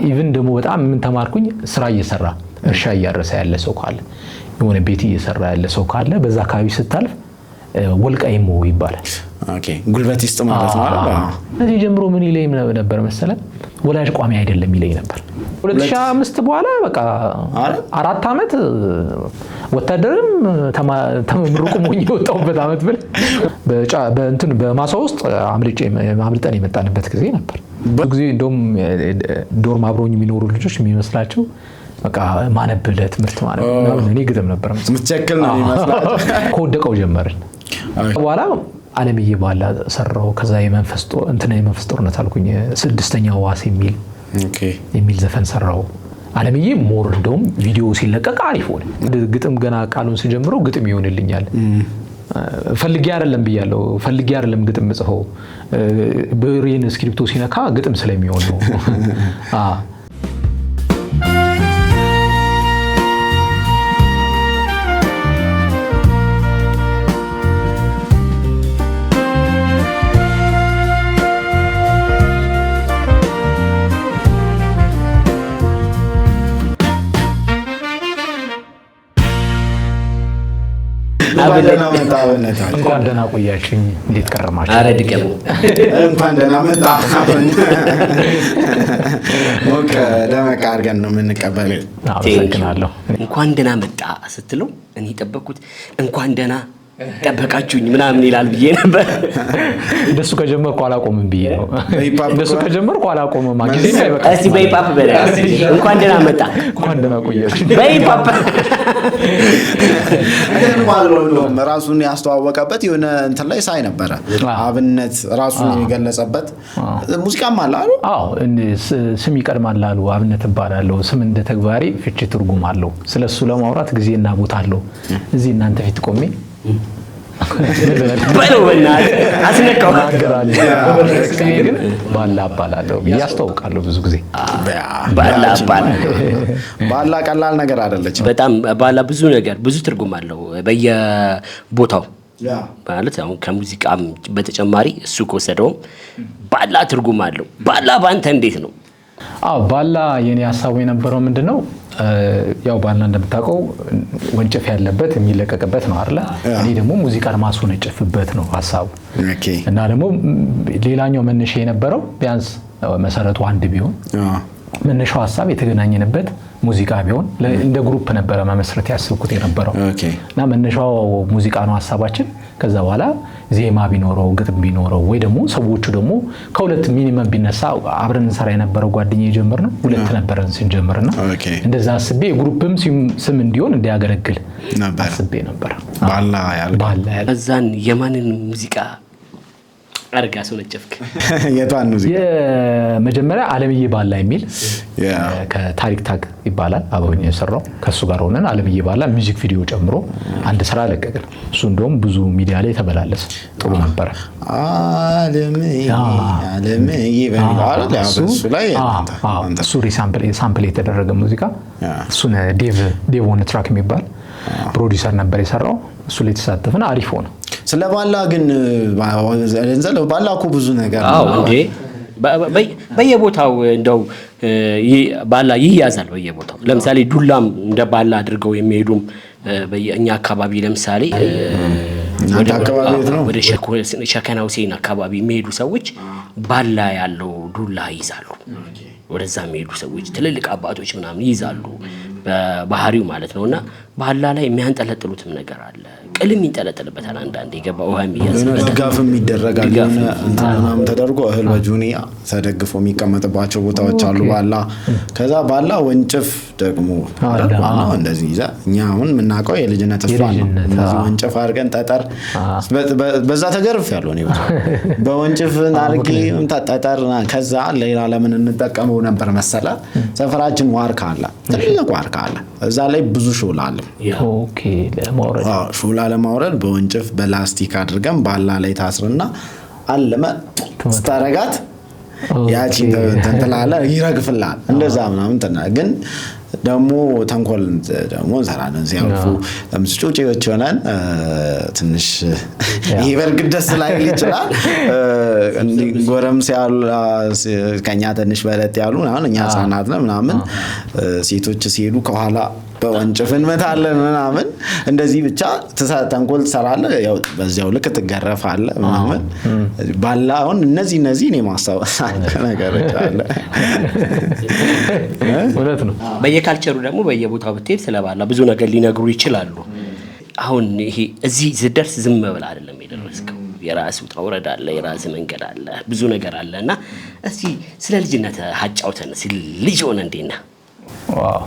Even ደግሞ በጣም ምን ተማርኩኝ፣ ስራ እየሰራ፣ እርሻ እያረሰ ያለ ሰው ካለ፣ የሆነ ቤት እየሰራ ያለ ሰው ካለ በዛ አካባቢ ስታልፍ ወልቃይሞ ይባላል። Okay፣ ጉልበት ይስጥ ማለት ነው አይደል? እዚህ ጀምሮ ምን ይለኝ ነበር መሰለ፣ ወላጅ ቋሚ አይደለም ይለኝ ነበር። 2005 በኋላ በቃ 4 ዓመት ወታደርም ተመርቁም ሆኜ የወጣሁበት ዓመት ብል በእንትን በማሳ ውስጥ አምልጠን የመጣንበት ጊዜ ነበር። ብዙ ጊዜ እንደውም dorm አብረውኝ የሚኖሩ ልጆች የሚመስላቸው በቃ ማነብ ለትምህርት ማለት ነው። እኔ ግጥም ነበር የምትቸክል ነው የሚመስላቸው። ከወደቀው ጀመርን። በኋላ አለምዬ ባላ ሰራው። ከዛ የመንፈስ እንትና የመንፈስ ጦርነት አልኩኝ፣ ስድስተኛው ዋስ የሚል ዘፈን ሰራው። አለምዬ more እንደውም ቪዲዮ ሲለቀቅ አሪፍ ሆነ። ግጥም ገና ቃሉን ስጀምረው ግጥም ይሆንልኛል። ፈልጌ አይደለም ብያለሁ። ፈልጌ አይደለም ግጥም ምጽፈው፣ ብሬን እስክሪፕቶ ሲነካ ግጥም ስለሚሆን ነው። እንኳን ደህና ቆያችሁኝ። እንዴት ከረማችሁ? ኧረ ድገሙ። እንኳን ደህና መጣ። ሞቅ ደመቅ አድርገን ነው የምንቀበል። አመሰግናለሁ። እንኳን ደህና መጣ ስትለው እኔ የጠበቅኩት እንኳን ደህና ጠበቃችሁኝ ምናምን ይላል ብዬ ነበር። እንደሱ ከጀመርኩ አላቆምም ብዬ ነው። እንደሱ ከጀመርኩ አላቆምም። ጊዜ እስቲ በ hip hop በለ። እንኳን ደህና መጣ። እንኳን ደህና ቆያችሁ። በ hip hop። ራሱን ያስተዋወቀበት የሆነ እንትን ላይ ሳይ ነበረ። አብነት ራሱን የገለጸበት ሙዚቃም አለ አሉ። አዎ፣ ስም ይቀድማል አሉ። አብነት እባላለሁ። ስም እንደ ተግባሬ ፍቺ ትርጉም አለው። ስለሱ ለማውራት ጊዜና ቦታ አለው። እዚህ እናንተ ፊት ቆሜ በለው በእናትህ አስነካው። ስሜ ግን ባላ እባላለሁ ብዬ አስተዋውቃለሁ ብዙ ጊዜ። ባላ እባላለሁ። ባላ ቀላል ነገር አይደለችም። በጣም ባላ ብዙ ነገር፣ ብዙ ትርጉም አለው በየቦታው። ማለት አሁን ከሙዚቃም በተጨማሪ እሱ ከወሰደውም ባላ ትርጉም አለው። ባላ በአንተ እንዴት ነው? አዎ፣ ባላ የኔ ሀሳቡ የነበረው ምንድን ነው? ያው ባላ እንደምታውቀው ወንጭፍ ያለበት የሚለቀቅበት ነው አይደለ? እኔ ደግሞ ሙዚቃን ማስወነጨፍበት ነው ሀሳቡ። እና ደግሞ ሌላኛው መነሻ የነበረው ቢያንስ መሰረቱ አንድ ቢሆን፣ መነሻው ሀሳብ የተገናኘንበት ሙዚቃ ቢሆን፣ እንደ group ነበረ መመስረት ያስብኩት የነበረው እና መነሻው ሙዚቃ ነው ሀሳባችን። ከዛ በኋላ ዜማ ቢኖረው፣ ግጥም ቢኖረው፣ ወይ ደግሞ ሰዎቹ ደግሞ ከሁለት minimum ቢነሳ፣ አብረን እንሰራ የነበረው ጓደኛ የጀመርነው ሁለት ነበረን ስንጀምርና እንደዛ አስቤ የ group ም ስም እንዲሆን እንዲያገለግል አስቤ ነበር። ባላ ያልከው። ባላ ያልከው። ከዛን የማንን ሙዚቃ አርጋ አስወነጨፍክ? የቷን ሙዚቃ? የመጀመሪያ አለምዬ ባላ የሚል ከታሪክ ታግ ይባላል አብሮኝ የሰራው፣ ከእሱ ጋር ሆነን አለምዬ ባላ music video ጨምሮ አንድ ስራ ለቀቅን። እሱ እንደውም ብዙ ሚዲያ ላይ ተመላለሰ፣ ጥሩ ነበረ። አለምዬ አለምዬ በሚለው አይደል? ያው በሱ ላይ እሱ sample የተደረገ ሙዚቃ፣ እሱን ዴቭ on track የሚባል ፕሮዲሰር ነበር የሰራው። እሱ ላይ የተሳተፍን፣ አሪፍ ሆነ። ስለ ባላ ግን ባላ እኮ ብዙ ነገር አዎ እንዴ፣ በየቦታው እንደው ባላ ይያዛል በየቦታው። ለምሳሌ ዱላም እንደ ባላ አድርገው የሚሄዱም እኛ አካባቢ ለምሳሌ እናንተ አካባቢ የት ነው? ወደ ሸከና ሁሴን አካባቢ የሚሄዱ ሰዎች ባላ ያለው ዱላ ይይዛሉ። ወደዛ የሚሄዱ ሰዎች ትልልቅ አባቶች ምናምን ይይዛሉ፣ በባህሪው ማለት ነው። እና ባላ ላይ የሚያንጠለጥሉትም ነገር አለ። ቅልም ይንጠለጠልበታል። አንዳንዴ የገባ ውሃ የሚያዝበት ድጋፍም ይደረጋል። የሆነ እንትን ምናምን ተደርጎ እህል በጁኒያ ተደግፎ የሚቀመጥባቸው ቦታዎች አሉ። ባላ ከዛ ባላ ወንጭፍ ደግሞ ባላ እንደዚህ ይዘህ፣ እኛ አሁን የምናውቀው የልጅነት እሷን ነው። እንደዚህ ወንጭፍ አድርገን ጠጠር በዛ ተገርፍ ያለው እኔ በወንጭፍ አድርጌ ጠጠር። ከዛ ሌላ ለምን እንጠቀመው ነበር መሰለ? ሰፈራችን ዋርካ አለ፣ ትልቅ ዋርካ አለ። እዛ ላይ ብዙ ሾላ አለ። ለማውረድ። ሾላ ለማውረድ በወንጭፍ በላስቲክ አድርገን ባላ ላይ ታስርና አለመ ስታረጋት ያቺን እንትን ትላለህ፣ ይረግፍልሃል። እንደዛ ምናምን ግን ደግሞ ተንኮል ደግሞ እንሰራለን። ሲያልፉ ጩጬዎች ሆነን ትንሽ ይሄ በእርግጥ ደስ ላይል ይችላል። ጎረምስ ያሉ ከኛ ትንሽ በለጥ ያሉ አሁን እኛ ህጻናት ነን ምናምን ሴቶች ሲሄዱ ከኋላ በወንጭፍ እንመታለን ምናምን እንደዚህ ብቻ ተንኮል ትሰራለህ፣ ያው በዚያው ልክ ትገረፋለህ ምናምን። ባላ አሁን እነዚህ እኔ ማስታወስ ነገሮች አለ። እውነት ነው። በየካልቸሩ ደግሞ በየቦታው ብትሄድ ስለባላ ብዙ ነገር ሊነግሩ ይችላሉ። አሁን ይሄ እዚህ ስደርስ ዝም ብለህ አይደለም የደረስከው። የራስ ውጣ ውረድ አለ፣ የራስ መንገድ አለ፣ ብዙ ነገር አለ እና እስቲ ስለ ልጅነት አጫውተን። ልጅ ሆነ እንዴት ነህ? Wow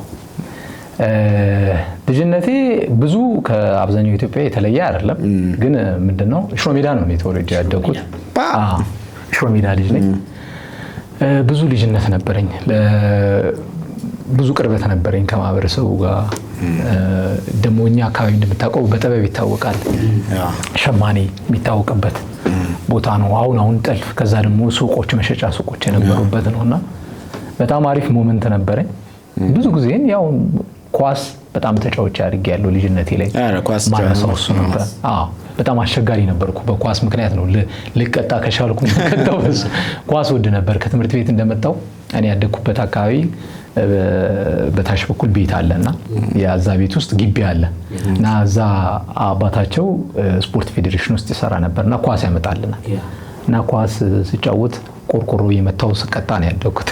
ልጅነቴ ብዙ ከአብዛኛው ኢትዮጵያ የተለየ አይደለም። ግን ምንድነው ሽሮ ሜዳ ነው ተወልጄ ያደግኩት። ሽሮ ሜዳ ልጅ ነኝ። ብዙ ልጅነት ነበረኝ። ብዙ ቅርበት ነበረኝ ከማህበረሰቡ ጋር። ደግሞ እኛ አካባቢ እንደምታውቀው በጥበብ ይታወቃል። ሸማኔ የሚታወቅበት ቦታ ነው። አሁን አሁን ጥልፍ፣ ከዛ ደግሞ ሱቆች፣ መሸጫ ሱቆች የነበሩበት ነውና በጣም አሪፍ moment ነበረኝ። ብዙ ጊዜን ያው ኳስ በጣም ተጫውቼ አድጌያለሁ። ልጅነቴ ላይ ማነሳው እሱ ነበር። አዎ በጣም አስቸጋሪ ነበርኩ። በኳስ ምክንያት ነው ልቀጣ ከቻልኩ ቀጣው። ኳስ ወድ ነበር። ከትምህርት ቤት እንደመጣው እኔ ያደግኩበት አካባቢ በታች በኩል ቤት አለና ያዛ ቤት ውስጥ ግቢ አለ እና እዛ አባታቸው ስፖርት ፌዴሬሽን ውስጥ ይሰራ ነበርና ኳስ ያመጣልናል እና ኳስ ስጫወት ቆርቆሮ የመታው ስቀጣ ነው ያደግኩት።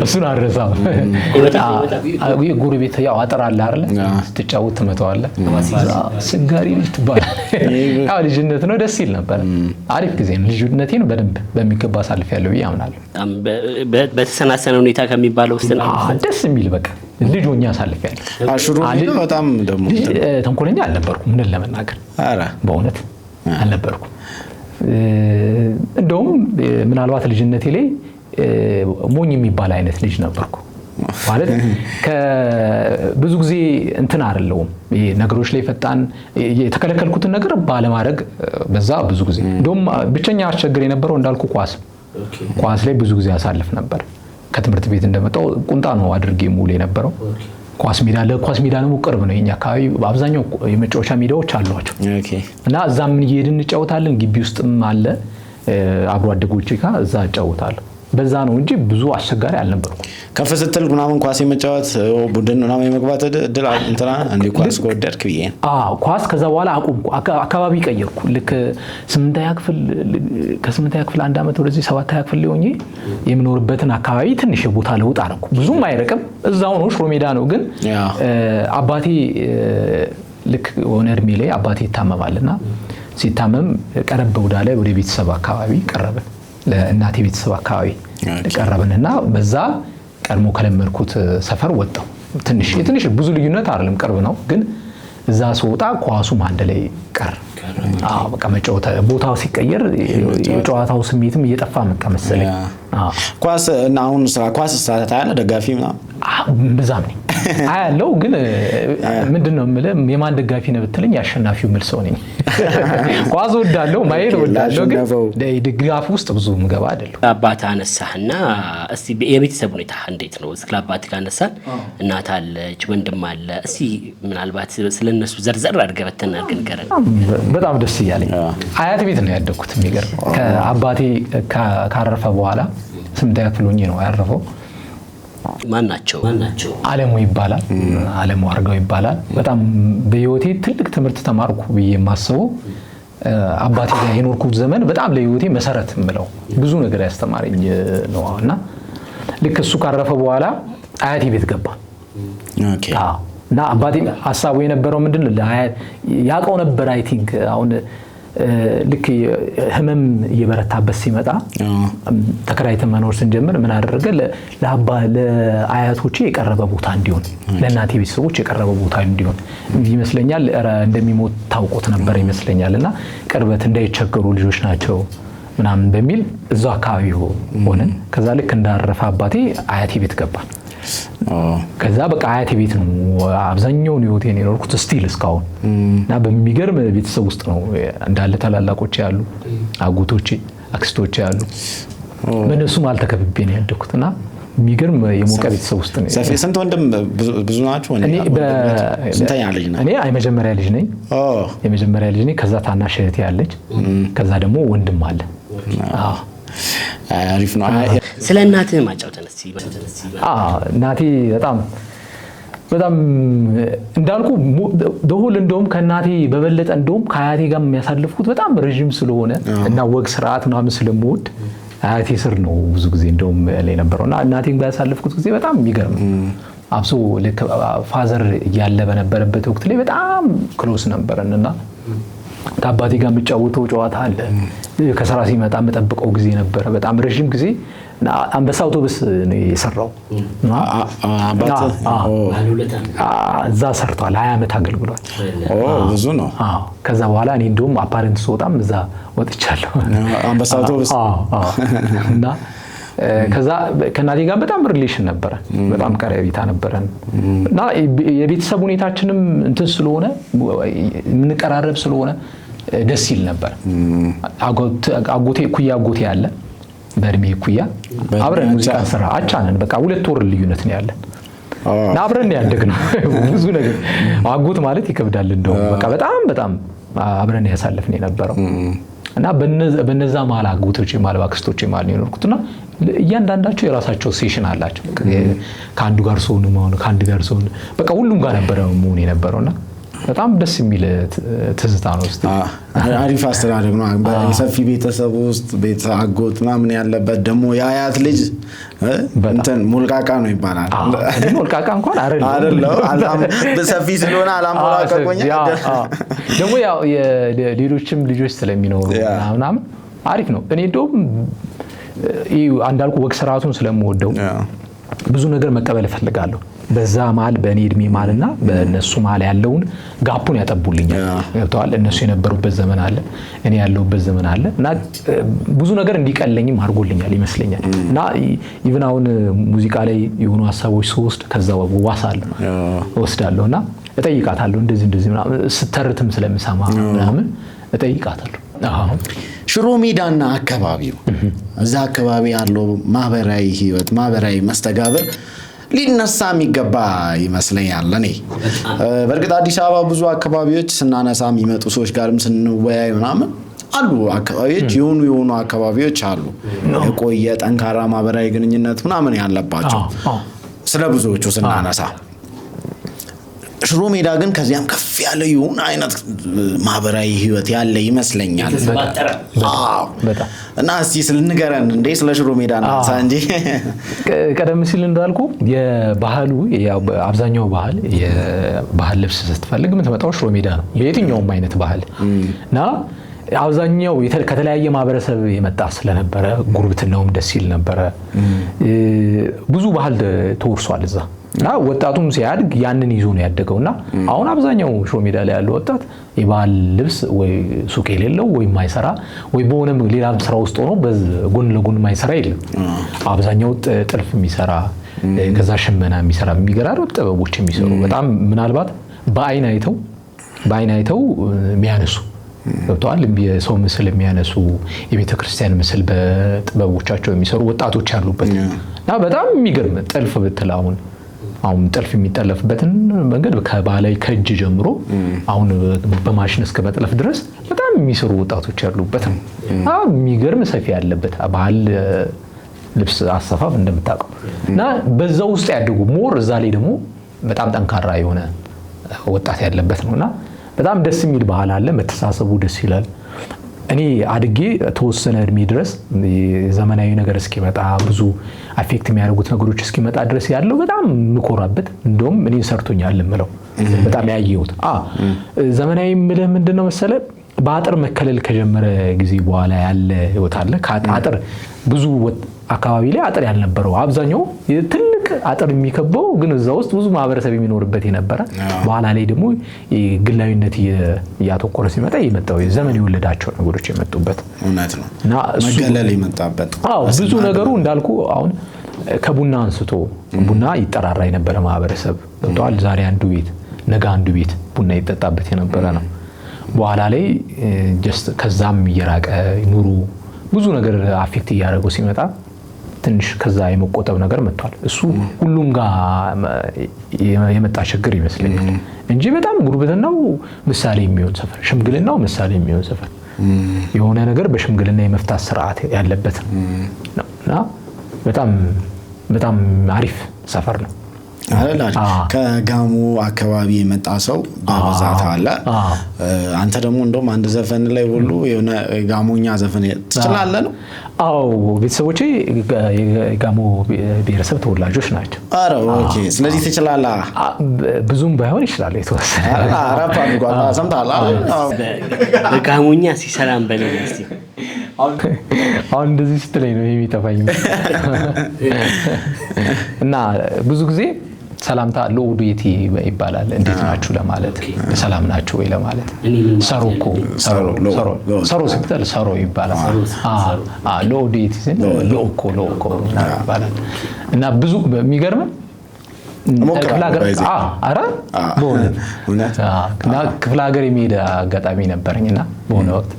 እሱን አልረሳም። ጎረቤት ያው አጥር አለ አይደለ? ስትጫወት ትመታዋለህ። ስጋሪ ልጅ ትባላለህ። ያው ልጅነት ነው፣ ደስ ይል ነበር። አሪፍ ጊዜ ነው። ልጅነቴን በደንብ በሚገባ አሳልፌያለሁ ብዬ አምናለሁ። በተሰናሰነ ሁኔታ ከሚባለው ውስጥ ነው። ደስ የሚል በቃ ልጅ ሆኜ አሳልፌያለሁ። ሽሮ ሜዳ በጣም ደግሞ ተንኮለኛ አልነበርኩም፣ እውነት ለመናገር በእውነት አልነበርኩም። እንደውም ምናልባት ልጅነቴ ላይ ሞኝ የሚባል አይነት ልጅ ነበርኩ። ማለት ብዙ ጊዜ እንትን አይደለሁም፣ ነገሮች ላይ ፈጣን፣ የተከለከልኩትን ነገር ባለማድረግ በዛ ብዙ ጊዜ እንደውም ብቸኛ አስቸግር የነበረው እንዳልኩ ኳስ ላይ ብዙ ጊዜ አሳልፍ ነበር። ከትምህርት ቤት እንደመጣው ቁንጣ ነው አድርጌ ሙሉ የነበረው። ኳስ ሜዳ ለኳስ ሜዳ ደግሞ ቅርብ ነው የኛ አካባቢ፣ አብዛኛው የመጫወቻ ሜዳዎች አሏቸው እና እዛም እየሄድን እንጫወታለን። ግቢ ውስጥም አለ አብሮ አደጎቼ ጋር እዛ እጫወታለሁ። በዛ ነው እንጂ ብዙ አስቸጋሪ አልነበርኩም። ከፍ ስትል ምናምን ኳስ የመጫወት ቡድን ምናምን የመግባት እድል እንትና እንዲህ ኳስ ከወደድክ ብዬ ነው። አዎ ኳስ ከዛ በኋላ አቆምኩ። አካባቢ ቀየርኩ። ልክ 8ኛ ክፍል ከ8ኛ ክፍል አንድ ዓመት ወደዚህ 7ኛ ክፍል ሆኜ የምኖርበትን አካባቢ ትንሽ የቦታ ለውጥ አደረኩ። ብዙም አይርቅም፣ እዛው ነው፣ ሽሮ ሜዳ ነው። ግን አባቴ ልክ የሆነ እድሜ ላይ አባቴ ይታመማልና ሲታመም ቀረብ ወዳለ ወደ ቤተሰብ አካባቢ ቀረብን። ለእናቴ ቤተሰብ አካባቢ ቀረብንና በዛ ቀድሞ ከለመድኩት ሰፈር ወጣሁ። ትንሽ ትንሽ ብዙ ልዩነት አይደለም፣ ቅርብ ነው። ግን እዛ ስወጣ ኳሱም አንድ ላይ ቀረ። አዎ በቃ መጫወት ቦታው ሲቀየር የጨዋታው ስሜትም እየጠፋ መጣ መሰለኝ። ኳስ እና አሁን ኳስ ታያለህ? ደጋፊ ምናምን ብዛም ነኝ አያለው። ግን ምንድነው የምልህ የማን ደጋፊ ነህ ብትለኝ አሸናፊው የምል ሰው ነኝ። ኳስ እወዳለሁ፣ ማየት እወዳለሁ፣ ግን ድጋፍ ውስጥ ብዙ ምገባ አይደለሁም። አባት አነሳህና እስቲ የቤተሰብ ሁኔታ እንዴት ነው? ስለ አባት ካነሳን እናት አለች፣ ወንድም አለ። እስቲ ምናልባት ስለነሱ ዘርዘር አድርገህ በተን አድርገህ ንገረን። በጣም ደስ እያለኝ አያት ቤት ነው ያደግኩት። የሚገርም ከአባቴ ካረፈ በኋላ 8ኛ ክፍል ሆኜ ነው ያረፈው። ማን ናቸው? አለሙ ይባላል። አለሙ አርጋው ይባላል። በጣም በህይወቴ ትልቅ ትምህርት ተማርኩ ብዬ የማስበው አባቴ ጋር የኖርኩት ዘመን በጣም ለህይወቴ መሰረት የምለው ብዙ ነገር ያስተማረኝ ነው። እና ልክ እሱ ካረፈ በኋላ አያቴ ቤት ገባ። እና አባቴ ሀሳቡ የነበረው ምንድነው ያውቀው ነበር። I think አሁን ልክ ህመም እየበረታበት ሲመጣ ተከራይተን መኖር ስንጀምር ምን አደረገ? ለአያቶቼ የቀረበ ቦታ እንዲሆን፣ ለእናቴ ቤተሰቦች የቀረበ ቦታ እንዲሆን ይመስለኛል። እንደሚሞት ታውቆት ነበር ይመስለኛል። እና ቅርበት እንዳይቸገሩ ልጆች ናቸው ምናምን በሚል እዛው አካባቢ ሆነን ከዛ ልክ እንዳረፈ አባቴ አያቴ ቤት ገባን። ከዛ በቃ አያቴ ቤት ነው አብዛኛውን ህይወቴን የኖርኩት still እስካሁን። እና በሚገርም ቤተሰብ ውስጥ ነው እንዳለ ታላላቆቼ ያሉ፣ አጎቶቼ፣ አክስቶቼ ያሉ፣ በእነሱም አልተከብቤ ነው ያደግኩት። እና የሚገርም የሞቀ ቤተሰብ ውስጥ ነው። ሰፊ ስንት ወንድም ብዙ ናችሁ? ስንተኛ ልጅ ነህ? እኔ የመጀመሪያ ልጅ ነኝ። የመጀመሪያ ልጅ ነኝ። ከዛ ታናሽ እህቴ አለች። ከዛ ደግሞ ወንድም አለ። አሪፍ ነው። ስለ እናትህ ማጫውተን እስኪ። እናቴ በጣም በጣም እንዳልኩ ደሆል እንደውም ከእናቴ በበለጠ እንደውም ከአያቴ ጋር የሚያሳልፍኩት በጣም ረዥም ስለሆነ እና ወግ ስርዓት ምናምን ስለምወድ አያቴ ስር ነው ብዙ ጊዜ እንደውም ላይ ነበረው እና እናቴን ጋር ያሳለፍኩት ጊዜ በጣም የሚገርም አብሶ ልክ father እያለ በነበረበት ወቅት ላይ በጣም close ነበረን እና ከአባቴ ጋር የምጫወተው ጨዋታ አለ። ከስራ ሲመጣ የምጠብቀው ጊዜ ነበረ። በጣም ረዥም ጊዜ አንበሳ አውቶቡስ ነው የሰራው። እዛ ሰርቷል። 20 ዓመት አገልግሏል። ብዙ ነው። ከዛ በኋላ እኔ እንደውም apprentice ስወጣም እዛ ወጥቻለሁ። አንበሳ አውቶቡስ እና ከዛ ከእናቴ ጋር በጣም relation ነበረ። በጣም ቀረቤታ ነበረን እና የቤተሰብ ሁኔታችንም እንትን ስለሆነ የምንቀራረብ ስለሆነ ደስ ይል ነበር። አጎቴ እኩያ አጎቴ አለ በእድሜ እኩያ አብረን ሙዚቃ ስራ አቻነን። በቃ 2 ወር ልዩነት ነው ያለን እና አብረን ያደግነው ብዙ ነገር አጎት ማለት ይከብዳል። እንደውም በቃ በጣም በጣም አብረን ያሳለፍን የነበረው እና በነዛ መሀል አጎቶቼ መሀል አክስቶቼ መሀል ነው የኖርኩት እና እያንዳንዳቸው የራሳቸው session አላቸው። ከአንዱ ጋር ሰውን መሆን ከአንድ ጋር ሰውን በቃ ሁሉም ጋር ነበረ መሆን የነበረውና በጣም ደስ የሚል ትዝታ ነው። እስቲ አሪፍ አስተዳደግ ነው። ሰፊ ቤተሰብ ውስጥ ቤት አጎት ምናምን ያለበት ደግሞ የአያት ልጅ እንትን ሞልቃቃ ነው ይባላል። እኔ ሞልቃቃ እንኳን አይደለም፣ ሰፊ ስለሆነ አላሞላቀቆኝ ደግሞ ያው የሌሎችም ልጆች ስለሚኖሩ ምናምን አሪፍ ነው። እኔ እንደውም እንዳልኩ ወግ ስርዓቱን ስለምወደው ብዙ ነገር መቀበል እፈልጋለሁ። በዛ መሀል በእኔ እድሜ መሀልና በእነሱ መሀል ያለውን gap ኡን ያጠቡልኛል። ገብተዋል። እነሱ የነበሩበት ዘመን አለ፣ እኔ ያለሁበት ዘመን አለ እና ብዙ ነገር እንዲቀለኝም አድርጎልኛል ይመስለኛል። እና even አሁን ሙዚቃ ላይ የሆኑ ሀሳቦች ስወስድ ከዛ ዋሳለሁ እወስዳለሁ እና እጠይቃታለሁ። እንደዚህ እንደዚህ ምናምን ስተርትም ስለምሰማ ምናምን እጠይቃታለሁ። ሽሮ ሜዳና አካባቢው እዛ አካባቢ ያለው ማህበራዊ ህይወት ማህበራዊ መስተጋብር ሊነሳ የሚገባ ይመስለኛል። እኔ በእርግጥ አዲስ አበባ ብዙ አካባቢዎች ስናነሳ የሚመጡ ሰዎች ጋርም ስንወያይ ምናምን አሉ አካባቢዎች የሆኑ አካባቢዎች አሉ የቆየ ጠንካራ ማህበራዊ ግንኙነት ምናምን ያለባቸው ስለ ብዙዎቹ ስናነሳ፣ ሽሮ ሜዳ ግን ከዚያም ከፍ ያለ ይሁን አይነት ማህበራዊ ህይወት ያለ ይመስለኛል። እና እስቲ ንገረን እንዴ ስለ ሽሮ ሜዳ እናንሳ እንጂ። ቀደም ሲል እንዳልኩ የባህሉ አብዛኛው ባህል የባህል ልብስ ስትፈልግ የምትመጣው ሽሮ ሜዳ ነው፣ የትኛውም አይነት ባህል እና አብዛኛው ከተለያየ ማህበረሰብ የመጣ ስለነበረ ጉርብትናውም ደስ ይል ነበረ። ብዙ ባህል ተወርሷል እዛ እና ወጣቱም ሲያድግ ያንን ይዞ ነው ያደገውና አሁን አብዛኛው ሽሮ ሜዳ ላይ ያለው ወጣት የባህል ልብስ ወይ ሱቅ የሌለው ወይ የማይሰራ ወይ በሆነም ሌላም ስራ ውስጥ ሆኖ ጎን ለጎን የማይሰራ የለም። አብዛኛው ጥልፍ የሚሰራ ከዛ ሽመና የሚሰራ የሚገራሩ ጥበቦች የሚሰሩ በጣም ምናልባት በአይን አይተው የሚያነሱ ገብተዋል። የሰው ምስል የሚያነሱ የቤተክርስቲያን ምስል በጥበቦቻቸው የሚሰሩ ወጣቶች ያሉበት እና በጣም የሚገርም ጥልፍ ብትል አሁን ጥልፍ የሚጠለፍበትን መንገድ ከባህላዊ ከእጅ ጀምሮ አሁን በማሽን እስከ መጥለፍ ድረስ በጣም የሚሰሩ ወጣቶች ያሉበት ነው። የሚገርም ሰፊ ያለበት ባህል ልብስ አሰፋፍ እንደምታውቀው እና በዛ ውስጥ ያደጉ more እዛ ላይ ደግሞ በጣም ጠንካራ የሆነ ወጣት ያለበት ነውና በጣም ደስ የሚል ባህል አለ። መተሳሰቡ ደስ ይላል። እኔ አድጌ ተወሰነ እድሜ ድረስ ዘመናዊ ነገር እስኪመጣ ብዙ affect የሚያደርጉት ነገሮች እስኪመጣ ድረስ ያለው በጣም የምኮራበት እንደውም እኔ ሰርቶኛል የምለው በጣም ያየሁት ዘመናዊ የምልህ ምንድነው መሰለህ በአጥር መከለል ከጀመረ ጊዜ በኋላ ያለ ህይወት አለ። ከአጥር ብዙ አካባቢ ላይ አጥር ያልነበረው አብዛኛው ትልቅ አጥር የሚከበው ግን እዛ ውስጥ ብዙ ማህበረሰብ የሚኖርበት የነበረ በኋላ ላይ ደግሞ ግላዊነት እያተኮረ ሲመጣ የመጣው ዘመን የወለዳቸው ነገሮች የመጡበት እውነት ነው እና መገለል የመጣበት አዎ ብዙ ነገሩ እንዳልኩ አሁን ከቡና አንስቶ ቡና ይጠራራ የነበረ ማህበረሰብ ገብቷል። ዛሬ አንዱ ቤት ነገ አንዱ ቤት ቡና ይጠጣበት የነበረ ነው። በኋላ ላይ just ከዛም እየራቀ ኑሮ ብዙ ነገር affect እያደረገው ሲመጣ ትንሽ ከዛ የመቆጠብ ነገር መጥቷል። እሱ ሁሉም ጋር የመጣ ችግር ይመስለኛል እንጂ በጣም ጉርብትናው ምሳሌ የሚሆን ሰፈር፣ ሽምግልናው ምሳሌ የሚሆን ሰፈር፣ የሆነ ነገር በሽምግልና የመፍታት ስርዓት ያለበት ነው እና በጣም በጣም አሪፍ ሰፈር ነው። አይደል? ከጋሞ አካባቢ የመጣ ሰው በብዛት አለ። አንተ ደግሞ እንደውም አንድ ዘፈን ላይ ሁሉ የሆነ ጋሞኛ ዘፈን ትችላለህ ነው? አዎ፣ ቤተሰቦቼ የጋሞ ብሔረሰብ ተወላጆች ናቸው። ኧረ okay። ስለዚህ ትችላለህ። ብዙም ባይሆን ይችላል የተወሰነ። ራፕ አድርጓል። ሰምተሃል? በጋሞኛ ሲሰላም በለኝ እስኪ። አሁን እንደዚህ ስትለኝ ነው የሚጠፋኝ። እና ብዙ ጊዜ ሰላምታ ሎኡዴቲ ይባላል። እንዴት ናችሁ ለማለት፣ ሰላም ናችሁ ወይ ለማለት። ሰሮ እኮ ሰሮ ስትል ሰሮ ይባላል። ሎኡዴቲ ሎእኮ ሎእኮ ይባላል። እና ብዙ የሚገርም ክፍለ ሀገር የሚሄድ አጋጣሚ ነበረኝ እና በሆነ ወቅት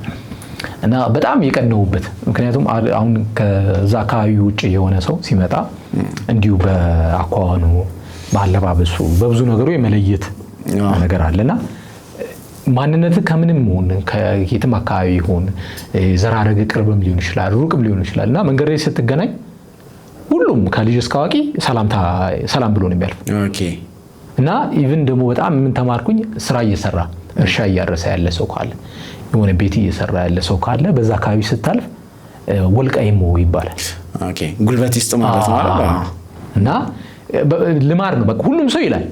እና በጣም የቀነውበት፣ ምክንያቱም አሁን ከዛ አካባቢ ውጭ የሆነ ሰው ሲመጣ እንዲሁ በአኳኋኑ፣ በአለባበሱ፣ በብዙ ነገሩ የመለየት ነገር አለና ማንነት ከምንም ሆን ከየትም አካባቢ ይሁን ዘራረግ ቅርብም ሊሆን ይችላል፣ ሩቅም ሊሆን ይችላል እና መንገድ ላይ ስትገናኝ ሁሉም ከልጅ እስከ አዋቂ ሰላምታ ሰላም ብሎ ነው የሚያልፍ። እና even ደግሞ በጣም ምን ተማርኩኝ፣ ስራ እየሰራ፣ እርሻ እያረሰ ያለ ሰው ካለ፣ የሆነ ቤት እየሰራ ያለ ሰው ካለ በዛ አካባቢ ስታልፍ ወልቃይሞ ይባላል። Okay፣ ጉልበት ይስጥ ማለት ነው አይደል? እና ልማድ ነው። በቃ ሁሉም ሰው ይላል።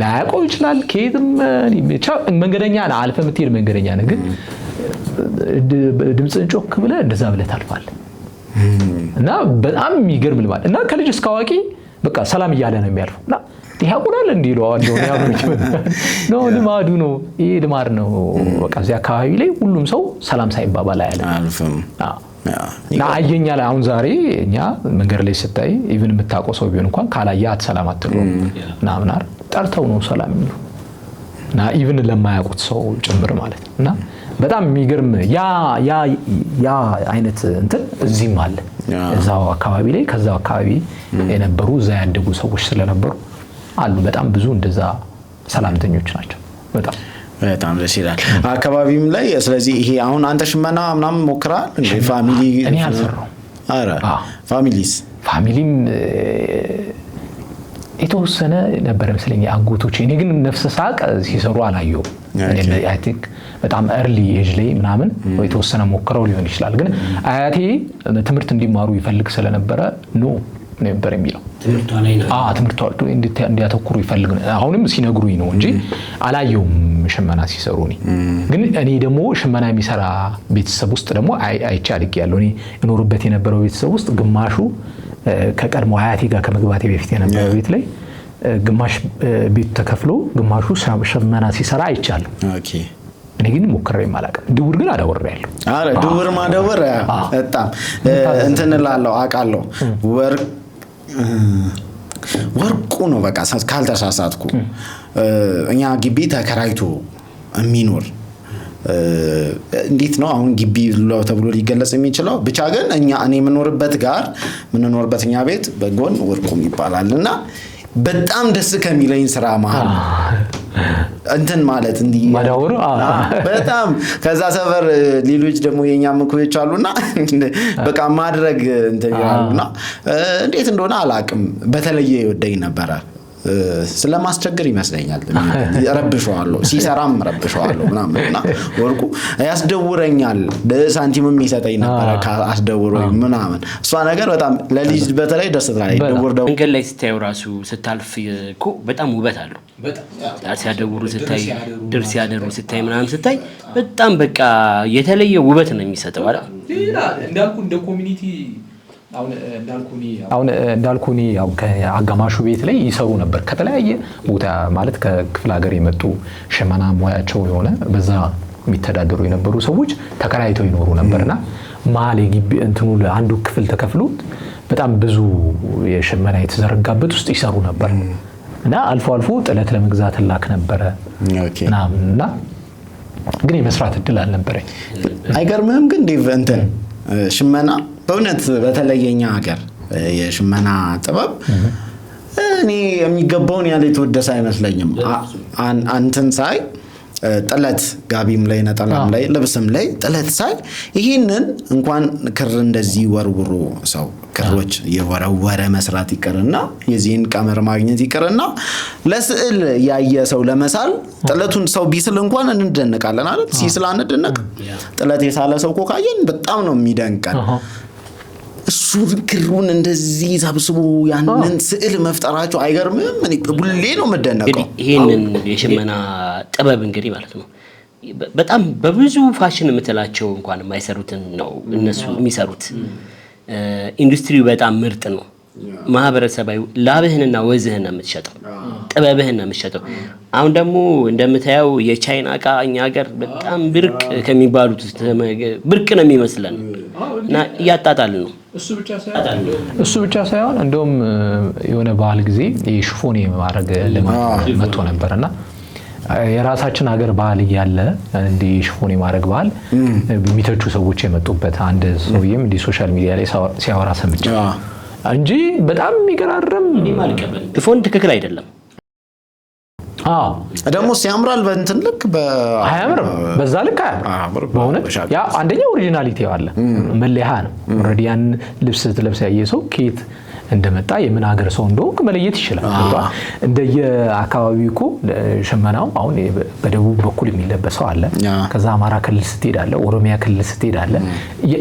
ላያውቀው ይችላል። ከየትም ብቻ መንገደኛ ነህ፣ አልፈህ የምትሄድ መንገደኛ ነህ። ግን ድምፅህን ጮክ ብለህ እንደዛ ብለህ ታልፋለህ። እና በጣም የሚገርም ልማድ እና ከልጅ እስከ አዋቂ በቃ ሰላም እያለ ነው የሚያልፈው። እና ያውቁናል እንዲህ ይለዋል ነው፣ ልማዱ ነው። ይሄ ልማድ ነው። በቃ እዚህ አካባቢ ላይ ሁሉም ሰው ሰላም ሳይባባል አያልፍም። አልፍም። እና አየኛ ላይ አሁን ዛሬ እኛ መንገድ ላይ ስታይ even የምታውቀው ሰው ቢሆን እንኳን ካላየህ ሰላም አትለውም ምናምን አይደል? ጠርተው ነው ሰላም የሚሉ እና even ለማያውቁት ሰው ጭምር ማለት ነው። እና በጣም የሚገርም ያ ያ ያ አይነት እንትን እዚህም አለ። እዛው አካባቢ ላይ ከዛው አካባቢ የነበሩ እዛ ያደጉ ሰዎች ስለነበሩ አሉ። በጣም ብዙ እንደዛ ሰላምተኞች ናቸው። በጣም በጣም ደስ ይላል። አካባቢም ላይ ስለዚህ ይሄ አሁን አንተ ሽመና ምናምን ሞክረሃል እንዴ? Family እኔ አልሰራሁም። ኧረ family ስ? Family ም የተወሰነ ነበረ መሰለኝ አጎቶቼ። እኔ ግን ነፍስ ሳቅ ሲሰሩ አላየሁም። I think በጣም early age ላይ ምናምን የተወሰነ ሞክረው ሊሆን ይችላል። ግን አያቴ ትምህርት እንዲማሩ ይፈልግ ስለነበረ no ነበር የሚለው። ትምህርቷ ላይ ነው። አዎ፣ ትምህርቷ እንዲያተኩሩ ይፈልግ። አሁንም ሲነግሩኝ ነው እንጂ አላየውም ሽመና ሲሰሩ። እኔ ግን እኔ ደግሞ ሽመና የሚሰራ ቤተሰብ ውስጥ ደግሞ አይቼ አድጌያለሁ። እኔ እኖርበት የነበረው ቤተሰብ ውስጥ ግማሹ ከቀድሞ አያቴ ጋር ከመግባቴ በፊት የነበረው ቤት ላይ ግማሽ ቤቱ ተከፍሎ ግማሹ ሽመና ሲሰራ አይቻለሁ። እኔ ግን ሞክሬም አላውቅም። ድውር ግን አዳውሬያለሁ። አረ ድውር ማደወር በጣም እንትን እላለሁ አውቃለሁ። ወርቁ ነው በቃ ካልተሳሳትኩ እኛ ግቢ ተከራይቶ የሚኖር፣ እንዴት ነው አሁን ግቢ ተብሎ ሊገለጽ የሚችለው? ብቻ ግን እኛ እኔ የምኖርበት ጋር የምንኖርበት እኛ ቤት በጎን ወርቁም ይባላል እና በጣም ደስ ከሚለኝ ስራ መሀል እንትን ማለት እንዲህ ማዳወሩ። በጣም ከዛ ሰፈር ሌሎች ደግሞ የኛ ምኩዮች አሉና በቃ ማድረግ እንትን ይላሉና እንዴት እንደሆነ አላውቅም። በተለየ ይወደኝ ነበረ። ስለማስቸግር ይመስለኛል። ረብሸዋለሁ፣ ሲሰራም ረብሸዋለሁ ምናምን እና ወርቁ ያስደውረኛል። ሳንቲምም ይሰጠኝ ነበረ አስደውሮኝ ምናምን። እሷ ነገር በጣም ለልጅ በተለይ ደስ ትላለች። ድውር ደግሞ መንገድ ላይ ስታየው ራሱ ስታልፍ እኮ በጣም ውበት አለው። ሲያደውሩ ስታይ፣ ድር ሲያደሩ ስታይ ምናምን ስታይ በጣም በቃ የተለየ ውበት ነው የሚሰጠው አይደል? እንዳልኩ እንደ community አሁን እንዳልኩ እኔ ያው ከአጋማሹ ቤት ላይ ይሰሩ ነበር። ከተለያየ ቦታ ማለት ከክፍለ ሀገር የመጡ ሽመና ሙያቸው የሆነ በዛ የሚተዳደሩ የነበሩ ሰዎች ተከራይተው ይኖሩ ነበርና መሀል የግቢ እንትኑ አንዱ ክፍል ተከፍሎ በጣም ብዙ የሽመና የተዘረጋበት ውስጥ ይሰሩ ነበር እና አልፎ አልፎ ጥለት ለመግዛት ላክ ነበረ ምናምን እና ግን የመስራት እድል አልነበረኝ። አይገርምህም ግን ዴቭ እንትን ሽመና በእውነት በተለይ የኛ ሀገር የሽመና ጥበብ እኔ የሚገባውን ያህል የተወደሰ አይመስለኝም። አንተን ሳይ ጥለት ጋቢም ላይ ነጠላም ላይ ልብስም ላይ ጥለት ሳይ ይህንን እንኳን ክር እንደዚህ ወርውሮ ሰው ክሮች የወረወረ መስራት ይቅርና የዚህን ቀመር ማግኘት ይቅርና ለስዕል ያየ ሰው ለመሳል ጥለቱን ሰው ቢስል እንኳን እንደነቃለን አይደል? ሲስል አንደነቅ። ጥለት የሳለ ሰው እኮ ካየን በጣም ነው የሚደንቀን። እሱ ክሩን እንደዚህ ሰብስቦ ያንን ስዕል መፍጠራቸው አይገርምም? እኔ ሁሌ ነው የምደነቀው። ይሄንን የሽመና ጥበብ እንግዲህ ማለት ነው በጣም በብዙ ፋሽን የምትላቸው እንኳን የማይሰሩትን ነው እነሱ የሚሰሩት። ኢንዱስትሪው በጣም ምርጥ ነው። ማህበረሰባዊ ላብህንና ወዝህን ነው የምትሸጠው፣ ጥበብህን ነው የምትሸጠው። አሁን ደግሞ እንደምታየው የቻይና እቃ እኛ ሀገር በጣም ብርቅ ከሚባሉት ብርቅ ነው የሚመስለን እና እያጣጣልን ነው። እሱ ብቻ ሳይሆን እንደውም የሆነ ባህል ጊዜ የሽፎን የማድረግ ልማድ መጥቶ ነበር እና የራሳችን ሀገር ባህል እያለ እንዲህ ሽፎን የማድረግ ባህል የሚተቹ ሰዎች የመጡበት አንድ ሰውዬም እንዲህ social media ላይ ሲያወራ ሰምቼ እንጂ በጣም የሚገራርም ሽፎን ትክክል አይደለም። አዎ ደግሞ ሲያምራል በእንትን ልክ አያምርም፣ በዛ ልክ አያምርም። በእውነት ያ አንደኛ originality አለ፣ መለያ ነው። Already ያን ልብስ ስትለብስ ያየ ሰው ከየት እንደመጣ የምን ሀገር ሰው እንደሆንክ መለየት ይችላል። እንደየአካባቢው እኮ ሽመናው አሁን በደቡብ በኩል የሚለበሰው አለ፣ ከዛ አማራ ክልል ስትሄድ አለ፣ ኦሮሚያ ክልል ስትሄድ አለ።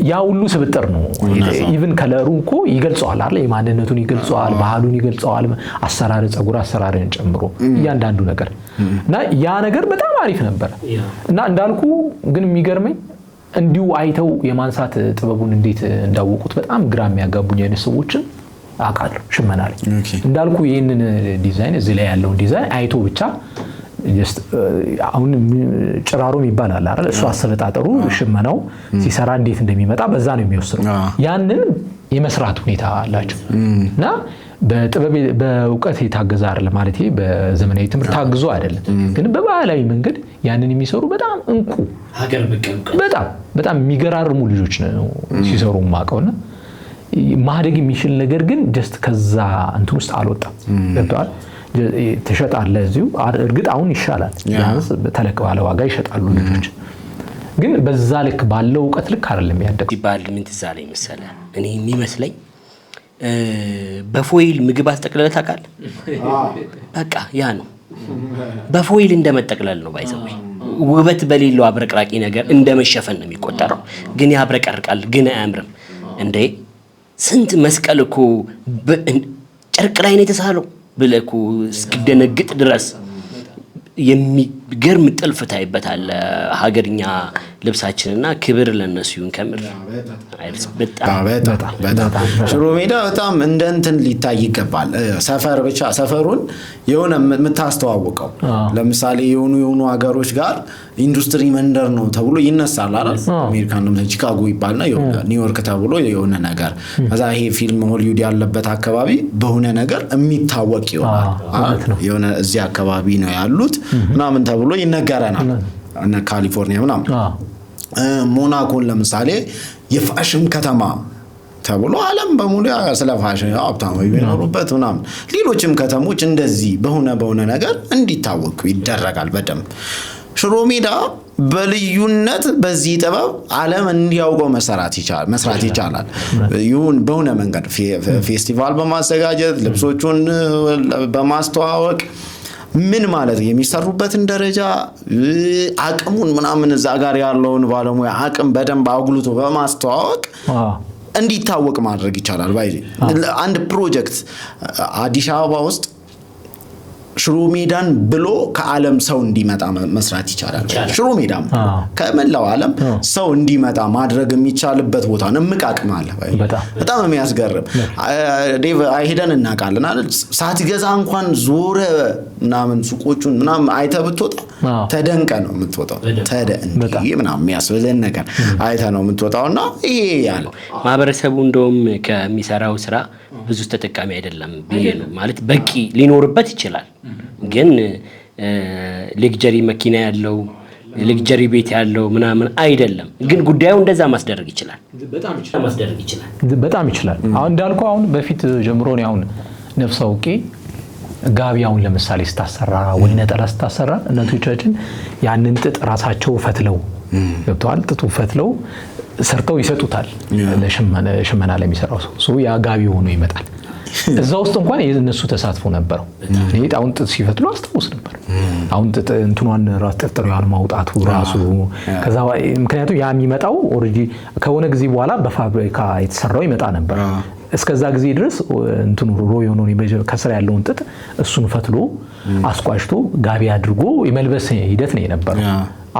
ያ ሁሉ ስብጥር ነው። Even color ኡ እኮ ይገልጸዋል አይደል? የማንነቱን ይገልጸዋል፣ ባህሉን ይገልጸዋል፣ አሰራር፣ ፀጉር አሰራርን ጨምሮ እያንዳንዱ ነገር እና ያ ነገር በጣም አሪፍ ነበር። እና እንዳልኩ ግን የሚገርመኝ እንዲሁ አይተው የማንሳት ጥበቡን እንዴት እንዳወቁት በጣም ግራ የሚያጋቡኝ አይነት ሰዎችን አውቃለሁ። ሽመና ላይ እንዳልኩ ይህንን ዲዛይን እዚህ ላይ ያለውን ዲዛይን አይቶ ብቻ አሁን ጭራሮ ይባላል አይደል? እሱ አሰበጣጠሩ ሽመናው ሲሰራ እንዴት እንደሚመጣ በዛ ነው የሚወስነው። ያንን የመስራት ሁኔታ አላቸው እና በጥበብ በእውቀት የታገዘ አይደለም ማለት በዘመናዊ ትምህርት ታግዞ አይደለም፣ ግን በባህላዊ መንገድ ያንን የሚሰሩ በጣም እንቁ ሀገር በቀል በጣም በጣም የሚገራርሙ ልጆች ነው ሲሰሩ የማውቀውና ማደግ የሚችል ነገር ግን just ከዛ እንትን ውስጥ አልወጣም። ገብቶሃል? ትሸጣለህ እዚሁ። እርግጥ አሁን ይሻላል፣ ቢያንስ ተለቅ ባለ ዋጋ ይሸጣሉ ልጆች። ግን በዛ ልክ ባለው እውቀት ልክ አይደለም ያደገው። ሲባል ምን ትዝ አለኝ መሰለህ? እኔ የሚመስለኝ በ foil ምግብ አስጠቅልለህ ታውቃለህ? በቃ ያ ነው። በ foil እንደመጠቅለል ነው። By the way ውበት በሌለው አብረቅራቂ ነገር እንደመሸፈን ነው የሚቆጠረው። ግን ያብረቀርቃል፣ ግን አያምርም። እንዴ ስንት መስቀል እኮ ጨርቅ ላይ ነው የተሳለው ብለህ እኮ እስክደነግጥ ድረስ የሚገርም ጥልፍ ታይበታለህ። ሀገርኛ ልብሳችንና ክብር ለነሱ ይሁን። ከምር በጣም በጣም ሽሮ ሜዳ በጣም እንደ እንትን ሊታይ ይገባል። ሰፈር ብቻ ሰፈሩን የሆነ የምታስተዋውቀው ለምሳሌ የሆኑ የሆኑ ሀገሮች ጋር ኢንዱስትሪ መንደር ነው ተብሎ ይነሳል አይደል? አሜሪካን ለምሳሌ ቺካጎ ይባልና የሆነ ኒውዮርክ ተብሎ የሆነ ነገር ከዛ ይሄ ፊልም ሆሊውድ ያለበት አካባቢ በሆነ ነገር የሚታወቅ ይሆናል። የሆነ እዚህ አካባቢ ነው ያሉት ምናምን ተብሎ ይነገረናል። እነ ካሊፎርኒያ ምናምን ሞናኮን ለምሳሌ የፋሽን ከተማ ተብሎ ዓለም በሙሉ ስለ ፋሽን ሀብታም የሚኖሩበት ምናምን፣ ሌሎችም ከተሞች እንደዚህ በሆነ በሆነ ነገር እንዲታወቁ ይደረጋል በደንብ። ሽሮ ሜዳ በልዩነት በዚህ ጥበብ ዓለም እንዲያውቀው መስራት ይቻላል። ይሁን በሆነ መንገድ ፌስቲቫል በማዘጋጀት፣ ልብሶቹን በማስተዋወቅ፣ ምን ማለት የሚሰሩበትን ደረጃ አቅሙን ምናምን እዛ ጋር ያለውን ባለሙያ አቅም በደንብ አጉልቶ በማስተዋወቅ እንዲታወቅ ማድረግ ይቻላል። By አንድ ፕሮጀክት አዲስ አበባ ውስጥ ሽሮ ሜዳን ብሎ ከዓለም ሰው እንዲመጣ መስራት ይቻላል። ሽሮ ሜዳ ከመላው ዓለም ሰው እንዲመጣ ማድረግ የሚቻልበት ቦታ ነው። እምቅ አቅም አለ። በጣም የሚያስገርም ዴቭ ሄደን እናውቃለን አይደል? ሳትገዛ እንኳን ዞረ ምናምን ሱቆቹን ምናምን አይተህ ብትወጣ ተደንቀ ነው የምትወጣው። እንዲህ ምናምን የሚያስብልህን ነገር አይተህ ነው የምትወጣው። እና ይሄ ያለ ማህበረሰቡ እንደውም ከሚሰራው ስራ ብዙ ተጠቃሚ አይደለም ብዬ ነው ማለት። በቂ ሊኖርበት ይችላል፣ ግን luxury መኪና ያለው luxury ቤት ያለው ምናምን አይደለም። ግን ጉዳዩ እንደዛ ማስደረግ ይችላል፣ ማስደረግ ይችላል፣ በጣም ይችላል። አሁን እንዳልኩ አሁን በፊት ጀምሮ እኔ አሁን ነፍስ አውቄ ጋቢ አሁን ለምሳሌ ስታሰራ ወይ ነጠላ ስታሰራ እናቶቻችን ያንን ጥጥ ራሳቸው ፈትለው ገብተዋል። ጥጡ ፈትለው ሰርተው ይሰጡታል ለሽመና ለሚሰራው ሰው፣ ያ ጋቢ ሆኖ ይመጣል። እዛ ውስጥ እንኳን የእነሱ ተሳትፎ ነበረው። እኔ አሁን ጥጥ ሲፈትሉ አስታውስ ነበር። አሁን ጥጥ እንትኗን ራስ ጥርጥሬዋን ማውጣቱ ራሱ ከዛ፣ ምክንያቱም ያ የሚመጣው already ከሆነ ጊዜ በኋላ በፋብሪካ የተሰራው ይመጣ ነበር። እስከዛ ጊዜ ድረስ እንትኑ raw የሆነውን ከስር ያለውን ጥጥ እሱን ፈትሎ አስቋጭቶ ጋቢ አድርጎ የመልበስ ሂደት ነው የነበረው።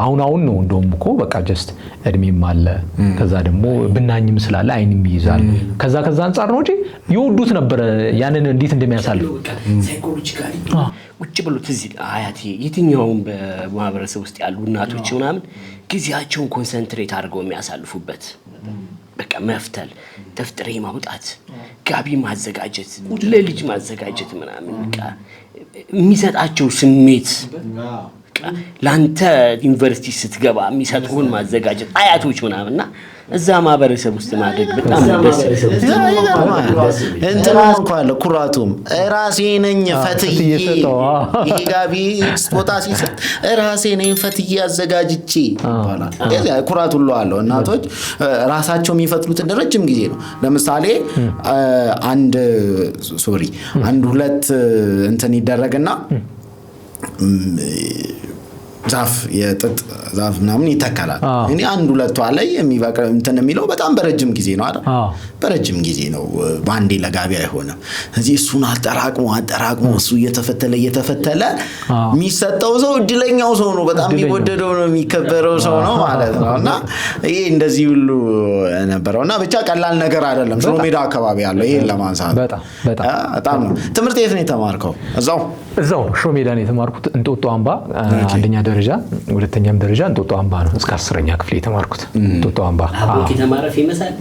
አሁን አሁን ነው እንደውም እኮ በቃ just እድሜም አለ፣ ከዛ ደግሞ ብናኝም ስላለ አይንም ይይዛል። ከዛ ከዛ አንጻር ነው እንጂ ይወዱት ነበረ ያንን እንዴት እንደሚያሳልፍ። Psychologically ቁጭ ብሎ ትዝ ይል አያቴ፣ የትኛውም በማህበረሰብ ውስጥ ያሉ እናቶች ምናምን ጊዜያቸውን concentrate አድርገው የሚያሳልፉበት በቃ መፍተል፣ ጥፍጥሬ ማውጣት፣ ጋቢ ማዘጋጀት፣ ለልጅ ማዘጋጀት ምናምን በቃ የሚሰጣቸው ስሜት፣ በቃ ለአንተ ዩኒቨርሲቲ ስትገባ የሚሰጡህን ማዘጋጀት አያቶች ምናምን እና እዛ ማህበረሰብ ውስጥ ማደግ በጣም ደስ እንትኑ እንኳ አለ፣ ኩራቱም ራሴ ነኝ ፈትዬ ይሄ ጋቢ ስጦታ ሲሰጥ ራሴ ነኝ ፈትዬ አዘጋጅቼ ይባላል። ኩራት ሁሉ አለው። እናቶች ራሳቸው የሚፈትሉትን ረጅም ጊዜ ነው። ለምሳሌ አንድ፣ sorry፣ አንድ ሁለት እንትን ይደረግና ዛፍ፣ የጥጥ ዛፍ ምናምን ይተከላል። እኔ አንድ ሁለቷ ላይ የሚበቅል እንትን የሚለው በጣም በረጅም ጊዜ ነው አይደል? በረጅም ጊዜ ነው። በአንዴ ለጋቢ አይሆንም። እዚህ እሱን አጠራቅሞ አጠራቅሞ እሱ እየተፈተለ እየተፈተለ የሚሰጠው ሰው እድለኛው ሰው ነው። በጣም የሚወደደው ነው፣ የሚከበረው ሰው ነው ማለት ነው። እና ይሄ እንደዚህ ሁሉ ነበረው እና ብቻ ቀላል ነገር አይደለም። ሽሮ ሜዳ አካባቢ ያለው ይሄን ለማንሳት በጣም ነው። ትምህርት የት ነው የተማርከው? እዛው? እዛው ሽሮ ሜዳ ነው የተማርኩት። እንጦጦ አምባ አንደኛ ደረጃ፣ ሁለተኛም ደረጃ እንጦጦ አምባ ነው። እስከ 10ኛ ክፍል የተማርኩት እንጦጦ አምባ። አብሮክ የተማረ famous አለ?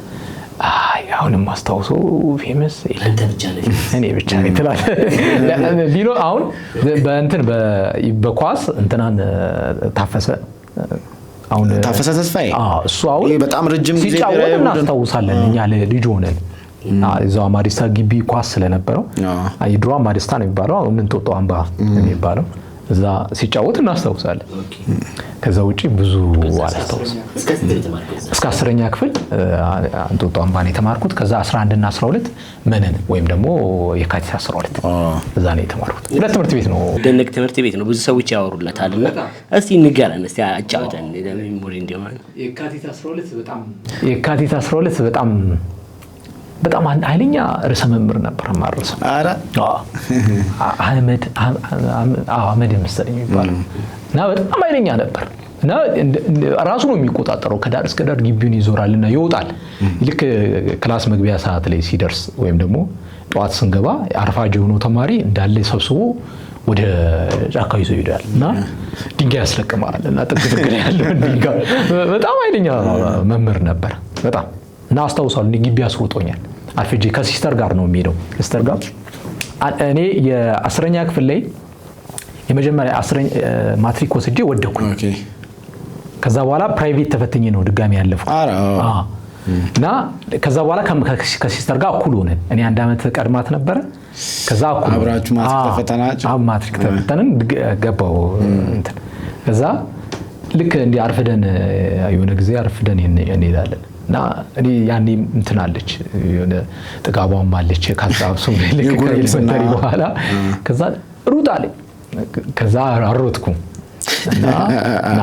አይ፣ አሁንም አስታውሶ famous አንተ ብቻ ነህ? እኔ ብቻ ነኝ ትላለህ። ሊኖ አሁን በእንትን በኳስ እንትናን ታፈሰ አሁን ታፈሰ ተስፋዬ። እሱ አሁን በጣም ረጅም ጊዜ ሲጫወት እናስታውሳለን። እኛ ልጅ ሆነን እዛው አማዲስታ ግቢ ኳስ ስለነበረው፣ የድሮ አማዲስታ ነው የሚባለው፣ አሁን እንጦጦ አምባ የሚባለው፣ እዛ ሲጫወት እናስታውሳለን። ከዛ ውጭ ብዙ አላስታውስም። እስከ 10ኛ ክፍል እንጦጦ አምባ ነው የተማርኩት። ከዛ 11 እና 12 መነን ወይም ደግሞ የካቲት 12 እዛ ነው የተማርኩት። ሁለት ትምህርት ቤት ነው። ደነቅ ትምህርት ቤት ነው። ብዙ ሰዎች ያወሩለታል እና እስቲ ንገረን፣ እስቲ አጫውተን memory እንዲሆን። የካቲት 12 በጣም በጣም ኃይለኛ ርዕሰ መምህር ነበር የማልረሳው። አህመድ፣ አህመድ መሰለኝ የሚባለው፣ እና በጣም ኃይለኛ ነበር እና ራሱ ነው የሚቆጣጠረው። ከዳር እስከ ዳር ግቢውን ይዞራል እና ይወጣል። ልክ class መግቢያ ሰዓት ላይ ሲደርስ ወይም ደግሞ ጠዋት ስንገባ አርፋጅ የሆነው ተማሪ እንዳለ ሰብስቦ ወደ ጫካ ይዞ ይሄዳል እና ድንጋይ ያስለቅማል እና ጥግ ጥግ ላይ ያለውን ድንጋይ። በጣም ኃይለኛ መምህር ነበር በጣም። እና አስታውሳለሁ፣ እኔ ግቢ አስሮጦኛል። አርፍጄ ከ sister ጋር ነው የሚሄደው። Sister ጋር እኔ የ10ኛ ክፍል ላይ የመጀመሪያ ማትሪክ ወስጄ ወደኩኝ። ከዛ በኋላ private ተፈትኜ ነው ድጋሚ ያለፍኩት። እና ከዛ በኋላ ከ sister ጋር እኩል ሆነን፣ እኔ አንድ ዓመት ቀድማት ነበረ። ከዛ እኩል አብራችሁ ማትሪክ ተፈተናችሁ? አዎ፣ ማትሪክ ተፈተንን፣ ገባው እንትን። ከዛ ልክ እንዲህ አርፍደን የሆነ ጊዜ አርፍደን እንሄዳለን እና እኔ ያኔ እንትን አለች፣ የሆነ ጥጋቧም አለች ካሳብሱ ልክ ከ elementary በኋላ። ከዛ ሩጥ አለኝ። ከዛ አሮጥኩ እና ና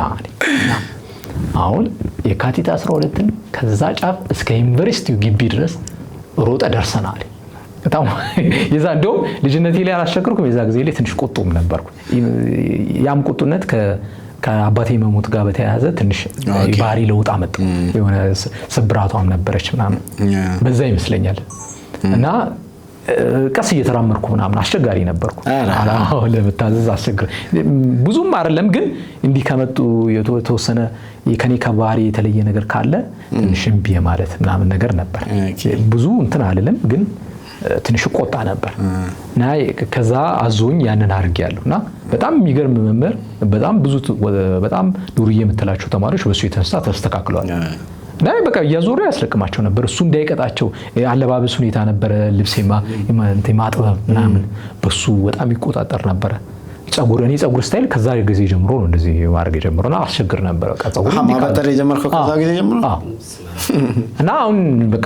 አሁን የካቲት 12ን ከዛ ጫፍ እስከ ዩኒቨርሲቲው ግቢ ድረስ ሮጠ ደርሰናል። በጣም የዛ እንደውም ልጅነቴ ላይ አላስቸገርኩም። የዛ ጊዜ ላይ ትንሽ ቁጡም ነበርኩ። ያም ቁጡነት ከአባቴ መሞት ጋር በተያያዘ ትንሽ ባህሪ ለውጥ አመጣ። የሆነ ስብራቷም ነበረች ምናምን፣ በዛ ይመስለኛል። እና ቀስ እየተራመድኩ ምናምን አስቸጋሪ ነበርኩ። ለመታዘዝ አስቸጋሪ ብዙም አይደለም፣ ግን እንዲህ ከመጡ የተወሰነ ከኔ ከባህሪ የተለየ ነገር ካለ ትንሽ እምቢ ማለት ምናምን ነገር ነበር። ብዙ እንትን አልልም፣ ግን ትንሽ ቆጣ ነበር እና ከዛ አዞኝ ያንን አድርጌያለሁ። እና በጣም የሚገርም መምህር፣ በጣም ብዙ በጣም ዱርዬ የምትላቸው ተማሪዎች በሱ የተነሳ ተስተካክለዋል። እና በቃ እያዞረ ያስለቅማቸው ነበር። እሱ እንዳይቀጣቸው አለባበስ ሁኔታ ነበረ፣ ልብስ የማጥበብ ምናምን በሱ በጣም ይቆጣጠር ነበረ። ጸጉር እኔ ጸጉር style ከዛ ጊዜ ጀምሮ ነው እንደዚህ ማድረግ የጀመረው እና አስቸግር ነበር። በቃ ጸጉር ማበጠር የጀመርከው ከዛ ጊዜ ጀምሮ? እና አሁን በቃ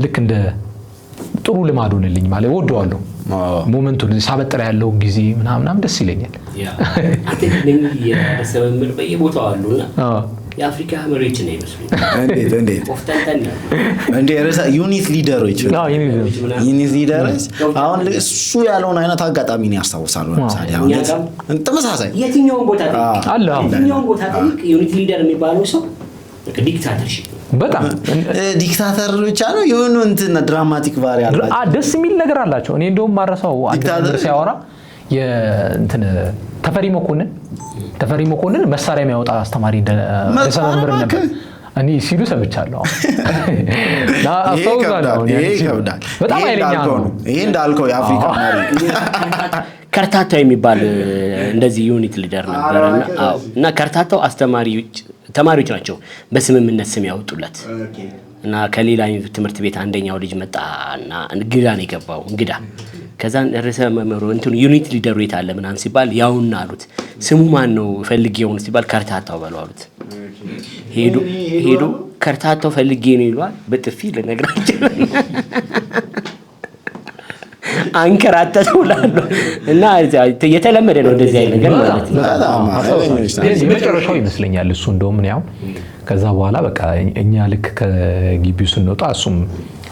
ልክ እንደ ጥሩ ልማድ ሆነልኝ ማለት እወደዋለሁ። Moment ኡን ሳበጥር ያለው ጊዜ ምናምን ደስ ይለኛል። አንተ የርዕሰ መምህር በየቦታው አሉና የአፍሪካ መሪዎች ነው ይመስሉኝ። እንዴት እንዴት እንዴ ርዕሰ unit leader ኦች unit leader ኦች አሁን እሱ ያለውን አይነት አጋጣሚ ነው ያስታውሳሉ። ለምሳሌ አሁን ተመሳሳይ የትኛውን ቦታ ጠይቅ አለ የትኛውን ቦታ ጠይቅ unit leader የሚባለው ሰው dictatorship በጣም dictator ብቻ ነው የሆኑ እንትን dramatic ባህሪ አላቸው። ደስ የሚል ነገር አላቸው። እኔ እንደውም ማረሳው አንድ ነገር ሲያወራ የእንትን ተፈሪ መኮንን መሳሪያ የሚያወጣ አስተማሪ ርዕሰ መምህር ነበር እኔ ሲሉ ሰምቻለሁ። በጣም ኃይለኛ ነው። ይሄ እንዳልከው የአፍሪካ መሪ ከርታታው የሚባል እንደዚህ unit leader ነበርና፣ አዎ። እና ከርታታው ተማሪዎች ናቸው በስምምነት ስም ያወጡለት። እና ከሌላ ትምህርት ቤት አንደኛው ልጅ መጣና እንግዳ ነው የገባው እንግዳ። ከዛን ርዕሰ መምህሩ እንትኑ unit leader ኡ የት አለ ምናምን ሲባል ያውና አሉት። ስሙ ማን ነው ፈልጌው ነው ሲባል ከርታታው በለው አሉት። ሄዶ ሄዶ ከርታታው ፈልጌ ነው ይሏል። በጥፊ ልነግራቸው አንከራተተው እላለሁ። እና የተለመደ ነው እንደዚህ አይነት ነገር ማለት ነው። የመጨረሻው ይመስለኛል እሱ እንደውም ያው ከዛ በኋላ በቃ እኛ ልክ ከግቢው ስንወጣ እሱም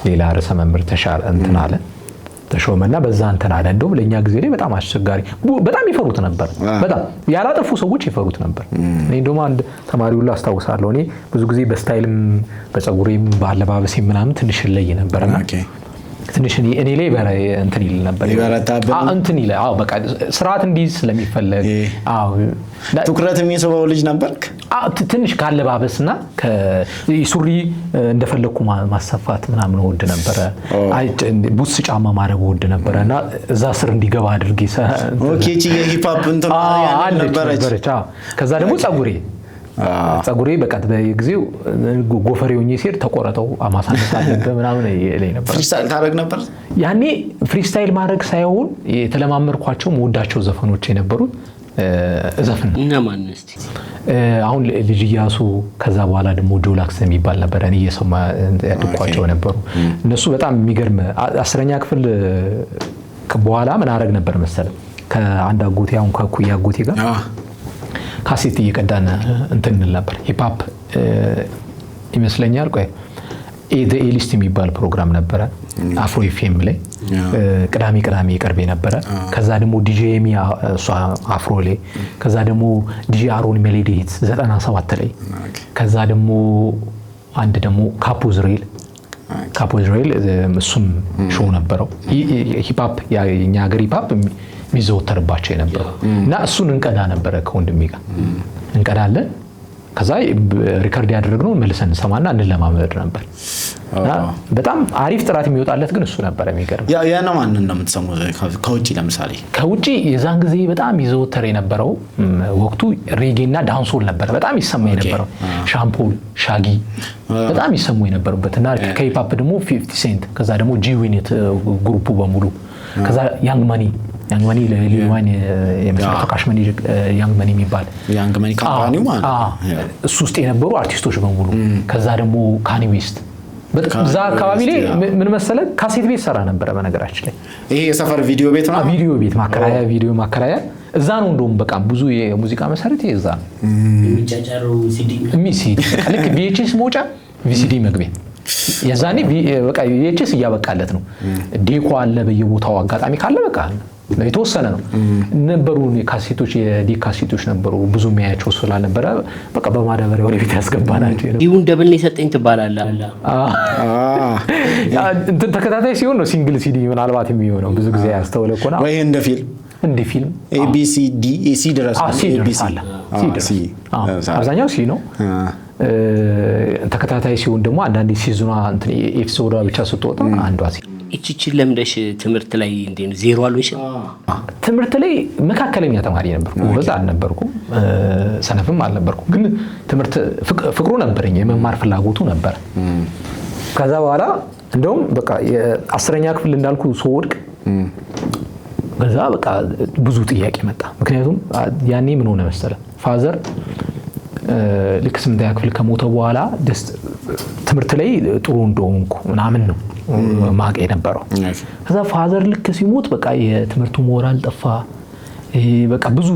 ሌላ ርዕሰ መምህር ተሻረ እንትን አለ ተሾመና በዛ እንትን አለ። እንደውም ለኛ ጊዜ ላይ በጣም አስቸጋሪ በጣም ይፈሩት ነበር። በጣም ያላጠፉ ሰዎች ይፈሩት ነበር። እኔ እንደውም አንድ ተማሪ ሁሉ አስታውሳለሁ። እኔ ብዙ ጊዜ በስታይልም በፀጉሬም በአለባበሴም ምናምን ትንሽ ለይ ነበርና ትንሽ እኔ ላይ እንትን ይል ነበር እንትን ይል። አዎ በቃ ስርዓት እንዲይዝ ስለሚፈለግ አዎ ትኩረት የሚስበው ልጅ ነበርክ? አዎ ትንሽ ካለባበስና ከሱሪ እንደፈለኩ ማሰፋት ምናምን እወድ ነበረ። አይ ቡትስ ጫማ ማድረግ እወድ ነበረና እዛ ስር እንዲገባ አድርጌ Okay እቺ የ hip hop እንትን ነበረች። አዎ ከዛ ደግሞ ፀጉሬ በቃ በጊዜው ጎፈሬ ሆኜ ሲሄድ ተቆረጠው ማሳነስ አለብህ ምናምን ይለኝ ነበር። Freestyle ታደርግ ነበር? ያኔ freestyle ማድረግ ሳይሆን የተለማመርኳቸው መወዳቸው ዘፈኖች የነበሩት ዘፈን እና ማን እስቲ አሁን ልጅ ኢያሱ ከዛ በኋላ ደግሞ ጆላክስ የሚባል ነበር። እኔ እየሰማ ያድኳቸው ነበሩ። እነሱ በጣም የሚገርም 10ኛ ክፍል በኋላ ምን አደረግ ነበር መሰለህ ከአንድ አጎቴ አሁን ከኩያ አጎቴ ጋር ካሴት እየቀዳን እንትን እንል ነበር። Hip hop ይመስለኛል። ቆይ The A-List የሚባል ፕሮግራም ነበረ አፍሮ ኤፍኤም ላይ ቅዳሜ ቅዳሜ ይቀርብ ነበረ። ከዛ ደግሞ ዲጄ ኤሚ እሷ አፍሮ ላይ፣ ከዛ ደግሞ ዲጄ አሮን Melody Hits 97 ላይ፣ ከዛ ደግሞ አንድ ደግሞ ካፖዝሬል እሱም show ነበረው። Hip hop የኛ ሀገር hip hop የሚዘወተርባቸው የነበረው እና እሱን እንቀዳ ነበረ ከወንድሜ ጋር እንቀዳለን። ከዛ record ያደረግነው መልሰን እንሰማና እንለማመድ ነበር። በጣም አሪፍ ጥራት የሚወጣለት ግን እሱ ነበር። የሚገርም ያ ያ ነው። ማንን ነው የምትሰሙት ከውጪ? ለምሳሌ ከውጪ የዛን ጊዜ በጣም ይዘወተር የነበረው ወቅቱ ሬጌና dancehall ነበር። በጣም ይሰማ የነበረው ሻን ፖል፣ ሻጊ በጣም ይሰሙ የነበሩበት እና ከ hip hop ደግሞ 50 Cent፣ ከዛ ደግሞ G-Unit group ኡ በሙሉ፣ ከዛ Young Money ሊል ዋይን የመሰረተው Cash Money Young Money የሚባል Young Money company ው ማለት ነው። እሱ ውስጥ የነበሩ አርቲስቶች በሙሉ፣ ከዛ ደግሞ ካኒ ዌስት እዛ አካባቢ ላይ ምን መሰለህ ካሴት ቤት ሰራ ነበረ። በነገራችን ላይ ይሄ የሰፈር ቪዲዮ ቤት ነው። ቪዲዮ ቤት ማከራያ፣ ቪዲዮ ማከራያ እዛ ነው። እንደውም በቃ ብዙ የሙዚቃ መሰረት እዛ ነው የሚጫጫረው ሲዲ ሲዲ ልክ VHS መውጫ VCD መግቢያ የዛኔ በቃ VHS እያበቃለት ነው። ዴኮ አለ በየቦታው አጋጣሚ ካለ በቃ የተወሰነ ነው ነበሩ። ካሴቶች የ deck ካሴቶች ነበሩ። ብዙ የሚያያቸው ስላልነበረ በቃ በማዳበሪያ ወደ ቤት ያስገባናቸው። ይሁን double ነው የሰጠኝ ትባላለህ። እንትን ተከታታይ ሲሆን ነው single CD ምናልባት የሚሆነው ብዙ ጊዜ ያስተውለ እኮ ነው። ወይ እንደ ፊልም እንደ ፊልም A B C D A C ድረስ C ድረስ አለ። አብዛኛው C ነው። ተከታታይ ሲሆን ደግሞ አንዳንዴ season ኗ እንትን episode ዋ ብቻ ስትወጣ አንዷ C። እቺችን ለምደሽ ትምህርት ላይ እንዴት ነው ዜሮ አልሆንሽም? ትምህርት ላይ መካከለኛ ተማሪ ነበርኩ። ጎበዝ አልነበርኩም፣ ሰነፍም አልነበርኩም። ግን ትምህርት ፍቅሩ ነበረኝ፣ የመማር ፍላጎቱ ነበር። ከዛ በኋላ እንደውም በቃ 10ኛ ክፍል እንዳልኩ ስወድቅ ከዛ በቃ ብዙ ጥያቄ መጣ። ምክንያቱም ያኔ ምን ሆነ መሰለ father ልክ 8ኛ ክፍል ከሞተ በኋላ ትምህርት ላይ ጥሩ እንደሆንኩ ምናምን ነው ማቅ የነበረው። ከዛ father ልክ ሲሞት በቃ የትምህርቱ ሞራል ጠፋ። በቃ ብዙ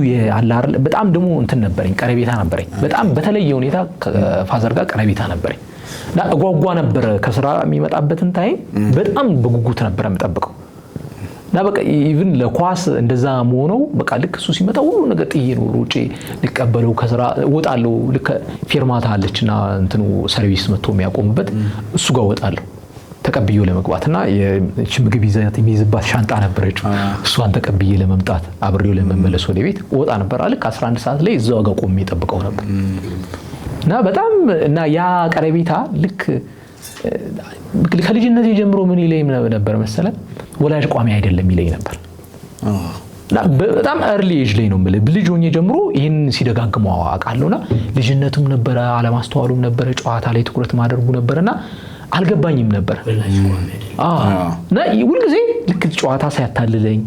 በጣም ደግሞ እንትን ነበረኝ፣ ቀረቤታ ነበረኝ። በጣም በተለየ ሁኔታ father ጋር ቀረቤታ ነበረኝ እና እጓጓ ነበረ። ከስራ የሚመጣበትን time በጣም በጉጉት ነበረ የምጠብቀው። እና በቃ even ለኳስ እንደዛ መሆነው በቃ ልክ እሱ ሲመጣ ሁሉ ነገር ጥዬ ነው ሮጬ ልቀበለው ከስራ እወጣለሁ። ልክ ፌርማታ አለችና እንትኑ ሰርቪስ መጥቶ የሚያቆምበት እሱ ጋር እወጣለሁ ተቀብዬው ለመግባት እና እቺ ምግብ ይዘት የሚይዝባት ሻንጣ ነበረች። እሷን ተቀብዬ ለመምጣት አብሬው ለመመለስ ወደ ቤት እወጣ ነበር። ልክ 11 ሰዓት ላይ እዛው ጋር ቆሜ እጠብቀው ነበር። እና በጣም እና ያ ቀረቤታ ልክ ከልጅነቴ ጀምሮ ምን ይለኝ ነበር መሰለ ወላጅ ቋሚ አይደለም ይለኝ ነበር። በጣም early age ላይ ነው የምልህ፣ ልጅ ሆኜ ጀምሮ ይህን ሲደጋግመው አውቃለሁና ልጅነቱም ነበረ፣ አለማስተዋሉም ነበረ፣ ጨዋታ ላይ ትኩረት ማድረጉ ነበርና አልገባኝም ነበር። እና ሁልጊዜ ልክ ጨዋታ ሳያታልለኝ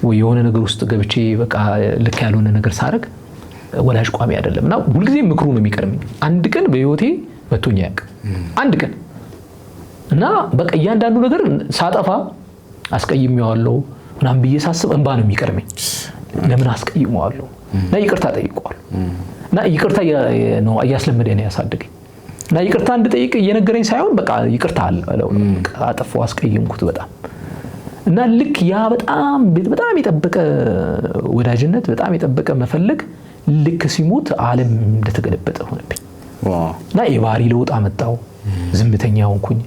ወይ የሆነ ነገር ውስጥ ገብቼ በቃ ልክ ያልሆነ ነገር ሳደርግ ወላጅ ቋሚ አይደለም እና ሁልጊዜ ምክሩ ነው የሚቀርመኝ። አንድ ቀን በህይወቴ መቶኝ አያውቅም። አንድ ቀን እና በቃ እያንዳንዱ ነገር ሳጠፋ አስቀይሜዋለሁ ምናምን ብዬ ሳስብ እንባ ነው የሚቀርመኝ። ለምን አስቀይሜዋለሁ? እና ይቅርታ ጠይቀዋለሁ። እና ይቅርታ ነው እያስለመደኝ ነው ያሳደገኝ። እና ይቅርታ እንድጠይቅ እየነገረኝ ሳይሆን በቃ ይቅርታ አለው። አጠፋሁ፣ አስቀየምኩት በጣም። እና ልክ ያ በጣም በጣም የጠበቀ ወዳጅነት፣ በጣም የጠበቀ መፈለግ ልክ ሲሞት ዓለም እንደተገለበጠ ሆነብኝ። እና የባህሪ ለውጥ አመጣው። ዝምተኛ ሆንኩኝ።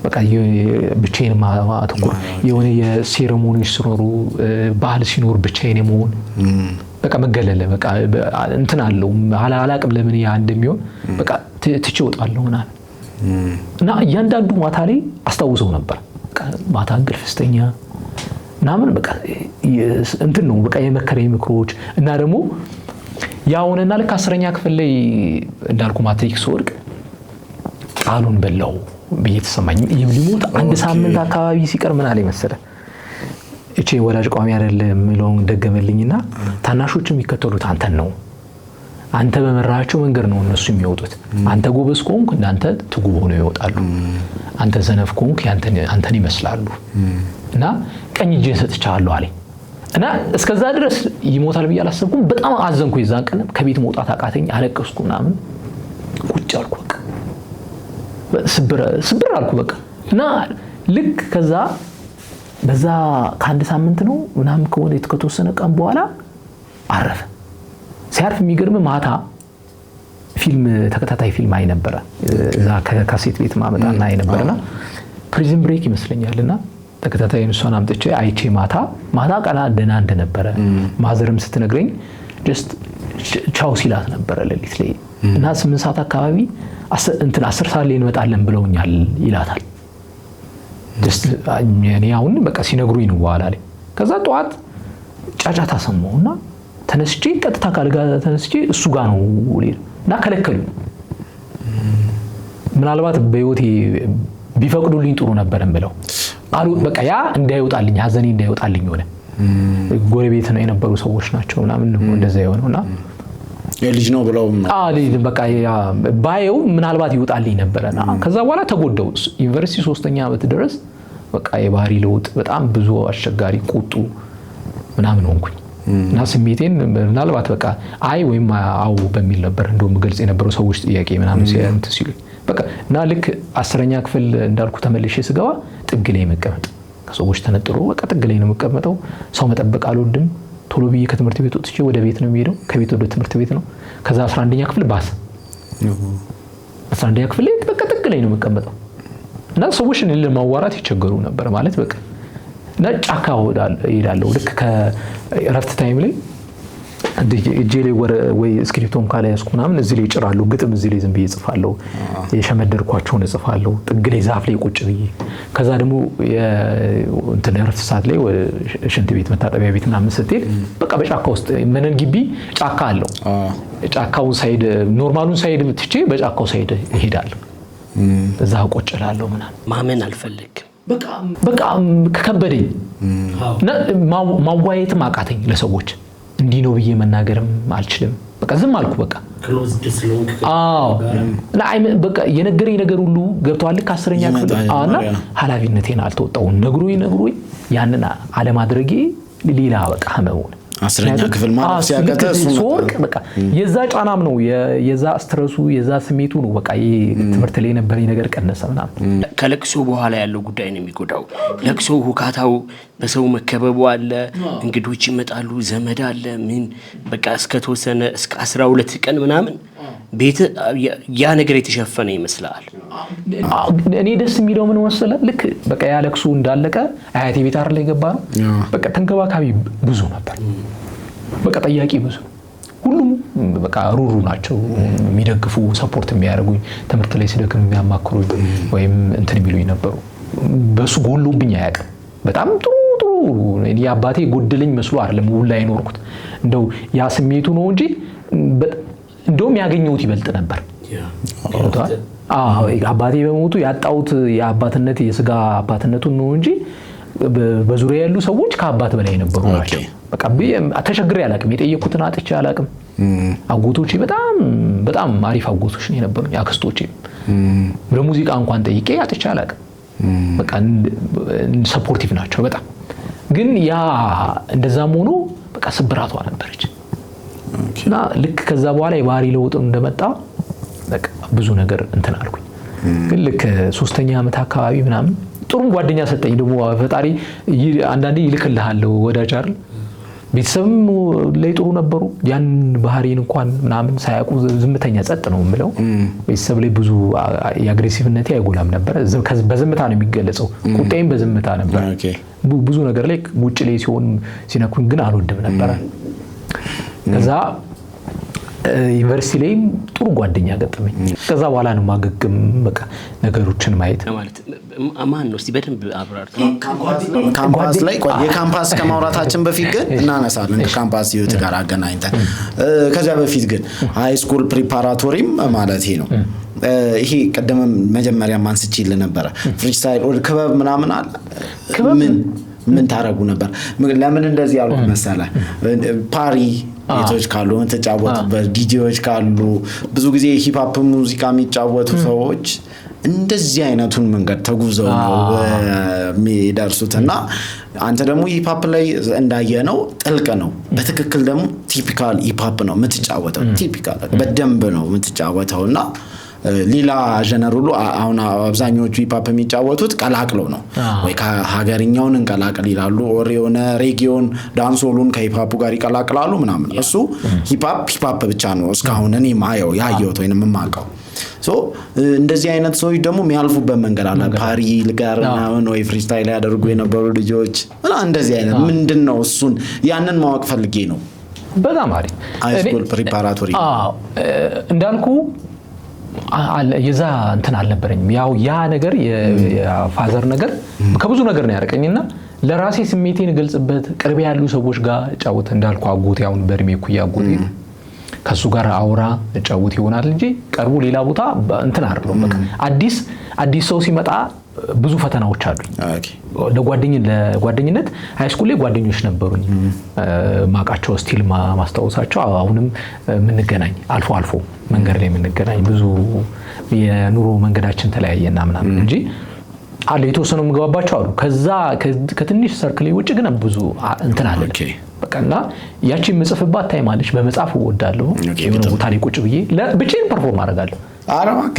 በቃ ብቻዬን ማተኮር፣ የሆነ የሴሬሞኒ ሲኖሩ ባህል ሲኖር ብቻዬን የመሆን በቃ መገለል በቃ እንትን አለው አላቅም ለምን ያ እንደሚሆን በቃ ትቼ እወጣለሁ ምናምን። እና እያንዳንዱ ማታ ላይ አስታውሰው ነበር። በቃ ማታ እንቅልፍ ስተኛ ምናምን በቃ እንትን ነው በቃ የመከረኝ ምክሮች። እና ደግሞ ያ ሆነና ልክ 10ኛ ክፍል ላይ እንዳልኩ ማትሪክ ስወድቅ ቃሉን በላው ብዬ ተሰማኝ። ሊሞት አንድ ሳምንት አካባቢ ሲቀር ምን አለኝ መሰለህ፣ እቺ ወላጅ ቋሚ አይደለም የሚለውን ደገመልኝና ታናሾች የሚከተሉት አንተን ነው፣ አንተ በመራቸው መንገድ ነው እነሱ የሚወጡት። አንተ ጎበዝ ከሆንክ እንዳንተ ትጉ ሆነው ይወጣሉ፣ አንተ ሰነፍ ከሆንክ አንተን ይመስላሉ። እና ቀኝ እጄን ሰጥቻለሁ አለኝ። እና እስከዛ ድረስ ይሞታል ብዬ አላሰብኩም። በጣም አዘንኩ። የዛን ቀን ከቤት መውጣት አቃተኝ፣ አለቀስኩ ምናምን ቁጭ አልኩ። በቃ ስብር ስብር አልኩ በቃ። እና ልክ ከዛ በዛ ከአንድ ሳምንት ነው ምናምን ከሆነ ከተወሰነ ቀን በኋላ አረፈ። ሲያርፍ የሚገርም ማታ ፊልም ተከታታይ ፊልም አይ ነበረ፣ እዛ ከካሴት ቤት ማመጣና አይ ነበርና Prison Break ይመስለኛልና ተከታታይ እሷን አምጥቼ አይቼ ማታ ማታ ቀና ደህና እንደነበረ mother ም ስትነግረኝ just ቻው ሲላት ነበረ ሌሊት ላይ። እና 8 ሰዓት አካባቢ እንትን 10 ሰዓት ላይ እንመጣለን ብለውኛል ይላታል። just እኔ አሁን በቃ ሲነግሩኝ ነው በኋላ ላይ። ከዛ ጠዋት ጫጫታ ሰማሁና ተነስቼ ቀጥታ ካልጋ ተነስቼ እሱ ጋር ነው እና ከለከሉኝ። ምናልባት በህይወቴ ቢፈቅዱልኝ ጥሩ ነበር ብለው አሉ። በቃ ያ እንዳይወጣልኝ ሀዘኔ እንዳይወጣልኝ ሆነ። ጎረቤት ነው የነበሩ ሰዎች ናቸው ምናምን እንደዛ የሆነው እና የልጅ ነው ብለው በቃ ባየው ምናልባት ይወጣልኝ ነበረና ከዛ በኋላ ተጎዳው። ዩኒቨርሲቲ 3ኛ ዓመት ድረስ በቃ የባህሪ ለውጥ በጣም ብዙ አስቸጋሪ ቁጡ ምናምን ሆንኩኝ። እና ስሜቴን ምናልባት በቃ አይ ወይም አው በሚል ነበር እንደውም ግልጽ የነበረው ሰዎች ጥያቄ ምናምን እንትን ሲሉኝ በቃ። እና ልክ 10ኛ ክፍል እንዳልኩ ተመልሼ ስገባ ጥግ ላይ መቀመጥ ከሰዎች ተነጥሎ በቃ ጥግ ላይ ነው የምቀመጠው። ሰው መጠበቅ አልወድም። ቶሎ ብዬ ከትምህርት ቤት ወጥቼ ወደ ቤት ነው የሚሄደው። ከቤት ወደ ትምህርት ቤት ነው። ከዛ 11ኛ ክፍል ባስ 11ኛ ክፍል ላይ በቃ ጥግ ላይ ነው የምቀመጠው። እና ሰዎች እኔን ለማዋራት ይቸገሩ ነበር ማለት በቃ። እና ጫካ እሄዳለሁ። ልክ ከእረፍት time ላይ እጄ ላይ ወይ እስክሪፕቶም ካላያዝኩ ምናምን እዚህ ላይ እጭራለሁ። ግጥም እዚህ ላይ ዝም ብዬ እጽፋለሁ። የሸመደድኳቸውን እጽፋለሁ። ጥግ ላይ ዛፍ ላይ ቁጭ ብዬ፣ ከዛ ደግሞ እንትን እረፍት ሰዓት ላይ ሽንት ቤት፣ መታጠቢያ ቤት ምናምን ስትሄድ በቃ በጫካ ውስጥ፣ መነን ግቢ ጫካ አለው። ጫካውን side፣ normal ኡን side ትቼ በጫካው side እሄዳለሁ። እዛ ቁጭ እላለሁ ምናምን። ማመን አልፈለግም። በቃ ከከበደኝ እና ማዋየትም አቃተኝ፣ ለሰዎች እንዲህ ነው ብዬ መናገርም አልችልም። በቃ ዝም አልኩ። በቃ አዎ፣ እና በቃ የነገረኝ ነገር ሁሉ ገብተዋል። ልክ 10ኛ ክፍል እና ኃላፊነቴን አልተወጣሁም። ነግሮኝ ነግሮኝ ያንን አለማድረጌ ሌላ በቃ ህመም ሆነ። 10ኛ ክፍል ማለፍ ሲያቅትህ እሱ ስወርቅ በቃ የዛ ጫናም ነው፣ የዛ stress ኡ፣ የዛ ስሜቱ ነው። በቃ ይሄ ትምህርት ላይ የነበረኝ ነገር ቀነሰ ምናምን። ከለቅሶ በኋላ ያለው ጉዳይ ነው የሚጎዳው። ለቅሶ ሁካታው፣ በሰው መከበቡ አለ፣ እንግዶች ይመጣሉ፣ ዘመድ አለ፣ ምን በቃ እስከተወሰነ እስከ 12 ቀን ምናምን ቤት ያ ነገር የተሸፈነ ይመስላል። እኔ ደስ የሚለው ምን መሰለህ፣ ልክ በቃ ያ ለቅሶ እንዳለቀ አያቴ ቤት አይደል የገባ ነው። በቃ ተንከባካቢ ብዙ ነበር። በቃ ጠያቂ ብዙ፣ ሁሉም በቃ ሩሩ ናቸው። የሚደግፉ፣ support የሚያደርጉኝ፣ ትምህርት ላይ ስደክም የሚያማክሩኝ ወይም እንትን የሚሉኝ ነበሩ። በሱ ጎሎብኝ አያውቅም። በጣም ጥሩ ጥሩ የአባቴ ጎደለኝ መስሎ አይደለም ውላ የኖርኩት፣ እንደው ያ ስሜቱ ነው እንጂ እንደውም ያገኘሁት ይበልጥ ነበር። አባቴ በሞቱ ያጣሁት የአባትነት፣ የስጋ አባትነቱን ነው እንጂ በዙሪያ ያሉ ሰዎች ከአባት በላይ የነበሩ ናቸው። በቃ ተቸግሬ አላውቅም። የጠየኩትን አጥቼ አላውቅም። አጎቶቼ በጣም በጣም አሪፍ አጎቶች ነው የነበሩኝ። አክስቶቼ ለሙዚቃ እንኳን ጠይቄ አጥቼ አላውቅም። በቃ supportive ናቸው በጣም። ግን ያ እንደዛም ሆኖ በቃ ስብራቷ ነበረች እና ልክ ከዛ በኋላ የባህሪ ለውጥ እንደመጣ በቃ ብዙ ነገር እንትን አልኩኝ። ግን ልክ ሶስተኛ ዓመት አካባቢ ምናምን ጥሩም ጓደኛ ሰጠኝ። ደግሞ ፈጣሪ አንዳንዴ ይልክልሃል ወዳጅ አይደል? ቤተሰብም ላይ ጥሩ ነበሩ። ያን ባህሪን እንኳን ምናምን ሳያውቁ፣ ዝምተኛ ጸጥ ነው የምለው። ቤተሰብ ላይ ብዙ የ aggressive ነቴ አይጎላም ነበረ። በዝምታ ነው የሚገለጸው። ቁጣዬም በዝምታ ነበር። ብዙ ነገር ላይ ውጭ ላይ ሲሆን ሲነኩኝ ግን አልወድም ነበረ። ከዛ ዩኒቨርሲቲ ላይም ጥሩ ጓደኛ ገጠመኝ። ከዛ በኋላ ነው ማገገም፣ በቃ ነገሮችን ማየት። ማለት ማን ነው? እስቲ በደንብ አብራር። ካምፓስ ላይ፣ የካምፓስ ከማውራታችን በፊት ግን እናነሳለን ከካምፓስ ህይወት ጋር አገናኝተን። ከዚያ በፊት ግን high school preparatory ም ማለት ነው፣ ይሄ ቅድምም መጀመሪያ አንስቼልህ ነበረ፣ freestyle or ክበብ ምናምን አለ፣ ምን ምን ታረጉ ነበር? ለምን እንደዚህ ያልኩ መሰለ? ፓሪ ቤቶች ካሉ የምትጫወቱበት፣ ዲጄዎች ካሉ፣ ብዙ ጊዜ hip hop ሙዚቃ የሚጫወቱ ሰዎች እንደዚህ አይነቱን መንገድ ተጉዘው ነው የሚደርሱት። እና አንተ ደግሞ hip hop ላይ እንዳየነው ጥልቅ ነው። በትክክል ደግሞ typical hip hop ነው የምትጫወተው። Typical በደንብ ነው የምትጫወተው። እና ሌላ genre ሁሉ፣ አሁን አብዛኛዎቹ hip hop የሚጫወቱት ቀላቅለው ነው፣ ወይ ከሀገርኛውን እንቀላቅል ይላሉ፣ or የሆነ ሬጌውን፣ dancehall ኡን ከ hip hop ኡ ጋር ይቀላቅላሉ ምናምን። እሱ hip hop hip hop ብቻ ነው እስካሁን እኔ ማየው፣ ያየሁት ወይም የማውቀው። So እንደዚህ አይነት ሰዎች ደግሞ የሚያልፉበት መንገድ አለ። ፓሪ ጋር ምናምን ወይ freestyle ያደርጉ የነበሩ ልጆች ምናምን እንደዚህ አይነት ምንድን ነው፣ እሱን ያንን ማወቅ ፈልጌ ነው። በጣም አሪፍ። High school preparatory። እንዳልኩ የዛ እንትን አልነበረኝም። ያው ያ ነገር የ father ነገር ከብዙ ነገር ነው ያረቀኝና ለራሴ ስሜቴን እገልጽበት ቅርብ ያሉ ሰዎች ጋር እጫወት፣ እንዳልኩ አጎቴ፣ አሁን በእድሜ እኩያ አጎቴ፣ ከእሱ ጋር አውራ እጫወት ይሆናል እንጂ ቀርቦ ሌላ ቦታ እንትን አይደለሁም። በቃ አዲስ አዲስ ሰው ሲመጣ ብዙ ፈተናዎች አሉኝ። ለጓደኝነት high school ላይ ጓደኞች ነበሩኝ ማቃቸው፣ still ማስታወሳቸው፣ አሁንም የምንገናኝ፣ አልፎ አልፎ መንገድ ላይ የምንገናኝ፣ ብዙ የኑሮ መንገዳችን ተለያየና ምናምን እንጂ አለ፣ የተወሰኑ የምገባባቸው አሉ። ከዛ ከትንሽ circle ውጭ ግን ብዙ እንትን አለ በቃ። እና ያቺ የምጽፍባት time አለች። በመጻፍ እወዳለሁ። የሆነ ቦታ ላይ ቁጭ ብዬ ብቻዬን perform አደርጋለሁ።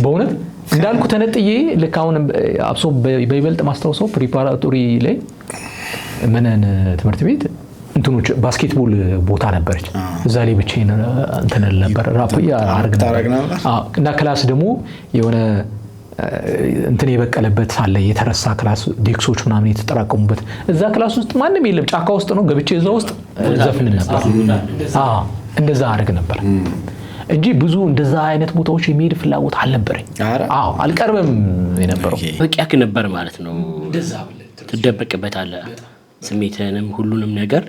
በእውነት እንዳልኩ ተነጥዬ፣ ልክ አሁን አብሶ በይበልጥ ማስታውሰው preparatory ላይ መነን ትምህርት ቤት እንትኖች basketball ቦታ ነበረች። እዛ ላይ ብቻዬን እንትን እል ነበር፣ ራፕ አደርግ ነበር። እና class ደግሞ የሆነ እንትን የበቀለበት አለ፣ የተረሳ class desk ኦች ምናምን የተጠራቀሙበት፣ እዛ class ውስጥ ማንም የለም፣ ጫካ ውስጥ ነው። ገብቼ እዛ ውስጥ ዘፍን ነበር። አዎ፣ እንደዛ አድርግ ነበር እንጂ ብዙ እንደዛ አይነት ቦታዎች የሚሄድ ፍላጎት አልነበረኝ። ኧረ? አዎ፣ አልቀርብም የነበረው። በቂያክ ነበር ማለት ነው። ትደበቅበታለህ። ስሜትህንም ሁሉንም ነገር፣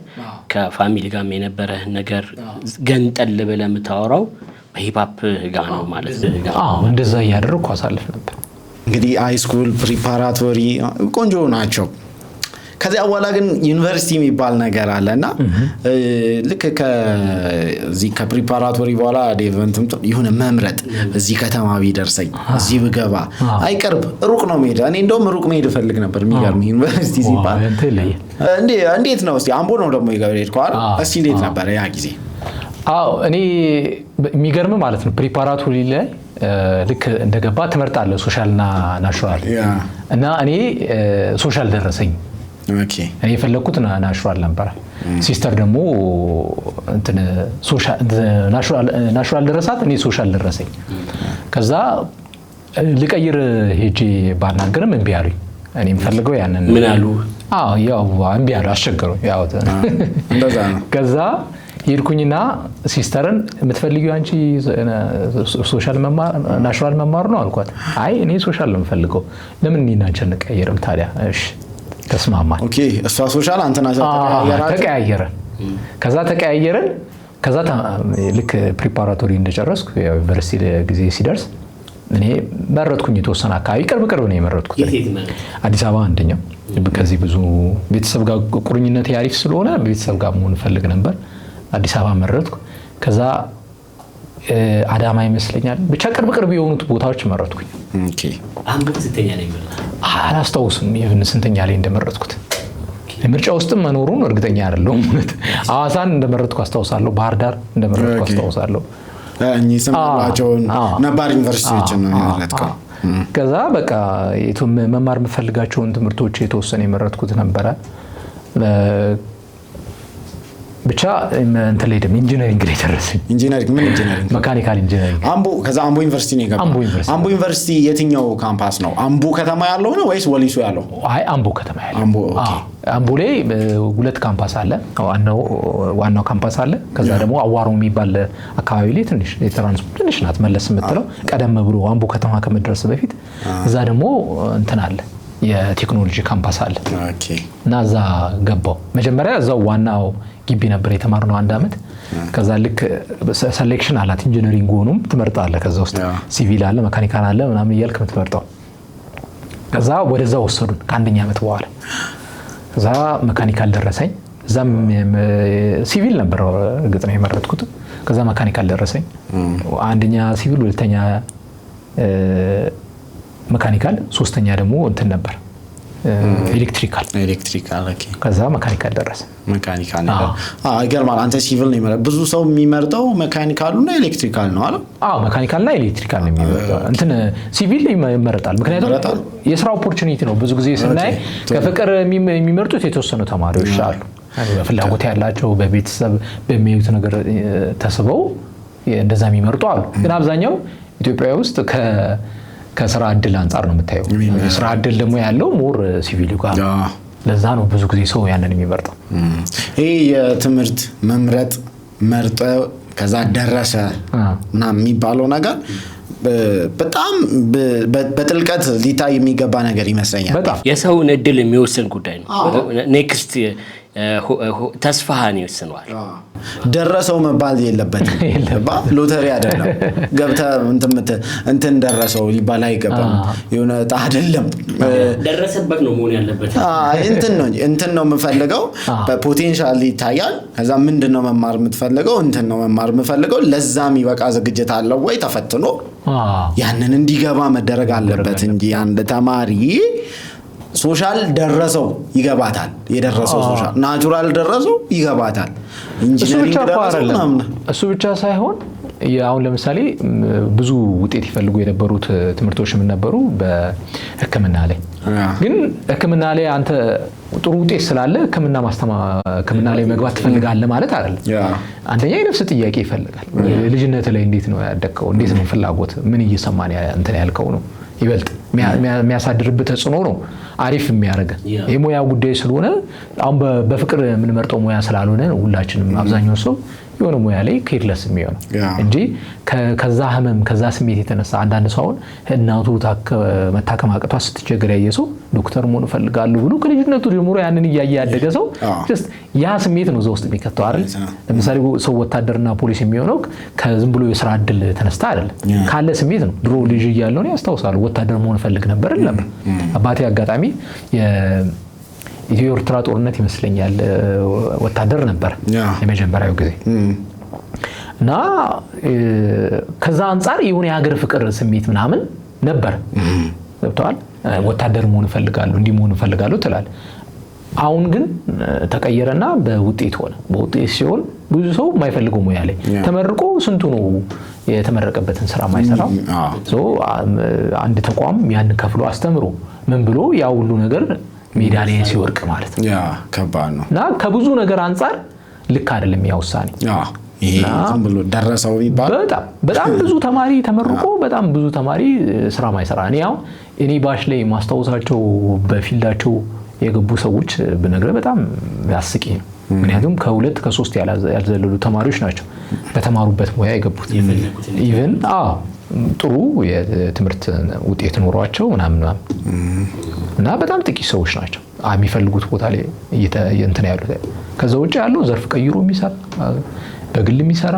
ከ family ጋርም የነበረህን ነገር ገንጠል ብለህ የምታወራው በ hip hop ጋር ነው ማለት ነው። አዎ፣ እንደዛ እያደረግኩ አሳልፍ ነበር። እንግዲህ high school፣ preparatory ቆንጆ ናቸው። ከዚያ በኋላ ግን ዩኒቨርሲቲ የሚባል ነገር አለ እና ልክ ከዚህ ከ preparatory በኋላ ዴቨንትም የሆነ መምረጥ፣ እዚህ ከተማ ቢደርሰኝ፣ እዚህ ብገባ አይቀርብ፣ ሩቅ ነው መሄድ። እኔ እንደውም ሩቅ መሄድ እፈልግ ነበር። የሚገርም ዩኒቨርሲቲ ሲባል ያንተ ይለያል። እንዴት ነው? እስኪ አምቦ ነው ደግሞ የሄድከው አይደል? እስኪ እንዴት ነበረ ያ ጊዜ? አዎ፣ እኔ የሚገርም ማለት ነው preparatory ላይ ልክ እንደገባ ትመርጣለህ social እና natural እና እኔ social ደረሰኝ። እኔ የፈለግኩት natural ነበረ። Sister ደግሞ እንትን natural ደረሳት፣ እኔ social ደረሰኝ። ከዛ ልቀይር ሄጄ ባናገርም እምቢ አሉኝ። እኔ የምፈልገው ያንን ምን አሉ? አዎ፣ ያው እምቢ አሉ፣ አስቸገሩኝ። ያው እንደዛ ነው። ከዛ ሄድኩኝና sister ን የምትፈልጊው አንቺ social መማር natural መማር ነው አልኳት። አይ፣ እኔ social ነው የምፈልገው። ለምን እኔና አንቺ አንቀየርም ታዲያ? እሺ ተስማማን። Okay፣ እሷ social፣ አንተ natural ተቀያየራችሁ? ተቀያየረን። ከዛ ተቀያየረን። ከዛ ልክ preparatory እንደጨረስኩ ያው ዩኒቨርሲቲ ጊዜ ሲደርስ እኔ መረጥኩኝ። የተወሰነ አካባቢ ቅርብ ቅርብ ነው የመረጥኩት። የት የት መረጥክ? አዲስ አበባ አንደኛው፣ ከዚህ ብዙ ቤተሰብ ጋር ቁርኝነት ያሪፍ ስለሆነ ቤተሰብ ጋር መሆን እፈልግ ነበር። አዲስ አበባ መረጥኩ። ከዛ አዳማ ይመስለኛል። ብቻ ቅርብ ቅርብ የሆኑት ቦታዎች መረጥኩኝ። አምቦ ስንተኛ ላይ መረጥክ? አላስታውስም even ስንተኛ ላይ እንደመረጥኩት፣ ምርጫ ውስጥም መኖሩን እርግጠኛ አይደለሁም። እውነት ሐዋሳን እንደመረጥኩ አስታውሳለሁ። ባህር ዳር እንደመረጥኩ አስታውሳለሁ። እኚህ ስም ያላቸውን ነባር ዩኒቨርሲቲዎችን ነው የመረጥከው። ከዛ በቃ መማር የምፈልጋቸውን ትምህርቶች የተወሰነ የመረጥኩት ነበረ። ብቻ እንትን ላይ ደግሞ engineering ላይ ደረሰኝ። Engineering፣ ምን engineering? Mechanical engineering። አምቦ፣ ከዛ አምቦ ዩኒቨርሲቲ ነው የገባው? አምቦ ዩኒቨርሲቲ። አምቦ ዩኒቨርሲቲ የትኛው ካምፓስ ነው? አምቦ ከተማ ያለው ነው ወይስ ወሊሶ ያለው? አይ፣ አምቦ ከተማ ያለው። አምቦ፣ okay። አዎ፣ አምቦ ላይ ሁለት ካምፓስ አለ። ዋናው ካምፓስ አለ። ከዛ ደግሞ አዋሮ የሚባል አካባቢ ላይ ትንሽ የትራንስፖርት ትንሽ ናት መለስ የምትለው፣ ቀደም ብሎ አምቦ ከተማ ከመድረስ በፊት እዛ ደግሞ እንትን አለ፣ የቴክኖሎጂ ካምፓስ አለ። እና እዛ ገባው። መጀመሪያ እዛው ዋናው ግቢ ነበር የተማርነው አንድ አመት። ከዛ ልክ selection አላት engineering ሆኖም ትመርጣለህ። ከዛ ውስጥ ሲቪል አለ፣ mechanical አለ ምናምን እያልክ የምትመርጠው። ከዛ ወደዛ ወሰዱን ከአንደኛ ዓመት በኋላ። ከዛ mechanical ደረሰኝ። እዛም ሲቪል ነበር እርግጥ ነው የመረጥኩት። ከዛ mechanical ደረሰኝ። አንደኛ ሲቪል፣ ሁለተኛ mechanical፣ ሶስተኛ ደግሞ እንትን ነበር፣ electrical። Electrical፣ okay። ከዛ mechanical ደረሰ። Mechanical ነገር። አዎ፣ ይገርማል። አንተ ሲቪል ነው የመረጥከው። ብዙ ሰው የሚመርጠው mechanical ኡ እና electrical ነው አይደል? አዎ፣ mechanical እና electrical ነው የሚመርጠው። እንትን ሲቪል ይመረጣል። ምክንያቱም ይመረጣል? የስራ opportunity ነው። ብዙ ጊዜ ስናይ ከፍቅር የሚመርጡት የተወሰኑ ተማሪዎች አሉ። ፍላጎት ያላቸው፣ በቤተሰብ በሚያዩት ነገር ተስበው እንደዛ የሚመርጡ አሉ። ግን አብዛኛው ኢትዮጵያ ውስጥ ከስራ እድል አንጻር ነው የምታየው። የስራ እድል ደግሞ ያለው more ሲቪሉ ጋር ነው። ለዛ ነው ብዙ ጊዜ ሰው ያንን የሚመርጠው። ይህ የትምህርት መምረጥ፣ መርጠ ከዛ ደረሰ ምናምን የሚባለው ነገር በጣም በጥልቀት ሊታይ የሚገባ ነገር ይመስለኛል። በጣም። የሰውን እድል የሚወስን ጉዳይ ነው። Next ተስፋህን ይወስነዋል። ደረሰው መባል የለበትም። ገባ? ሎተሪ አይደለም። ገብተህ እንትን ደረሰው ሊባል አይገባም። የሆነ ዕጣ አይደለም። ደረሰበት ነው መሆን ያለበት። እንትን ነው እንጂ እንትን ነው የምፈልገው፣ በ potential ይታያል። ከዛ ምንድን ነው መማር የምትፈልገው? እንትን ነው መማር የምፈልገው። ለዛ የሚበቃ ዝግጅት አለው ወይ ተፈትኖ ያንን እንዲገባ መደረግ አለበት እንጂ አንድ ተማሪ social ደረሰው ይገባታል። የደረሰው social፣ natural ደረሰው ይገባታል። እሱ Engineering ብቻ እኮ ደረሰው አይደለም። ምናምን። እሱ ብቻ ሳይሆን አሁን ለምሳሌ ብዙ ውጤት ይፈልጉ የነበሩት ትምህርቶች ምን ነበሩ? በሕክምና ላይ ግን ሕክምና ላይ አንተ ጥሩ ውጤት ስላለ ሕክምና ላይ መግባት ትፈልጋለህ ማለት አይደለም። አንደኛ የነፍስ ጥያቄ ይፈልጋል። ልጅነት ላይ እንዴት ነው ያደግከው? እንዴት ነው ፍላጎት? ምን እየሰማን እንትን ያልከው ነው ይበልጥ የሚያሳድርብህ ተጽዕኖ ነው አሪፍ የሚያደርገህ። የሙያ ጉዳይ ስለሆነ አሁን በፍቅር የምንመርጠው ሙያ ስላልሆነ ሁላችንም አብዛኛው ሰው የሆነ ሙያ ላይ careless የሚሆነው እንጂ ከዛ ህመም ከዛ ስሜት የተነሳ አንዳንድ ሰው አሁን እናቱ መታከም አቅቷ ስትቸገር ያየ ሰው ዶክተር መሆን እፈልጋለሁ ብሎ ከልጅነቱ ጀምሮ ያንን እያየ ያደገ ሰው just ያ ስሜት ነው እዛ ውስጥ የሚከተው አይደል? ለምሳሌ ሰው ወታደርና ፖሊስ የሚሆነው ከዝም ብሎ የስራ እድል ተነስታ አይደለም፣ ካለ ስሜት ነው። ድሮ ልጅ እያለሁ እኔ አስታውሳለሁ ወታደር መሆን እፈልግ ነበር ነበር። አባቴ አጋጣሚ ኢትዮ ኤርትራ ጦርነት ይመስለኛል ወታደር ነበር የመጀመሪያው ጊዜ እና ከዛ አንጻር የሆነ የሀገር ፍቅር ስሜት ምናምን ነበር። ገብቶሃል? ወታደር መሆን እፈልጋለሁ እንዲህ መሆን እፈልጋለሁ ትላለህ። አሁን ግን ተቀየረና በውጤት ሆነ። በውጤት ሲሆን ብዙ ሰው የማይፈልገው ሙያ ላይ ተመርቆ ስንቱ ነው የተመረቀበትን ስራ የማይሰራው? አንድ ተቋም ያን ከፍሎ አስተምሮ ምን ብሎ ያ ሁሉ ነገር ሜዳ ላይ ሲወርቅ ማለት ነው። ያ ከባድ ነው። እና ከብዙ ነገር አንጻር ልክ አይደለም ያ ውሳኔ። ይሄ ዝም ብሎ ደረሰው የሚባል በጣም በጣም ብዙ ተማሪ ተመርቆ በጣም ብዙ ተማሪ ስራ ማይሰራ። እኔ አሁን እኔ batch ላይ ማስታወሳቸው በ field ኣቸው የገቡ ሰዎች ብነግርህ በጣም ያስቂኝ ነው። ምክንያቱም ከሁለት ከሶስት ያልዘለሉ ተማሪዎች ናቸው በተማሩበት ሙያ የገቡት። Even ጥሩ የትምህርት ውጤት ኖሯቸው ምናምን እና በጣም ጥቂት ሰዎች ናቸው የሚፈልጉት ቦታ ላይ እንትን ያሉት። ከዛ ውጭ ያለው ዘርፍ ቀይሮ የሚሰራ በግል የሚሰራ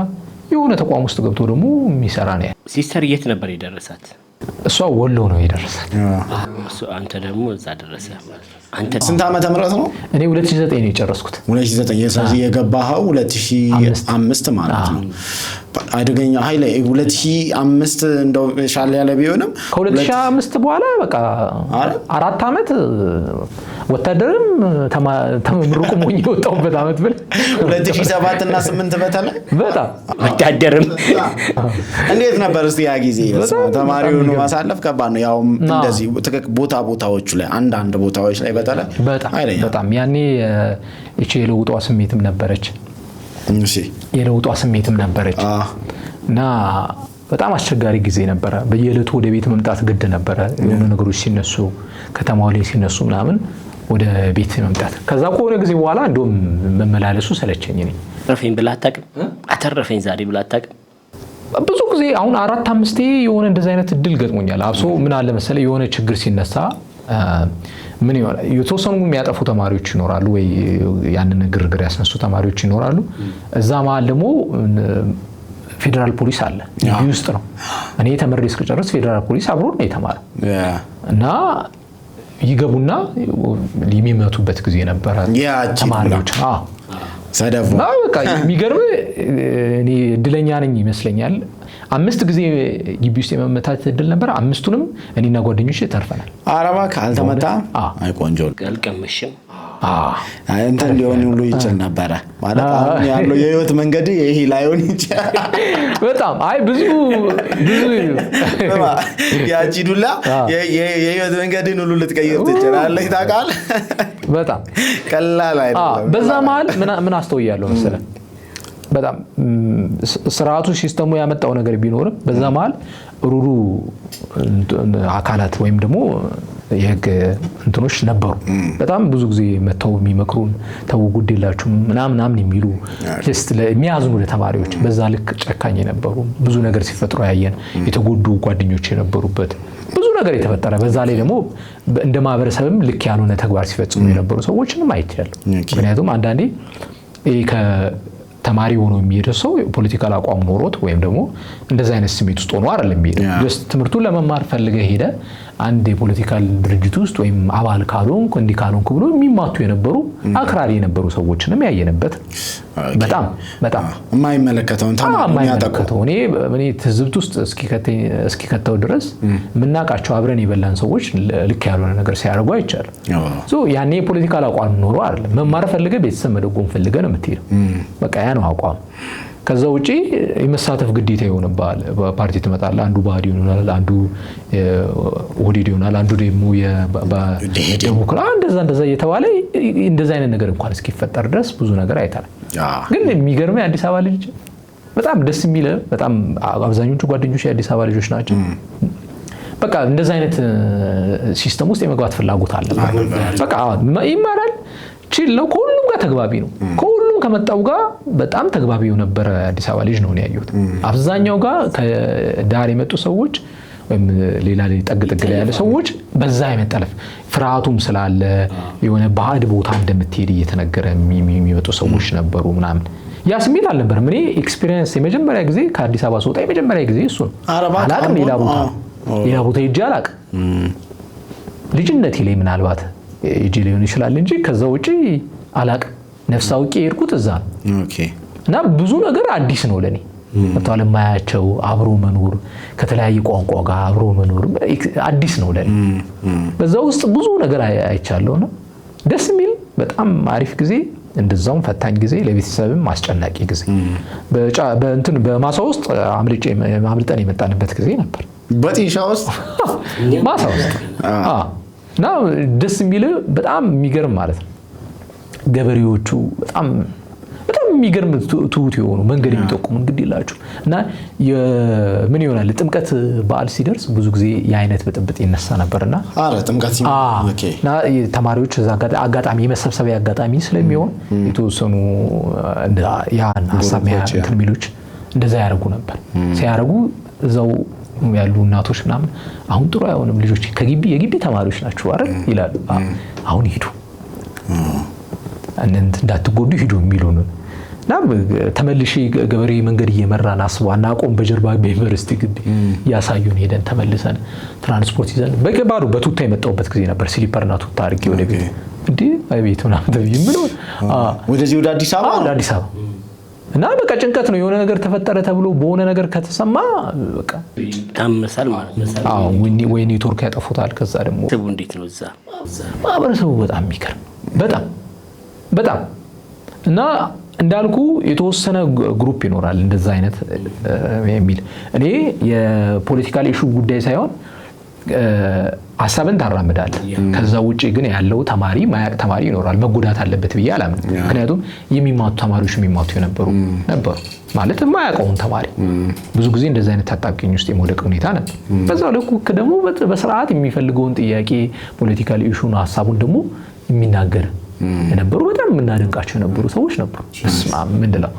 የሆነ ተቋም ውስጥ ገብቶ ደግሞ የሚሰራ ነው። Sister የት ነበር የደረሳት? እሷ ወሎ ነው የደረሳት። አንተ ደግሞ እዛ ደረሰ። አንተ ስንት ዓመተ ምህረት ነው? እኔ 2009 ነው የጨረስኩት። 2009። ስለዚህ የገባኸው 2005 ማለት ነው። አደገኛ ኃይሌ 2005 እንደው ሻል ያለ ቢሆንም ከ2005 በኋላ በቃ 4 ዓመት ወታደርም ተመርቆ ሞኝ የወጣሁበት ዓመት ብል 2007 እና 8 በተለይ በጣም ወታደርም እንዴት ነበር እስቲ ያ ጊዜ? ተማሪውን ማሳለፍ ከባድ ነው። ያው እንደዚህ ትክክል ቦታ ቦታዎቹ ላይ አንዳንድ ቦታዎች ላይ በተለይ በጣም በጣም ያኔ እቺ የለውጧ ስሜትም ነበረች። እሺ የለውጧ ስሜትም ነበረች እና በጣም አስቸጋሪ ጊዜ ነበረ። በየዕለቱ ወደ ቤት መምጣት ግድ ነበረ። የሆኑ ነገሮች ሲነሱ ከተማው ላይ ሲነሱ ምናምን ወደ ቤት መምጣት። ከዛ ከሆነ ጊዜ በኋላ እንደውም መመላለሱ ሰለቸኝ። እኔ አተረፈኝ ብለህ አታውቅም? አተረፈኝ ዛሬ ብለህ አታውቅም? ብዙ ጊዜ አሁን 4-5 የሆነ እንደዚህ አይነት እድል ገጥሞኛል። አብሶ ምን አለ መሰለህ የሆነ ችግር ሲነሳ ምን ይሆናል የተወሰኑ የሚያጠፉ ተማሪዎች ይኖራሉ ወይ ያንን ግርግር ያስነሱ ተማሪዎች ይኖራሉ። እዛ መሀል ደግሞ ፌደራል ፖሊስ አለ ግቢ ውስጥ ነው። እኔ ተመርቄ እስክጨርስ ፌደራል ፖሊስ አብሮ ነው የተማረው እና ይገቡና የሚመቱበት ጊዜ ነበረ ተማሪዎች። ሰደፉ በቃ የሚገርም እኔ እድለኛ ነኝ ይመስለኛል። 5 ጊዜ ግቢ ውስጥ የመመታት እድል ነበር። 5ቱንም እኔና ጓደኞቼ ተርፈናል። ኧረ እባክህ አልተመታም? አይ ቆንጆ አልቀመሽም። እንትን ሊሆን ሁሉ ይችል ነበረ ማለት አሁን ያለው የህይወት መንገድ ይሄ ላይሆን ይችላል። በጣም አይ ብዙ ብዙ ያቺ ዱላ የህይወት መንገድን ሁሉ ልትቀይር ትችላለች። ታውቃለህ? በጣም ቀላል አይደለም። በዛ መሀል ምን አስተውያለሁ መሰለህ? በጣም ስርዓቱ system ኡ ያመጣው ነገር ቢኖርም በዛ መሀል ሩሩ አካላት ወይም ደግሞ የህግ እንትኖች ነበሩ። በጣም ብዙ ጊዜ መተው የሚመክሩን ተው ጉድ የላችሁም ምናምን ምናምን የሚሉ just የሚያዝኑ ለተማሪዎች በዛ ልክ ጨካኝ የነበሩ ብዙ ነገር ሲፈጥሩ ያየን የተጎዱ ጓደኞች የነበሩበት ብዙ ነገር የተፈጠረ በዛ ላይ ደግሞ እንደ ማህበረሰብም ልክ ያልሆነ ተግባር ሲፈጽሙ የነበሩ ሰዎችንም አይቻለሁ። ምክንያቱም አንዳንዴ ይሄ ተማሪ ሆኖ የሚሄድ ሰው political አቋም ኖሮት ወይም ደግሞ እንደዛ አይነት ስሜት ውስጥ ሆኖ አይደለም የሚሄደው። Just ትምህርቱን ለመማር ፈልገህ ሄደ አንድ የ political ድርጅት ውስጥ ወይም አባል ካልሆንክ እንዲህ ካልሆንክ ብሎ የሚማቱ የነበሩ አክራሪ የነበሩ ሰዎችንም ያየንበት በጣም በጣም የማይመለከተውን ተማሪ የማይመለከተው እኔ ትዝብት ውስጥ እስኪከተው ድረስ የምናውቃቸው አብረን የበላን ሰዎች ልክ ያልሆነ ነገር ሲያደርጉ አይቻልም። ያኔ የ political አቋም ኖሮ አይደለም መማር ፈልገህ ቤተሰብ መደጎም ፈልገህ ነው የምትሄደው። በቃ ያ ነው አቋም። ከዛ ውጪ የመሳተፍ ግዴታ ይሆንብሃል። በፓርቲ ትመጣለህ፣ አንዱ ብአዴን ይሆናል፣ አንዱ ኦህዴድ ይሆናል፣ አንዱ ደግሞ የዴሞክራት እንደዛ እንደዛ እየተባለ እንደዛ አይነት ነገር እንኳን እስኪፈጠር ድረስ ብዙ ነገር አይተናል። ግን የሚገርመው የአዲስ አበባ ልጅ በጣም ደስ የሚል በጣም አብዛኞቹ ጓደኞች የአዲስ አበባ ልጆች ናቸው። በቃ እንደዛ አይነት system ውስጥ የመግባት ፍላጎት አለ። በቃ ይማራል፣ chill ነው፣ ከሁሉም ጋር ተግባቢ ነው። ከሁሉም ከመጣው ጋር በጣም ተግባቢ የነበረ አዲስ አበባ ልጅ ነው ያየሁት። አብዛኛው ጋር ከዳር የመጡ ሰዎች ወይም ሌላ ጠግ ጥግ ላይ ያለ ሰዎች በዛ የመጠለፍ ፍርሃቱም ስላለ የሆነ ባዕድ ቦታ እንደምትሄድ እየተነገረ የሚመጡ ሰዎች ነበሩ ምናምን። ያ ስሜት አልነበረም። እኔ experience የመጀመሪያ ጊዜ ከአዲስ አበባ ስወጣ የመጀመሪያ ጊዜ እሱ ነው። አላቅም፣ ሌላ ቦታ ሄጄ አላቅም። ልጅነቴ ላይ ምናልባት ሄጄ ሊሆን ይችላል እንጂ ከዛ ውጪ አላቅም። ነፍስ አውቄ የሄድኩት እዛ ነው እና ብዙ ነገር አዲስ ነው ለኔ። ገብቶሃል? የማያቸው አብሮ መኖር ከተለያየ ቋንቋ ጋር አብሮ መኖር አዲስ ነው ለኔ። በዛ ውስጥ ብዙ ነገር አይቻለሁ ነው። ደስ የሚል በጣም አሪፍ ጊዜ፣ እንደዛውም ፈታኝ ጊዜ፣ ለቤተሰብም አስጨናቂ ጊዜ። በእንትን በማሳ ውስጥ አምልጠን የመጣንበት ጊዜ ነበር። በጢሻ ውስጥ ማሳ ውስጥ እና ደስ የሚል በጣም የሚገርም ማለት ነው። ገበሬዎቹ በጣም በጣም የሚገርም ትሁት የሆኑ መንገድ የሚጠቁሙ እንግዲህ ይላችሁ እና ምን ይሆናል ጥምቀት በዓል ሲደርስ ብዙ ጊዜ የአይነት ብጥብጥ ይነሳ ነበርና ጥምቀት እና ተማሪዎች እዛ አጋጣሚ የመሰብሰቢያ አጋጣሚ ስለሚሆን የተወሰኑ ያን ሀሳብ እንትን የሚሉች እንደዛ ያደርጉ ነበር። ሲያደርጉ እዛው ያሉ እናቶች ምናምን አሁን ጥሩ አይሆንም ልጆች ከግቢ የግቢ ተማሪዎች ናችሁ አይደል ይላሉ። አሁን ሂዱ እንዳትጎዱ ሂዱ የሚሉን እና ተመልሼ ገበሬ መንገድ እየመራን አስቦ አናቆም በጀርባ በዩኒቨርሲቲ ግቢ ያሳዩን ሄደን ተመልሰን ትራንስፖርት ይዘን በባዶ በቱታ የመጣሁበት ጊዜ ነበር። slipper ና ቱታ አድርጌ ወደ ቤት እንዴ አቤት ምናምን ተብዬ ምን ወደዚህ ወደ አዲስ አበባ ወደ አዲስ አበባ እና በቃ ጭንቀት ነው። የሆነ ነገር ተፈጠረ ተብሎ በሆነ ነገር ከተሰማ በቃ ታመሳል ማለት ነው። አዎ ወይ ኔትወርክ ያጠፉታል። ከዛ ደግሞ ሰው እንዴት ነው እዛ ማህበረሰቡ በጣም የሚገርም በጣም በጣም እና እንዳልኩ የተወሰነ group ይኖራል እንደዛ አይነት የሚል። እኔ የ political issue ጉዳይ ሳይሆን ሀሳብን ታራምዳለህ። ከዛ ውጪ ግን ያለው ተማሪ ማያቅ ተማሪ ይኖራል፣ መጎዳት አለበት ብዬ አላምንም። ምክንያቱም የሚማቱ ተማሪዎች የሚማቱ የነበሩ ነበሩ ማለት የማያውቀውን ተማሪ ብዙ ጊዜ እንደዛ አይነት አጣብቂኝ ውስጥ የመውደቅ ሁኔታ ነበር። በዛው ልክ ደግሞ በስርዓት የሚፈልገውን ጥያቄ political issue ን ሀሳቡን ደግሞ የሚናገር የነበሩ በጣም የምናደንቃቸው የነበሩ ሰዎች ነበሩ። እስማ ምንድነው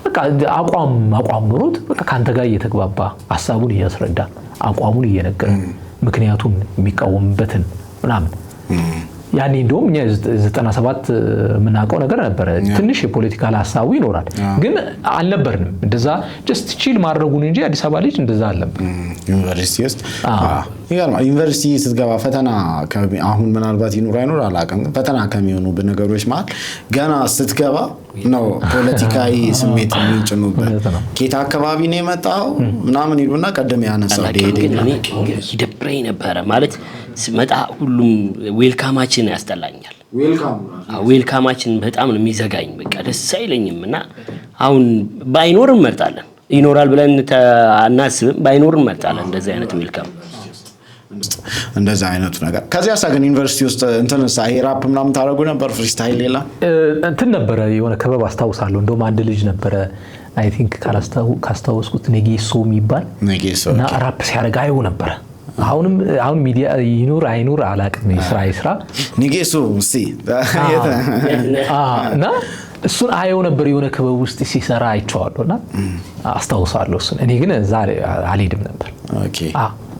በቃ አቋም ኖሮት በቃ ካንተ ጋር እየተግባባ ሀሳቡን እያስረዳ አቋሙን እየነገረ ምክንያቱን የሚቃወምበትን ምናምን። ያኔ እንደውም እኛ 97 የምናውቀው ነገር ነበረ። ትንሽ የ political ሀሳቡ ይኖራል ግን አልነበርንም እንደዛ just chill ማድረጉን እንጂ አዲስ አበባ ልጅ እንደዛ አልነበር። ዩኒቨርሲቲ ውስጥ ይገርማል። ዩኒቨርሲቲ ስትገባ ፈተና አሁን ምናልባት ይኑር አይኑር አላውቅም፣ ፈተና ከሚሆኑ ነገሮች መሀል ገና ስትገባ ነው ፖለቲካዊ ስሜት የሚጭኑበት። ከየት አካባቢ ነው የመጣው ምናምን ይሉና ቀደም ያነሳው ይደብረኝ ነበረ ማለት ስመጣ ሁሉም welcome ኣችን ያስጠላኛል። welcome ኣችን በጣም ነው የሚዘጋኝ፣ በቃ ደስ አይለኝም። እና አሁን ባይኖር እንመርጣለን፣ ይኖራል ብለን አናስብም፣ ባይኖር እንመርጣለን እንደዚህ አይነት welcome እንደዛ አይነቱ ነገር። ከዚያ ግን ዩኒቨርሲቲ ውስጥ እንትንሳ ይሄ ራፕ ምናምን ታደርጉ ነበር? freestyle ሌላ እንትን ነበረ የሆነ ክበብ አስታውሳለሁ። እንደውም አንድ ልጅ ነበረ I think ካስታወስኩት ነጌሶ የሚባል እና ራፕ ሲያደርግ አየው ነበረ። አሁንም አሁን ሚዲያ ይኑር አይኑር አላውቅም፣ ስራ ይስራ ኒጌሱ እስቲ እና እሱን አየው ነበር የሆነ ክበብ ውስጥ ሲሰራ አይቼዋለሁ እና አስታውሳለሁ እሱን። እኔ ግን እዛ አልሄድም ነበር። okay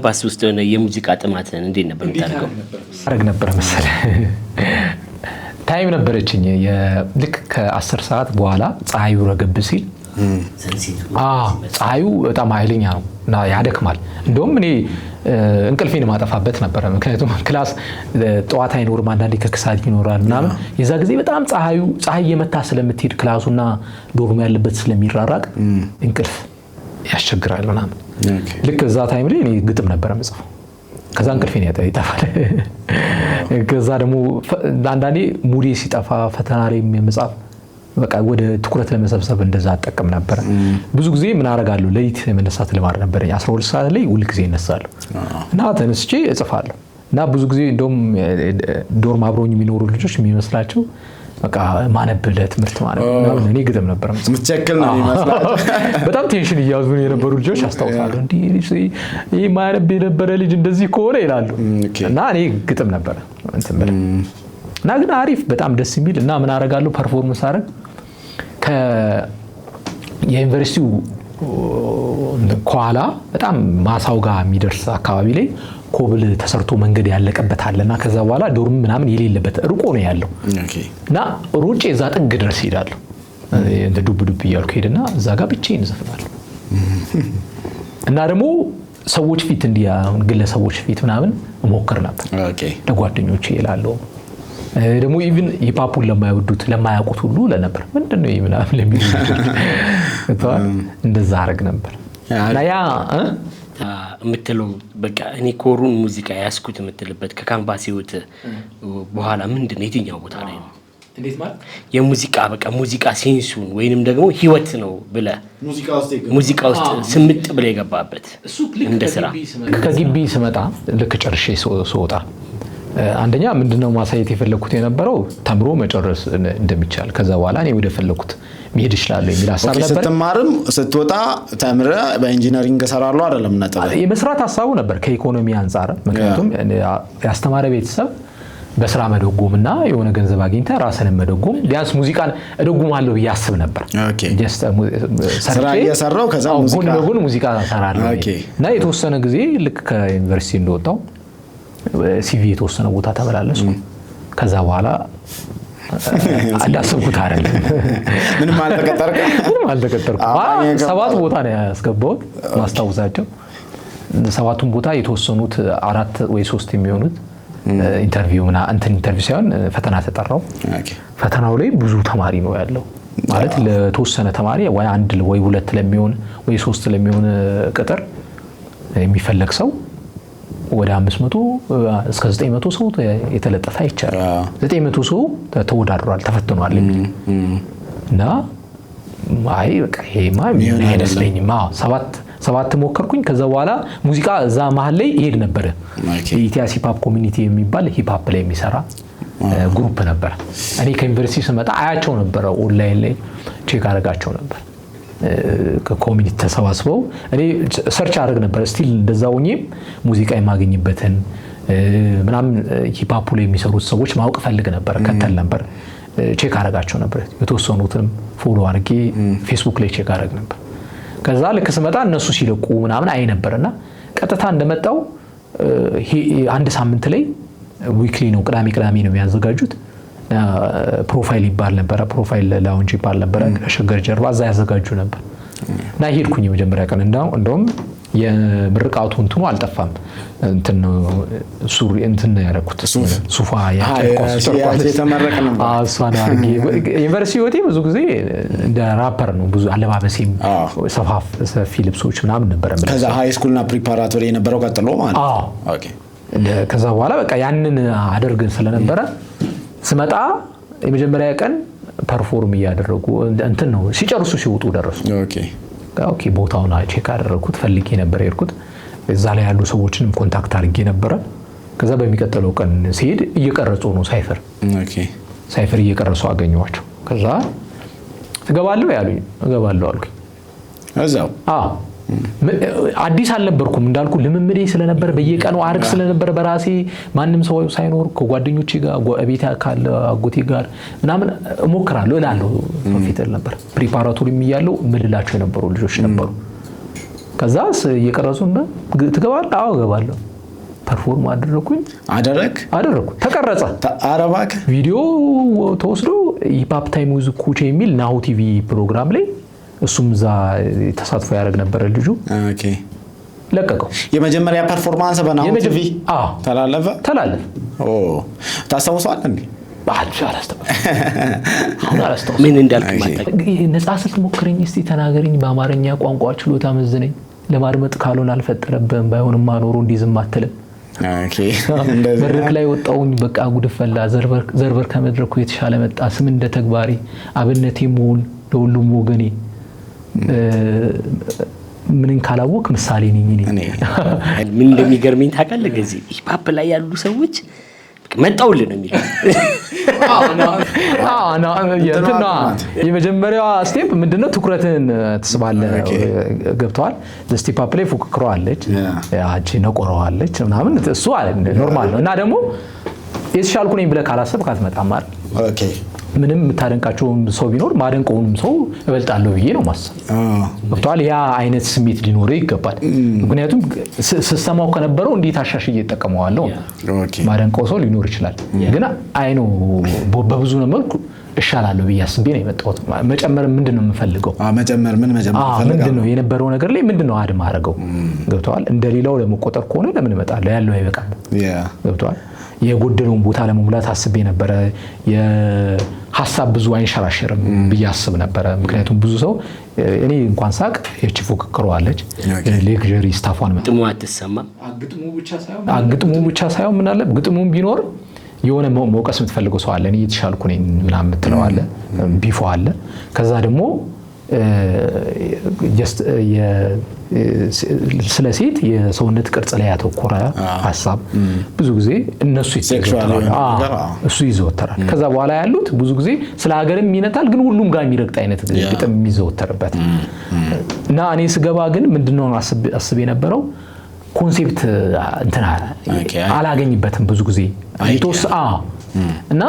ባስ ውስጥ የሆነ የሙዚቃ ጥማትን እንዴት ነበር የምታደርገው? አረግ ነበር መሰለህ። time ነበረችኝ ልክ ከ10 ሰዓት በኋላ ፀሐዩ ረገብ ሲል ፀሐዩ በጣም ኃይለኛ ነው እና ያደክማል። እንደውም እኔ እንቅልፌን ማጠፋበት ነበረ። ምክንያቱም class ጠዋት አይኖርም፣ አንዳንዴ ከክሳት ይኖራል ምናምን። የዛ ጊዜ በጣም ፀሐይ የመታ ስለምትሄድ class ኡና dorm ኡ ያለበት ስለሚራራቅ እንቅልፍ ያስቸግራል ምናምን። ልክ እዛ time ላይ እኔ ግጥም ነበረ የምጽፈው። ከዛ እንቅልፌን ይጠፋል። ከዛ ደግሞ አንዳንዴ mood ኤ ሲጠፋ ፈተና ላይ የመጻፍ በቃ ወደ ትኩረት ለመሰብሰብ እንደዛ አጠቀም ነበር። ብዙ ጊዜ ምን አደርጋለሁ፣ ሌሊት የመነሳት ልማድ ነበረኝ። 12 ሰዓት ላይ ሁል ጊዜ እነሳለሁ እና ተነስቼ እጽፋለሁ። እና ብዙ ጊዜ እንደውም dorm አብረውኝ የሚኖሩ ልጆች የሚመስላቸው በቃ ማነብ ለትምህርት ማለት ነው። እኔ ግጥም ነበር የምትቸክል ነው የሚመስላቸው። በጣም tension እያዙ የነበሩ ልጆች አስታውሳለሁ። እንዲህ ይሄ ማያነብ የነበረ ልጅ እንደዚህ ከሆነ ይላሉ። እና እኔ ግጥም ነበረ እንትን ብለህ እና ግን አሪፍ በጣም ደስ የሚል እና ምን አደርጋለሁ performance አደረግ የዩኒቨርሲቲው ከኋላ በጣም ማሳው ጋር የሚደርስ አካባቢ ላይ ኮብል ተሰርቶ መንገድ ያለቀበት አለና ከዛ በኋላ dorm ምናምን የሌለበት ርቆ ነው ያለው እና ሩጬ እዛ ጥግ ድረስ እሄዳለሁ። እንደ ዱብ ዱብ እያልኩ ሄድና እዛ ጋር ብቻዬን እዘፍናለሁ። እና ደግሞ ሰዎች ፊት እንዲህ አሁን ግለሰቦች ፊት ምናምን እሞክር ነበር። ለጓደኞቼ እላለሁ። ደግሞ even hip hop ኡን ለማይወዱት ለማያውቁት ሁሉ ለነበር ምንድነው ይሄ ምናምን ለሚሉ ልጆች እንደዛ አደርግ ነበር። እና ያ የምትለው በቃ እኔ core ኡን ሙዚቃ ያስኩት የምትልበት ከካምፓስ ህይወት በኋላ ምንድነው የትኛው ቦታ ላይ ነው? እንዴት ማለት? የሙዚቃ በቃ ሙዚቃ sense ኡን ወይንም ደግሞ ህይወት ነው ብለህ ሙዚቃ ውስጥ ስምጥ ብለህ የገባበት እንደ ስራ። ከግቢ ስመጣ ልክ ጨርሼ ስወጣ አንደኛ ምንድነው ማሳየት የፈለኩት የነበረው ተምሮ መጨረስ እንደሚቻል ከዛ በኋላ እኔ ወደ ፈለኩት መሄድ እችላለሁ የሚል ሐሳብ ነበር። ስትማርም ስትወጣ ተምረህ በ engineering እሰራለሁ አይደለም ነጥብ የመስራት ሐሳቡ ነበር ከኢኮኖሚ አንፃር። ምክንያቱም ያስተማረ ቤተሰብ በስራ መደጎምና የሆነ ገንዘብ አግኝተህ ራስን መደጎም ቢያንስ ሙዚቃን እደጉማለሁ ብዬ አስብ ነበር። just ስራ እየሰራሁ ከዛ ሙዚቃ ጎን ለጎን ሙዚቃ እሰራለሁ እና የተወሰነ ጊዜ ልክ ከዩኒቨርሲቲ እንደወጣሁ CV የተወሰነ ቦታ ተመላለስኩ። ከዛ በኋላ እንዳሰብኩት አይደለም። ምንም አልተቀጠርኩም። ምንም አልተቀጠርኩም። 7 ቦታ ነው ያስገባሁት ማስታወሳቸው። 7ቱም ቦታ የተወሰኑት 4 ወይ 3 የሚሆኑት interview ምና እንትን interview ሳይሆን ፈተና ተጠራው። ፈተናው ላይ ብዙ ተማሪ ነው ያለው። ማለት ለተወሰነ ተማሪ ወይ 1 ወይ 2 ለሚሆን ወይ 3 ለሚሆን ቅጥር የሚፈለግ ሰው ወደ 500 እስከ 900 ሰው የተለጠፈ አይቻልም። 900 ሰው ተወዳድሯል ተፈትኗል የሚል እና አይ በቃ ይሄማ አይመስለኝም። አዎ 7 ሞከርኩኝ። ከዛ በኋላ ሙዚቃ እዛ መሃል ላይ ይሄድ ነበር። ኢቲያስ hip hop community የሚባል hip hop ላይ የሚሰራ group ነበር። እኔ ከዩኒቨርሲቲ ስመጣ አያቸው ነበር፣ ኦንላይን ላይ check አደርጋቸው ነበር። ከ community ተሰባስበው እኔ search አደርግ ነበር። still እንደዛ ሆኜ ሙዚቃ የማገኝበትን ምናምን hip hop ላይ የሚሰሩት ሰዎች ማወቅ ፈልግ ነበር፣ ከተል ነበር፣ check አደርጋቸው ነበር። የተወሰኑትንም follow አድርጌ ፌስቡክ ላይ check አደርግ ነበር። ከዛ ልክ ስመጣ እነሱ ሲለቁ ምናምን አይ ነበርና ቀጥታ እንደመጣው አንድ ሳምንት ላይ weekly ነው ቅዳሜ ቅዳሜ ነው የሚያዘጋጁት። ፕሮፋይል ይባል ነበር፣ ፕሮፋይል lounge ይባል ነበር ከሸገር ጀርባ እዛ ያዘጋጁ ነበር። እና ሄድኩኝ የመጀመሪያ ቀን። እንደውም የምርቃቱ እንትኑ አልጠፋም። እንትን ሱሪ እንትን ያደረኩት ሱፋ ያጨርቋስ የተመረቀ ነበር። አዎ እሷን አድርጌ ዩኒቨርሲቲ ህይወቴ ብዙ ጊዜ እንደ ራፐር ነው። ብዙ አለባበሴም ሰፋፊ ልብሶች ምናምን ነበር የምለብሰው። ከዛ high school እና preparatory የነበረው ቀጥሎ ማለት ነው። አዎ። ከዛ በኋላ በቃ ያንን አደርግ ስለነበረ ስመጣ የመጀመሪያ ቀን perform እያደረጉ እንትን ነው ሲጨርሱ ሲወጡ ደረሱ። okay ቦታውን check አደረኩት፣ ፈልጌ ነበር የሄድኩት። እዛ ላይ ያሉ ሰዎችንም contact አድርጌ ነበረ። ከዛ በሚቀጥለው ቀን ሲሄድ እየቀረጹ ነው cypher እየቀረጹ አገኘኋቸው። ከዛ ትገባለህ ያሉኝ፣ እገባለሁ አልኩኝ። እዛው? አዎ። አዲስ አልነበርኩም እንዳልኩ ልምምዴ ስለነበር በየቀኑ አርግ ስለነበር በራሴ ማንም ሰው ሳይኖር ከጓደኞቼ ጋር ቤት ካለ አጎቴ ጋር ምናምን እሞክራለሁ እላለሁ። ፊት ነበር preparatory ም እያለሁ እምልላቸው የነበሩ ልጆች ነበሩ። ከዛ እየቀረጹ እንደ ትገባለህ? አዎ እገባለሁ። perform አደረኩኝ። አደረክ? አደረኩ። ተቀረጸ። ኧረ እባክህ። ቪዲዮ ተወስዶ Hip Hop Time with ኩቼ የሚል ናሁ ቲቪ ፕሮግራም ላይ እሱም እዛ ተሳትፎ ያደርግ ነበር ልጁ። ለቀቀው። የመጀመሪያ performance በናሁ ቲቪ አዎ። ተላለፈ? ተላለፈ። ታስታውሰዋለህ እንዴ? አላስታውስም። አሁን አላስታውስም። ምን እንዳልክ ማታ ነፃ ስልት ሞክረኝ እስቲ ተናገረኝ፣ በአማርኛ ቋንቋ ችሎታ መዝነኝ፣ ለማድመጥ ካልሆነ አልፈጠረብህም፣ ባይሆንማ ኖሮ እንዲህ ዝም አትልም። እንደዚህ መድረክ ላይ ወጣሁኝ በቃ ጉድ ፈላ፣ ዘርበር ከመድረኩ የተሻለ መጣ፣ ስም እንደ ተግባሬ አብነቴ መሆን ለሁሉም ወገኔ፣ ምንን ካላወቅ ምሳሌ ነኝ እኔ። እኔ። ምን እንደሚገርመኝ ታውቃለህ? ከዚህ hip hop ላይ ያሉ ሰዎች መጣውልህ ነው የሚሉት። የመጀመሪያዋ step ምንድነው? ትኩረትን ትስባለህ። ገብተዋል። Step up ላይ ፉክክሮ አለች፣ ያቺ ነቆረዋ አለች ምናምን፣ እሱ normal ነው። እና ደግሞ የተሻልኩ ነኝ ብለህ ካላሰብክ አትመጣም አይደል? ምንም የምታደንቃቸውም ሰው ቢኖር ማደንቀውንም ሰው እበልጣለሁ ብዬ ነው ማሰብ። ገብቶሃል? ያ አይነት ስሜት ሊኖርህ ይገባል። ምክንያቱም ስሰማው ከነበረው እንዴት አሻሽዬ እጠቀመዋለሁ። ማደንቀው ሰው ሊኖር ይችላል፣ ግን አይኖ በብዙ መልኩ እሻላለሁ ብዬ አስቤ ነው የመጣሁት። መጨመር ምንድን ነው የምፈልገው? መጨመር ምን መጨመር ምንድን ነው የነበረው ነገር ላይ ምንድን ነው add ማድረገው? ገብቶሃል? እንደሌላው ለመቆጠር ከሆነ ለምን እመጣለሁ? ያለው አይበቃም። ገብቶሃል? የጎደለውን ቦታ ለመሙላት አስቤ ነበረ። የሀሳብ ብዙ አይንሸራሸርም ብዬ አስብ ነበረ። ምክንያቱም ብዙ ሰው እኔ እንኳን ሳቅ የቺ ፉክክሮ አለች luxury stuff ፏን ግጥሙ አትሰማም። ግጥሙ ብቻ ሳይሆን ምን አለ ግጥሙም ቢኖር የሆነ መውቀስ የምትፈልገው ሰው አለ። እኔ የተሻልኩ ነኝ ምናምን የምትለው አለ፣ beef ኦ አለ። ከዛ ደግሞ just ስለ ሴት የሰውነት ቅርጽ ላይ ያተኮረ ሀሳብ ብዙ ጊዜ እነሱ ይዘወተራል፣ እሱ ይዘወተራል። ከዛ በኋላ ያሉት ብዙ ጊዜ ስለ ሀገርም ይነታል፣ ግን ሁሉም ጋር የሚረግጥ አይነት ግጥም የሚዘወተርበት እና እኔ ስገባ ግን ምንድነው አስብ የነበረው concept እንትና አላገኝበትም ብዙ ጊዜ እና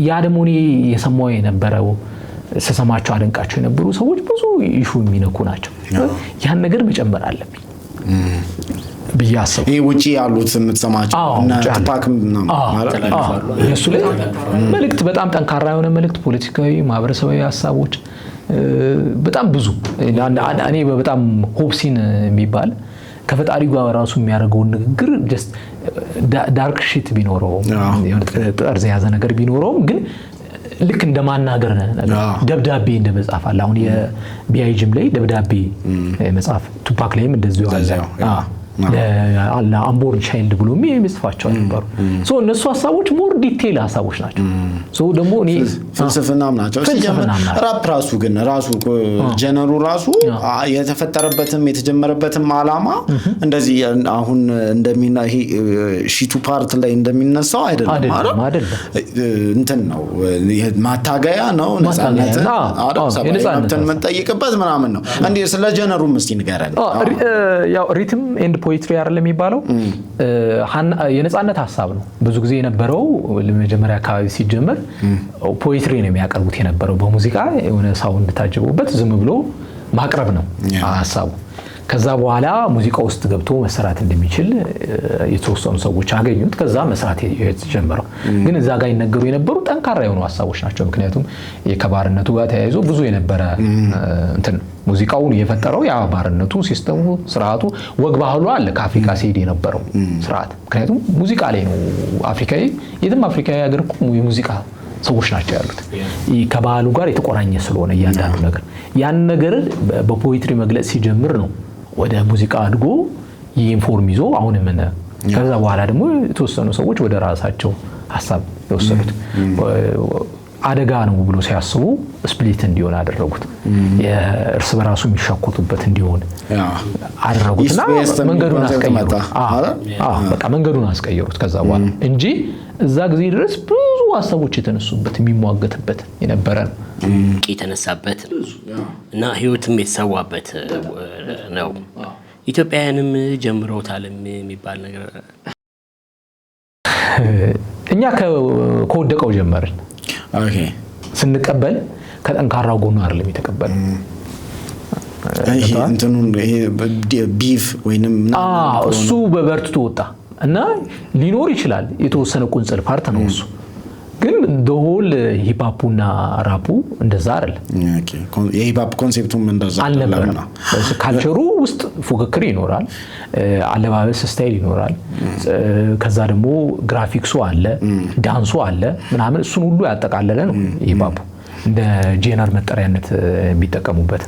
ያ ደግሞ እኔ የሰማው የነበረው ስሰማቸው አደንቃቸው የነበሩ ሰዎች ብዙ issue የሚነኩ ናቸው። ያን ነገር መጨመር አለብኝ ብዬ አሰብኩ። ይሄ ውጪ ያሉት የምትሰማቸው እነ ቱፓክ እነሱ ላይ መልእክት በጣም ጠንካራ የሆነ መልእክት፣ ፖለቲካዊ፣ ማህበረሰባዊ ሀሳቦች በጣም ብዙ። እኔ በጣም ሆፕሲን የሚባል ከፈጣሪ ጋር ራሱ የሚያደርገውን ንግግር just dark shit ቢኖረውም ጠርዝ የያዘ ነገር ቢኖረውም ግን ልክ እንደ ማናገር ነገር ደብዳቤ እንደ መጻፍ አለ። አሁን የቢአይጂም ላይ ደብዳቤ መጻፍ፣ ቱፓክ ላይም እንደዚሁ አለ። ለ unborn child ብሎ የሚጽፋቸው ነበሩ። እነሱ ሀሳቦች more detail ሀሳቦች ናቸው። ደግሞ እኔ ፍልስፍናም ናቸው። ራፕ ራሱ ግን ራሱ genre ኡ ራሱ የተፈጠረበትም የተጀመረበትም አላማ እንደዚህ አሁን እንደሚና ይሄ shit ኡ part ላይ እንደሚነሳው አይደለም። እንትን ነው፣ ማታገያ ነው፣ ነፃነትን መብትን የምንጠይቅበት ምናምን ነው። እንዲህ ስለ genre ኡም እስቲ ንገረን። ያው rhythm and poetry አይደል የሚባለው፣ የነፃነት ሀሳብ ነው። ብዙ ጊዜ የነበረው ለመጀመሪያ አካባቢ ሲጀመር poetry ነው የሚያቀርቡት የነበረው፣ በሙዚቃ የሆነ sound ታጅቦበት ዝም ብሎ ማቅረብ ነው ሀሳቡ። ከዛ በኋላ ሙዚቃ ውስጥ ገብቶ መሰራት እንደሚችል የተወሰኑ ሰዎች አገኙት። ከዛ መስራት የተጀመረው ግን እዛ ጋር ይነገሩ የነበሩ ጠንካራ የሆኑ ሀሳቦች ናቸው። ምክንያቱም ከባርነቱ ጋር ተያይዞ ብዙ የነበረ እንትን ሙዚቃውን የፈጠረው ያ ባርነቱ፣ system ኡ፣ ስርዓቱ፣ ወግ ባህሉ አለ ከአፍሪካ ሲሄድ የነበረው ስርዓት። ምክንያቱም ሙዚቃ ላይ ነው አፍሪካዊ፣ የትም አፍሪካዊ ሀገር እኮ የሙዚቃ ሰዎች ናቸው ያሉት። ከባህሉ ጋር የተቆራኘ ስለሆነ እያንዳንዱ ነገር ያን ነገር በ poetry መግለጽ ሲጀምር ነው ወደ ሙዚቃ አድጎ ይህን form ይዞ አሁን ምን ከዛ በኋላ ደግሞ የተወሰኑ ሰዎች ወደ ራሳቸው ሀሳብ የወሰዱት አደጋ ነው ብሎ ሲያስቡ split እንዲሆን አደረጉት። እርስ በራሱ የሚሻኮቱበት እንዲሆን አደረጉትና መንገዱን አስቀየሩት። በቃ መንገዱን አስቀየሩት ከዛ በኋላ እንጂ እዛ ጊዜ ድረስ ብዙ ሀሳቦች የተነሱበት የሚሟገትበት የነበረ ነው። የተነሳበት እና ህይወትም የተሰዋበት ነው። ኢትዮጵያውያንም ጀምረውታል የሚባል ነገር እኛ ከወደቀው ጀመርን። ስንቀበል ከጠንካራው ጎኑ አይደለም የተቀበለው። እንትኑን ይሄ beef ወይንም እሱ በበርትቶ ወጣ እና ሊኖር ይችላል የተወሰነ ቁንጽል part ነው እሱ፣ ግን whole hip hop ኡና ራፑ እንደዛ አይደለም። የ hip hop concept ኡም እንደዛ አልነበረም። Culture ኡ ውስጥ ፉክክር ይኖራል፣ አለባበስ style ይኖራል። ከዛ ደግሞ ግራፊክሱ አለ፣ ዳንሱ አለ ምናምን፣ እሱን ሁሉ ያጠቃለለ ነው hip hop ኡ እንደ genre መጠሪያነት የሚጠቀሙበት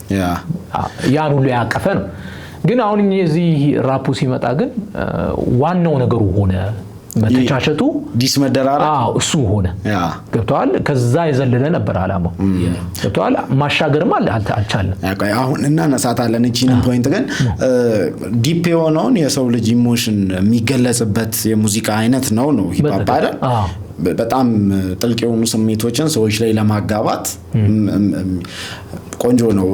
ያን ሁሉ ያቀፈ ነው። ግን አሁን እዚህ ራፑ ሲመጣ ግን ዋናው ነገሩ ሆነ መተቻቸቱ፣ diss መደራረግ እሱ ሆነ። ገብተዋል። ከዛ የዘለለ ነበር አላማው። ገብተዋል። ማሻገርም አልቻልንም። አሁን እናነሳታለን እቺንም point። ግን deep የሆነውን የሰው ልጅ emotion የሚገለጽበት የሙዚቃ አይነት ነው hip hop አይደል? በጣም ጥልቅ የሆኑ ስሜቶችን ሰዎች ላይ ለማጋባት ቆንጆ ነው።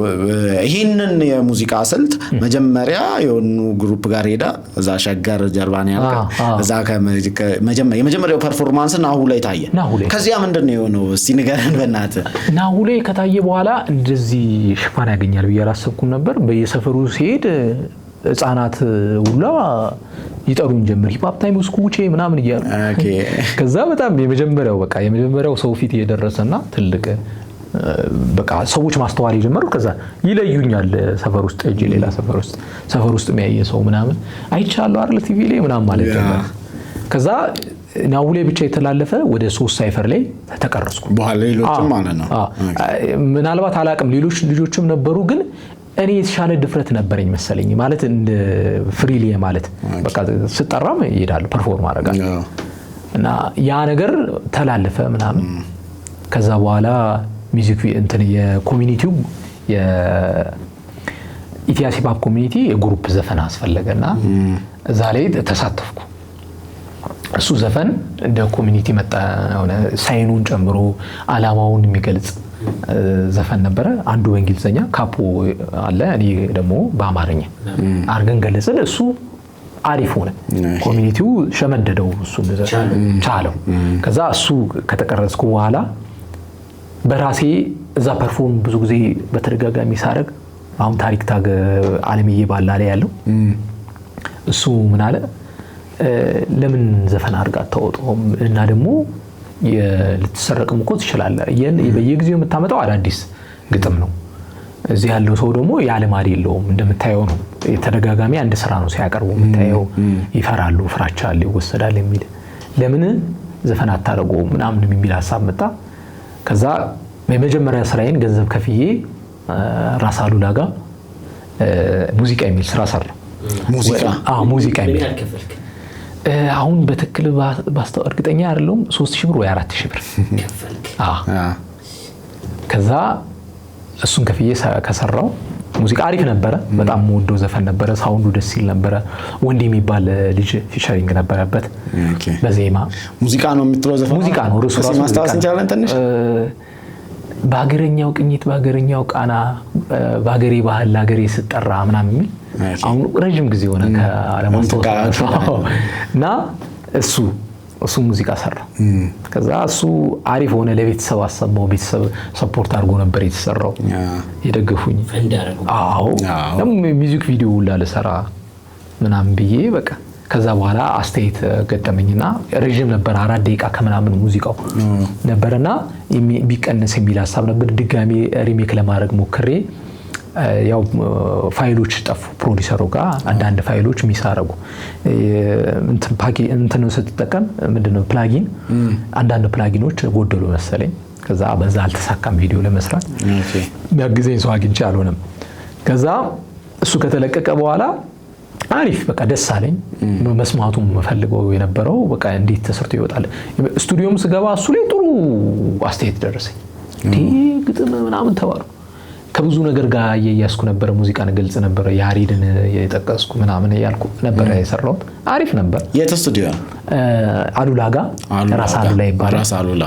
ይህንን የሙዚቃ ስልት መጀመሪያ የሆኑ group ጋር ሄዳ እዛ ሸገር ጀርባ ነው ያልከው። እዛ የመጀመሪያው performance ናሁ ላይ ታየ። ከዚያ ምንድን ነው የሆነው? እስቲ ንገረን በእናትህ። ናሁ ላይ ከታየ በኋላ እንደዚህ ሽፋን ያገኛል ብዬ አላሰብኩም ነበር። በየሰፈሩ ሲሄድ ህጻናት ሁላ ይጠሩኝ ጀመር፣ Hip Hop Time ውስጥ ኩቼ ምናምን እያሉ። ከዛ በጣም የመጀመሪያው በቃ የመጀመሪያው ሰው ፊት የደረሰና ትልቅ በቃ ሰዎች ማስተዋል የጀመሩ፣ ከዛ ይለዩኛል። ሰፈር ውስጥ እጅ ሌላ ሰፈር ውስጥ የሚያየ ሰው ምናምን አይቻለሁ አይደል ቲቪ ላይ ምናምን ማለት ጀመረ። ከዛ ናሁ ላይ ብቻ የተላለፈ ወደ 3 cypher ላይ ተቀረጽኩ። በኋላ ሌሎችም ማለት ነው። ምናልባት አላቅም፣ ሌሎች ልጆችም ነበሩ፣ ግን እኔ የተሻለ ድፍረት ነበረኝ መሰለኝ፣ ማለት እንደ freely ማለት በቃ ስጠራም ይሄዳሉ፣ perform አደርጋለሁ እና ያ ነገር ተላለፈ ምናምን። ከዛ በኋላ music እንትን የ community ው የኢቲያስ hip hop community የ group ዘፈን አስፈለገና እዛ ላይ ተሳተፍኩ። እሱ ዘፈን እንደ community መጣ፣ ሆነ sign ኡን ጨምሮ አላማውን የሚገልጽ ዘፈን ነበረ። አንዱ በእንግሊዝኛ ካፖ አለ፣ እኔ ደግሞ በአማርኛ አርገን ገለጽን። እሱ አሪፍ ሆነ። Community ው ሸመደደው፣ እሱ ቻለው። ከዛ እሱ ከተቀረጽኩ በኋላ በራሴ እዛ perform ብዙ ጊዜ በተደጋጋሚ ሳረግ፣ አሁን ታሪክ ታገ አለምዬ ባላ ላይ ያለው እሱ ምን አለ፣ ለምን ዘፈን አድርጋ አታወጣውም? እና ደግሞ ልትሰረቅም እኮ ትችላለህ። በየጊዜው የምታመጣው አዳዲስ ግጥም ነው። እዚህ ያለው ሰው ደግሞ ያለማድ የለውም፣ እንደምታየው ነው። ተደጋጋሚ አንድ ስራ ነው ሲያቀርቡ የምታየው። ይፈራሉ፣ ፍራቻ አለ፣ ይወሰዳል የሚል፣ ለምን ዘፈን አታደርገውም ምናምን የሚል ሀሳብ መጣ። ከዛ የመጀመሪያ ስራዬን ገንዘብ ከፍዬ ራስ አሉላ ጋር ሙዚቃ የሚል ስራ ሰራ። ሙዚቃ? አዎ፣ ሙዚቃ የሚል። አሁን በትክክል እርግጠኛ አይደለሁም። 3000 ብር ወይ 4000 ብር። ከዛ እሱን ከፍዬ ከሰራው ሙዚቃ አሪፍ ነበረ። በጣም የምወደው ዘፈን ነበረ። Sound ኡ ደስ ሲል ነበረ። ወንድ የሚባል ልጅ featuring ነበረበት በዜማ። ሙዚቃ ነው የምትለው ዘፈን? ሙዚቃ ነው ርዕሱ ራሱ። ማስታወስ እንችላለን ትንሽ? በሀገረኛው ቅኝት፣ በሀገረኛው ቃና፣ በሀገሬ ባህል ለሀገሬ ስጠራ ምናምን የሚል፣ አሁን ረዥም ጊዜ ሆነ ከአለማስታወስ፣ እና እሱ ሙዚቃ ሰራ። ከዛ እሱ አሪፍ ሆነ፣ ለቤተሰብ አሰማው። ቤተሰብ support አድርጎ ነበር የተሰራው፣ የደገፉኝ። አዎ፣ ደግሞ music video ሁላ ልሰራ ምናምን ብዬ በቃ ከዛ በኋላ አስተያየት ገጠመኝና ረዥም ነበር፣ 4 ደቂቃ ከምናምን ሙዚቃው ነበርና ቢቀነስ የሚል ሀሳብ ነበር። ድጋሚ remake ለማድረግ ሞክሬ ያው ፋይሎች ጠፉ። ፕሮዲሰሩ ጋር አንዳንድ ፋይሎች miss አረጉ። እንትን ስትጠቀም ምንድነው plugin፣ አንዳንድ plugin ኦች ጎደሉ መሰለኝ። ከዛ በዛ አልተሳካም፣ ቪዲዮ ለመስራት የሚያግዘኝ ሰው አግኝቼ አልሆነም። ከዛ እሱ ከተለቀቀ በኋላ አሪፍ በቃ ደስ አለኝ። መስማቱም የምፈልገው የነበረው በቃ እንዴት ተሰርቶ ይወጣል። ስቱዲዮም ስገባ እሱ ላይ ጥሩ አስተያየት ደረሰኝ። ግጥም ምናምን ተባሉ። ከብዙ ነገር ጋር እየያዝኩ ነበረ። ሙዚቃን ገልጽ ነበረ። ያሬድን የጠቀስኩ ምናምን እያልኩ ነበረ የሰራሁት። አሪፍ ነበር። የት ስቱዲዮ? አሉላ ጋ፣ ራስ አሉላ ይባላል። ራስ አሉላ።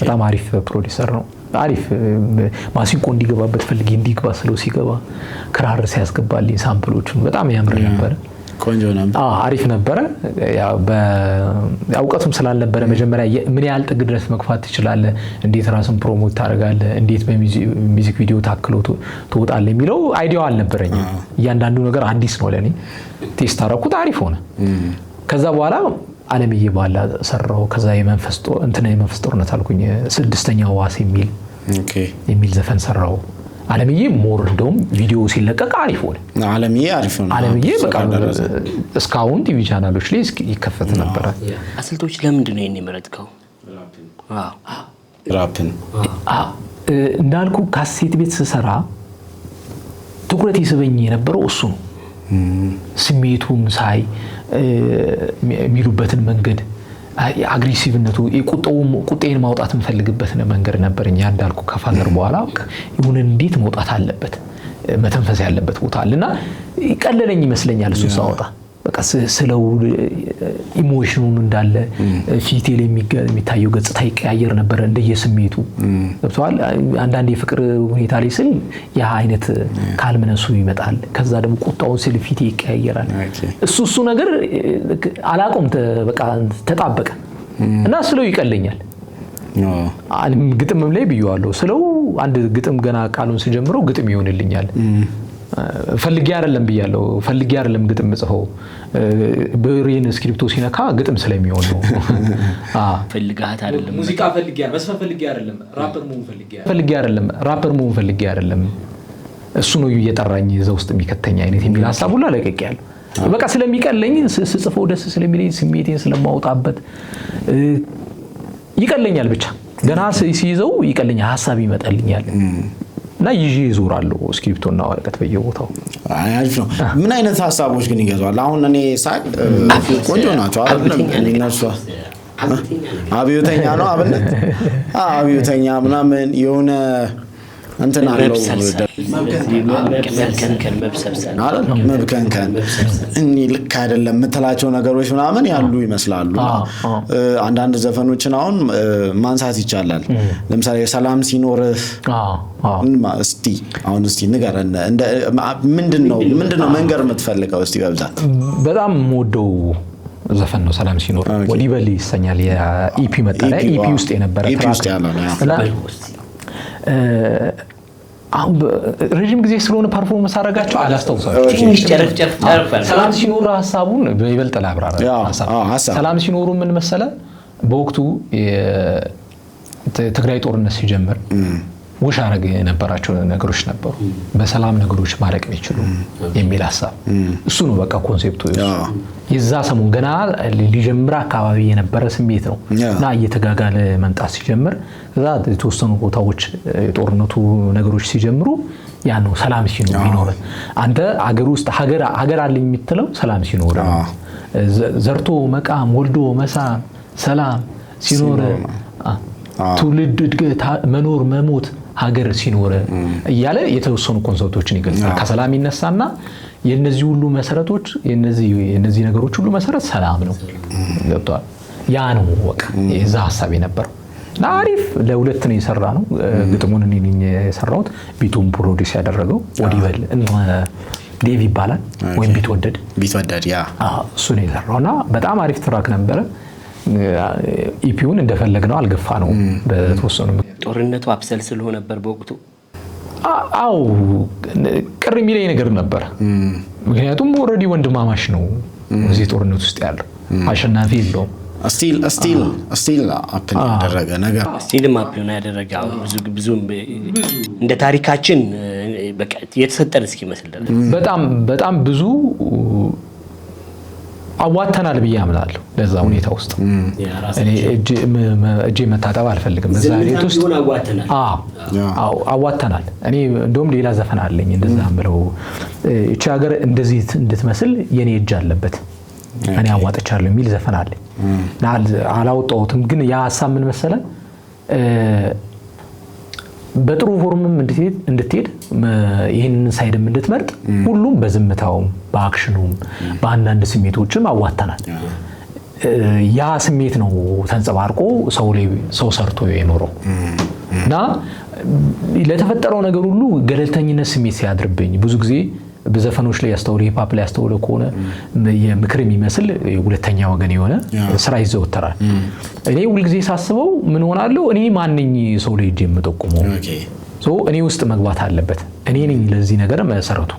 በጣም አሪፍ ፕሮዲሰር ነው። አሪፍ ማሲንቆ እንዲገባበት ፈልጌ እንዲግባ ስለው ሲገባ፣ ክራር ሲያስገባልኝ sample ኦቹን በጣም ያምር ነበረ። ቆንጆ ነበር። አሪፍ ነበረ። እውቀቱም ስላልነበረ መጀመሪያ ምን ያህል ጥግ ድረስ መግፋት ትችላለህ፣ እንዴት ራስን promote ታደርጋለህ፣ እንዴት በ music video ታክሎ ትወጣለህ የሚለው idea ው አልነበረኝም። እያንዳንዱ ነገር አዲስ ነው ለእኔ። Test አደረኩት፣ አሪፍ ሆነ። ከዛ በኋላ አለምዬ ባላ ሰራው። ከዛ የመንፈስ እንትን የመንፈስ ጦርነት አልኩኝ፣ ስድስተኛው ዋስ የሚል ዘፈን ሰራው። አለምዬ more እንደውም ቪዲዮ ሲለቀቅ አሪፍ ሆነ። አለምዬ አሪፍ ሆነ። አለምዬ በቃ እስካሁን ቲቪ ቻናሎች ላይ ይከፈት ነበረ። ስልቶች ለምንድን ነው ይሄን የመረጥከው? ራፕን? እንዳልኩ ካሴት ቤት ስሰራ ትኩረት ይስበኝ የነበረው እሱ ነው። ስሜቱን ሳይ፣ የሚሉበትን መንገድ፣ aggressive ነቱ፣ ቁጤን ማውጣት የምፈልግበት መንገድ ነበረኝ። እንዳልኩ ከ father በኋላ ይሁን እንዴት መውጣት አለበት፣ መተንፈስ ያለበት ቦታ አለ እና ቀለለኝ ይመስለኛል እሱን ሳወጣ። በቃ ስለው emotion ኑን እንዳለ ፊቴ ላይ የሚታየው ገጽታ ይቀያየር ነበረ እንደየስሜቱ ገብቶሃል። አንዳንድ የፍቅር ሁኔታ ላይ ስል ያ አይነት calmness ኡ ይመጣል። ከዛ ደግሞ ቁጣውን ስል ፊቴ ይቀያየራል። እሱ ነገር አላቆም፣ በቃ ተጣበቀ እና ስለው ይቀለኛል። ግጥምም ላይ ብየዋለሁ። ስለው አንድ ግጥም ገና ቃሉን ስጀምረው ግጥም ይሆንልኛል። ፈልጌ አይደለም ብያለሁ። ፈልጌ አይደለም ግጥም ምጽፈው፣ ብሬን እስክሪፕቶ ሲነካ ግጥም ስለሚሆን ነው። ፈልጋት አይደለም። ሙዚቃ ፈልጌ፣ መስፈን ፈልጌ አይደለም፣ ራፐር መሆን ፈልጌ ፈልጌ አይደለም፣ ራፐር መሆን ፈልጌ አይደለም። እሱ ነው እየጠራኝ እዛ ውስጥ የሚከተኝ አይነት የሚል ሀሳብ ሁላ ለቅቄያለሁ። በቃ ስለሚቀለኝ፣ ስጽፈው ደስ ስለሚለኝ፣ ስሜቴን ስለማውጣበት ይቀለኛል። ብቻ ገና ሲይዘው ይቀለኛል፣ ሀሳብ ይመጣልኛል እና ይዤ እዞራለሁ እስክሪፕቶና ወረቀት በየቦታው። አሪፍ ነው። ምን አይነት ሀሳቦች ግን ይገዛዋል? አሁን እኔ ሳይ ቆንጆ ናቸው አይደል? የሚነሱ አብዮተኛ ነው አብነት፣ አብዮተኛ ምናምን የሆነ እንትን አለው፣ መብከንከን፣ እኔ ልክ አይደለም የምትላቸው ነገሮች ምናምን ያሉ ይመስላሉ። አንዳንድ ዘፈኖችን አሁን ማንሳት ይቻላል። ለምሳሌ ሰላም ሲኖርህ፣ እስቲ አሁን እስቲ ንገረን፣ ምንድን ነው መንገር የምትፈልገው? እስቲ በብዛት በጣም የምወደው ዘፈን ነው ሰላም ሲኖር። ወዲህ በል ይሰኛል። የ EP መጠሪያ EP ውስጥ የነበረ track እና አሁን ረዥም ጊዜ ስለሆነ performance አደረጋቸው አላስታውሳቸውም። ሰላም ሲኖሩ ሀሳቡን በይበልጥ ላብራራ። ሰላም ሲኖሩ ምን መሰለ፣ በወቅቱ ትግራይ ጦርነት ሲጀምር ውሽ አረግ የነበራቸው ነገሮች ነበሩ። በሰላም ነገሮች ማለቅ የሚችሉ የሚል ሀሳብ እሱ ነው በቃ concept ኡ። የዛ ሰሞን ገና ሊጀምር አካባቢ የነበረ ስሜት ነው እና እየተጋጋለ መምጣት ሲጀምር እዛ የተወሰኑ ቦታዎች የጦርነቱ ነገሮች ሲጀምሩ ያ ነው ሰላም ሲኖር፣ አንተ ሀገር ውስጥ ሀገር አለኝ የምትለው ሰላም ሲኖር፣ ዘርቶ መቃም ወልዶ መሳም ሰላም ሲኖር፣ ትውልድ እድገት መኖር መሞት ሀገር ሲኖር እያለ የተወሰኑ concept ኦችን ይገልጻል። ከሰላም ይነሳና የነዚህ ሁሉ መሰረቶች፣ የነዚህ ነገሮች ሁሉ መሰረት ሰላም ነው። ገብቶሃል? ያ ነው በቃ የዛ ሀሳብ የነበረው እና አሪፍ ለሁለት ነው የሰራ ነው። ግጥሙን እኔ ነኝ የሰራሁት። Beat ኡን produce ያደረገው ወዲበል ዴቭ ይባላል ወይም ቢትወደድ። ቢትወደድ yeah። እሱ ነው የሰራው እና በጣም አሪፍ track ነበረ። EP ውን እንደፈለግ ነው አልገፋ ነው በተወሰኑ ጦርነቱ አብሰልስሎ ነበር በወቅቱ። አው ቅር የሚለኝ ነገር ነበር። ምክንያቱም already ወንድማማች ነው እዚህ ጦርነት ውስጥ ያለው፣ አሸናፊ የለውም። Still still happen ያደረገ ነገር። Still ም happen ያደረገ ብዙ ብዙ እንደ ታሪካችን በቃ የተሰጠን እስኪመስል ድረስ። በጣም በጣም ብዙ አዋተናል ብዬ አምናለሁ። ለዛ ሁኔታ ውስጥ እኔ እጄ መታጠብ አልፈልግም። በዛ ቤት ውስጥ አዋተናል። እኔ እንደውም ሌላ ዘፈን አለኝ እንደዛ ብለው፣ እቺ ሀገር እንደዚህ እንድትመስል የኔ እጅ አለበት፣ እኔ አዋጥቻለሁ የሚል ዘፈን አለኝ። አላወጣሁትም፣ ግን ያ ሀሳብ ምን መሰለ፣ በጥሩ form ም እንድትሄድ ይህንን side ም እንድትመርጥ ሁሉም በዝምታውም በ action ኑም በአንዳንድ ስሜቶችም አዋተናል። ያ ስሜት ነው ተንጸባርቆ ሰው ላይ ሰው ሰርቶ የኖረው እና ለተፈጠረው ነገር ሁሉ ገለልተኝነት ስሜት ሲያድርብኝ ብዙ ጊዜ በዘፈኖች ላይ ያስተውለ hip hop ላይ ያስተውለ ከሆነ የምክር የሚመስል ሁለተኛ ወገን የሆነ ስራ ይዘወተራል። እኔ ሁልጊዜ ሳስበው ምን ሆናለሁ፣ እኔ ማንኝ ሰው ላይ እጅ የምጠቁመው? እኔ ውስጥ መግባት አለበት። እኔ ነኝ ለዚህ ነገር መሰረቱ።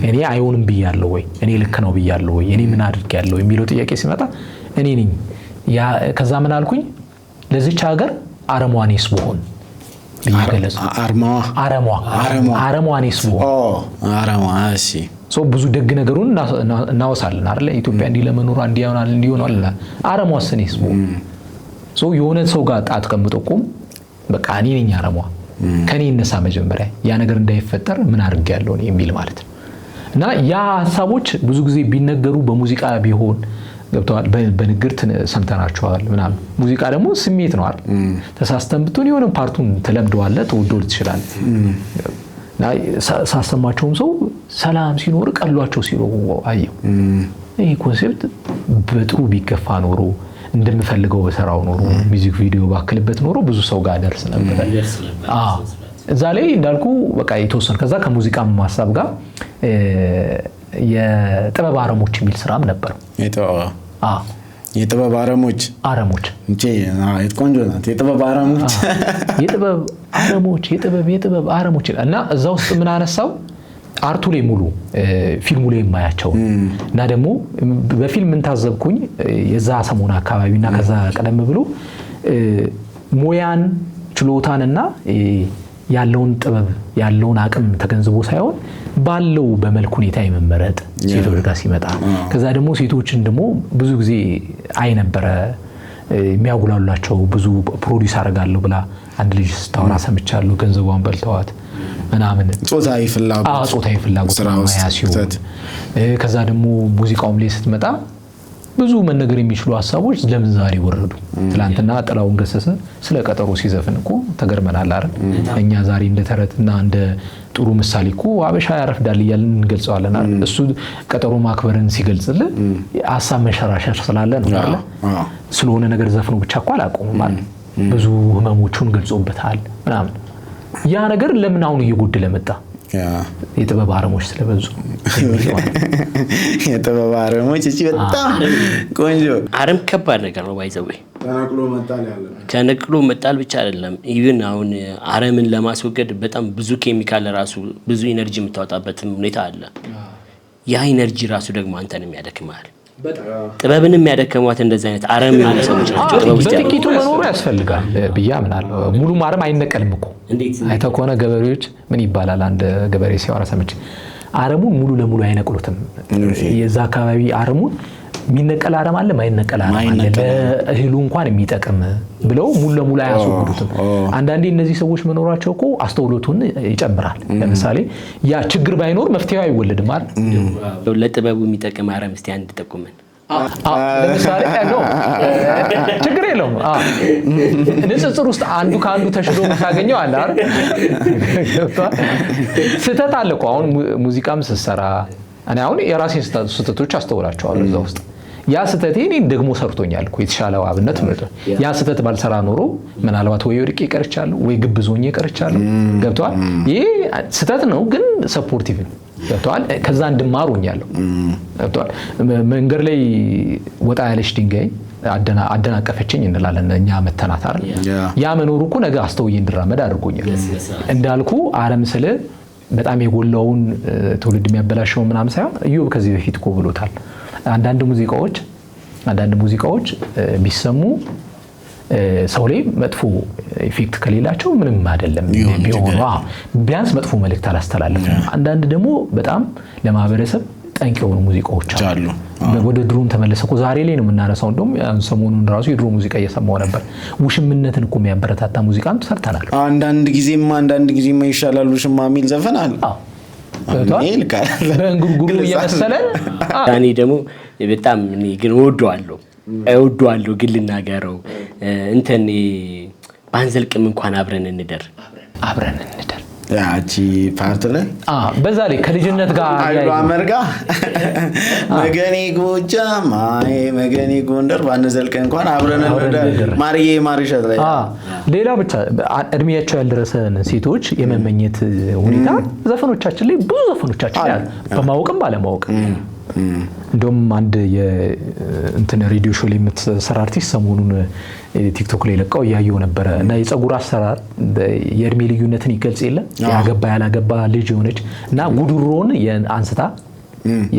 እኔ አይሆንም ብያለሁ ወይ፣ እኔ ልክ ነው ብያለሁ ወይ፣ እኔ ምን አድርጌያለሁ የሚለው ጥያቄ ሲመጣ እኔ ነኝ። ከዛ ምን አልኩኝ፣ ለዚች ሀገር አረሟኔስ ብሆን ብዬ ገለጽኩ። አረሟ አረሟኔስ ብሆን። ብዙ ደግ ነገሩን እናወሳለን አይደለ? ኢትዮጵያ እንዲህ ለመኖሯ እንዲህ ይሆናል እንዲህ ይሆናል። አረሟስ እኔስ ብሆን? የሆነ ሰው ጋር ጣት ከምጠቁም በቃ እኔ ነኝ አረሟ፣ ከኔ ይነሳ መጀመሪያ፣ ያ ነገር እንዳይፈጠር ምን አድርጌያለሁ የሚል ማለት ነው። እና ያ ሀሳቦች ብዙ ጊዜ ቢነገሩ በሙዚቃ ቢሆን ገብተዋል፣ በንግርት ሰምተናቸዋል ምናምን። ሙዚቃ ደግሞ ስሜት ነው አይደል? ተሳስተን ብትሆን የሆነ part ኡን ትለምደዋለህ፣ ተወደው ትችላለህ። ሳሰማቸውም ሰው ሰላም ሲኖር ቀሏቸው ሲሉ አየሁ። ይህ concept በጥሩ ቢገፋ ኖሮ፣ እንደምፈልገው በሰራው ኖሮ፣ music video ባክልበት ኖሮ ብዙ ሰው ጋር ደርስ ነበረ። እዛ ላይ እንዳልኩ በቃ የተወሰኑ፣ ከዛ ከሙዚቃም ሀሳብ ጋር የጥበብ አረሞች የሚል ስራም ነበር። የጥበብ አረሞች። አረሞች። ቆንጆ ናት። የጥበብ አረሞች። የጥበብ አረሞች፣ የጥበብ አረሞች። እና እዛ ውስጥ ምን አነሳው? Art ኡ ላይ፣ ሙሉ ፊልሙ ላይ የማያቸው እና ደግሞ በፊልም ምን ታዘብኩኝ፣ የዛ ሰሞን አካባቢ እና ከዛ ቀደም ብሎ ሙያን፣ ችሎታንና ያለውን ጥበብ፣ ያለውን አቅም ተገንዝቦ ሳይሆን ባለው በመልክ ሁኔታ የመመረጥ፣ ሴቶች ጋር ሲመጣ፣ ከዛ ደግሞ ሴቶችን ደግሞ ብዙ ጊዜ አይ ነበረ የሚያጉላሏቸው። ብዙ produce አደርጋለሁ ብላ አንድ ልጅ ስታወራ ሰምቻለሁ። ገንዘቧን በልተዋት ምናምን። ጾታዊ ፍላጎት። ጾታዊ ፍላጎት ማያ ሲሆን፣ ከዛ ደግሞ ሙዚቃውም ላይ ስትመጣ ብዙ መነገር የሚችሉ ሀሳቦች ለምን ዛሬ ወረዱ? ትላንትና ጥላሁን ገሰሰ ስለ ቀጠሮ ሲዘፍን እኮ ተገርመናል አይደል? እኛ ዛሬ እንደ ተረትና እንደ ጥሩ ምሳሌ እኮ አበሻ ያረፍዳል እያልን እንገልጸዋለን አይደል? እሱ ቀጠሮ ማክበርን ሲገልጽልን ሀሳብ መንሸራሸር ስላለ ነው አይደል? ስለሆነ ነገር ዘፍኖ ብቻ እኮ አላቆምም አይደል? ብዙ ህመሞቹን ገልጾበታል ምናምን። ያ ነገር ለምን አሁን እየጎደለ መጣ? የጥበብ አረሞች ስለበዙ። የጥበብ አረሞች፣ እቺ በጣም ቆንጆ። አረም ከባድ ነገር ነው by the way። ተነቅሎ መጣል ያለ ተነቅሎ መጣል ብቻ አይደለም። Even አሁን አረምን ለማስወገድ በጣም ብዙ ኬሚካል ራሱ፣ ብዙ energy የምታወጣበትም ሁኔታ አለ። ያ energy ራሱ ደግሞ አንተንም ያደክመሃል። ጥበብንም ያደከሟት እንደዚህ አይነት አረም የሆኑ ሰዎች ናቸው። ጥበብ ውስጥ ያሉ። በጥቂቱ መኖሩ ያስፈልጋል ብዬ አምናለሁ። ሙሉ አረም አይነቀልም እኮ። አይተህ ከሆነ ገበሬዎች ምን ይባላል? አንድ ገበሬ ሲያወራ ሰምቼ፣ አረሙን ሙሉ ለሙሉ አይነቅሉትም። የዛ አካባቢ አረሙን የሚነቀል አረም አለ፣ ማይነቀል አረም አለ። ለእህሉ እንኳን የሚጠቅም ብለው ሙሉ ለሙሉ አያስወግዱትም። አንዳንዴ እነዚህ ሰዎች መኖራቸው እኮ አስተውሎቱን ይጨምራል። ለምሳሌ ያ ችግር ባይኖር መፍትሄው አይወለድም አይደል? ለጥበቡ የሚጠቅም አረም እስቲ አንድ ጠቁመን። ለምሳሌ ነው፣ ችግር የለውም። ንጽጽር ውስጥ አንዱ ከአንዱ ተሽሎ የምታገኘው አለ አይደል? ስህተት አለ እኮ። አሁን ሙዚቃም ስትሰራ እኔ አሁን የራሴን ስህተቶች አስተውላቸዋለሁ እዛ ውስጥ። ያ ስህተቴ እኔን ደግሞ ሰርቶኛል እኮ፣ የተሻለ አብነት ምርጥ። ያ ስህተት ባልሰራ ኖሮ ምናልባት ወይ ወድቄ ቀርቻለሁ ወይ ግብዝ ሆኜ ቀርቻለሁ። ገብቶሃል? ይሄ ስህተት ነው ግን supportive ነው። ገብቶሃል? ከዛ እንድማር ሆኛለሁ። ገብቶሃል? መንገድ ላይ ወጣ ያለች ድንጋይ አደናቀፈችኝ እንላለን እኛ መተናት አይደል? ያ መኖሩ እኮ ነገ አስተውዬ እንድራመድ አድርጎኛል። እንዳልኩ አረም ስል በጣም የጎላውን፣ ትውልድ የሚያበላሸውን ምናምን ሳይሆን፣ እዮብ ከዚህ በፊት እኮ ብሎታል። አንዳንድ ሙዚቃዎች ቢሰሙ ሰው ላይ መጥፎ effect ከሌላቸው ምንም አይደለም ቢሆኑ፣ ቢያንስ መጥፎ መልእክት አላስተላለፍም። አንዳንድ ደግሞ በጣም ለማህበረሰብ ጠንቅ የሆኑ ሙዚቃዎች አሉ። ወደ ድሮም ተመለሰ እኮ፣ ዛሬ ላይ ነው የምናነሳው። እንደውም ሰሞኑን ራሱ የድሮ ሙዚቃ እየሰማሁ ነበር። ውሽምነትን እኮ የሚያበረታታ ሙዚቃም ሰርተናል። አንዳንድ ጊዜማ ይሻላል ውሽማ የሚል ዘፈን አለ። በእንጉርጉሮ እየመሰለን። እኔ ደግሞ በጣም እኔ ግን እወደዋለሁ እወደዋለሁ ግን ልናገረው፣ እንትን ባንዘልቅም እንኳን አብረን እንደር። አብረን እንደር። ያቺ part ላይ በዛ ላይ ከልጅነት ጋር ኃይሉ አመርጋ መገኔ ጎጃም፣ አይ መገኔ ጎንደር፣ ባንዘልቅ እንኳን አብረን እንደር፣ ማርዬ ማርሸት ላይ። ሌላ ብቻ እድሜያቸው ያልደረሰን ሴቶች የመመኘት ሁኔታ ዘፈኖቻችን ላይ፣ ብዙ ዘፈኖቻችን ላይ አለ፣ በማወቅም ባለማወቅም። እንደውም አንድ እንትን ሬዲዮ show ላይ የምትሰራ አርቲስት ሰሞኑን ቲክቶክ ላይ ለቀው እያየው ነበረ። እና የፀጉር አሰራር የእድሜ ልዩነትን ይገልጽ የለ፣ ያገባ፣ ያላገባ፣ ልጅ የሆነች እና ጉድሮን አንስታ፣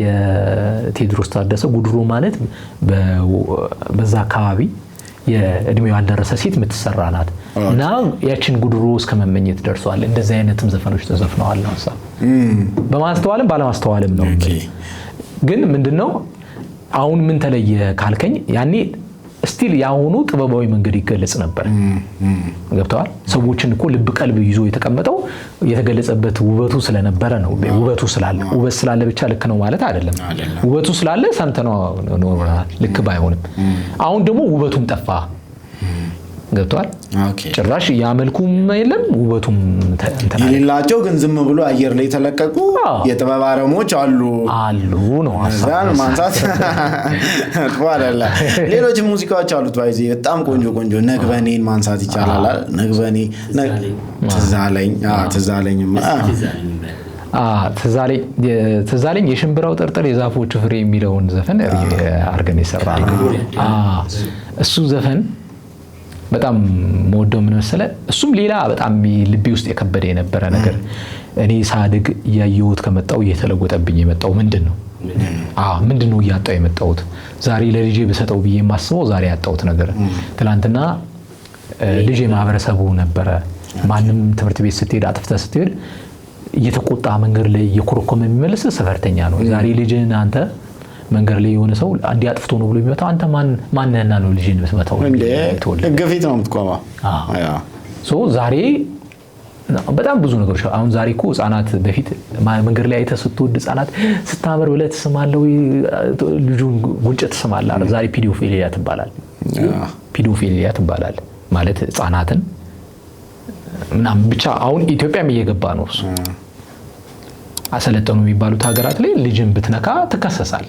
የቴዎድሮስ ታደሰ ጉድሮ ማለት በዛ አካባቢ የእድሜው ያልደረሰ ሴት የምትሰራ ናት እና ያችን ጉድሮ እስከ መመኘት ደርሰዋል። እንደዚህ አይነትም ዘፈኖች ተዘፍነዋል ነው ሀሳብ። በማስተዋልም ባለማስተዋልም ነው። ግን ምንድነው አሁን ምን ተለየ ካልከኝ፣ ያኔ still የአሁኑ ጥበባዊ መንገድ ይገለጽ ነበር። ገብቶሃል? ሰዎችን እኮ ልብ ቀልብ ይዞ የተቀመጠው የተገለጸበት ውበቱ ስለነበረ ነው። ውበቱ ስላለ፣ ውበት ስላለ ብቻ ልክ ነው ማለት አይደለም። ውበቱ ስላለ ሰምተነው ኖረናል፣ ልክ ባይሆንም። አሁን ደግሞ ውበቱም ጠፋ። ገብቷል። Okay። ጭራሽ ያ መልኩም የለም ውበቱም እንትን አለ። የሌላቸው ግን ዝም ብሎ አየር ላይ የተለቀቁ የጥበብ አረሞች አሉ። አሉ ነው ሀሳቡ። እዛን ማንሳት መጥፎ አይደለም። ሌሎች ሙዚቃዎች አሉት by the way፣ በጣም ቆንጆ ቆንጆ። ነግበኔን ማንሳት ይቻላል አይደል? ነግበኔ፣ ትዝ አለኝ፣ አዎ፣ ትዝ አለኝም፣ አዎ። ትዝ አለኝ የሽምብራው ጥርጥር የዛፎቹ ፍሬ የሚለውን ዘፈን አድርገን የሰራ ነው። እሱ ዘፈን በጣም መወደው ምን መሰለህ፣ እሱም ሌላ በጣም ልቤ ውስጥ የከበደ የነበረ ነገር፣ እኔ ሳድግ እያየሁት ከመጣው እየተለወጠብኝ የመጣው ምንድን ነው? አዎ፣ ምንድን ነው እያጣው የመጣሁት? ዛሬ ለልጄ ብሰጠው ብዬ የማስበው ዛሬ ያጣሁት ነገር፣ ትላንትና ልጅ የማህበረሰቡ ነበረ። ማንም ትምህርት ቤት ስትሄድ፣ አጥፍተህ ስትሄድ እየተቆጣ መንገድ ላይ እየኮረኮመ የሚመልስ ሰፈርተኛ ነው። ዛሬ ልጅህን አንተ መንገድ ላይ የሆነ ሰው እንዲህ አጥፍቶ ነው ብሎ የሚመታው አንተ ማንህና ነው ልጅህን የምትመታው? እንዴ የተወለደ ህግ ፊት ነው የምትቆመው። Yeah። So ዛሬ በጣም ብዙ ነገሮች፣ አሁን ዛሬ እኮ ህጻናት፣ በፊት መንገድ ላይ አይተህ ስትወድ ህጻናት ስታምር ብለህ ትስማለህ ወይ ልጁን ጉንጭ ትስማለህ አይደል? ዛሬ pedophilia ትባላል። Pedophilia ትባላል ማለት ህጻናትን ምናምን። ብቻ አሁን ኢትዮጵያም እየገባ ነው እሱ። አሰለጠኑ የሚባሉት ሀገራት ላይ ልጅን ብትነካ ትከሰሳል።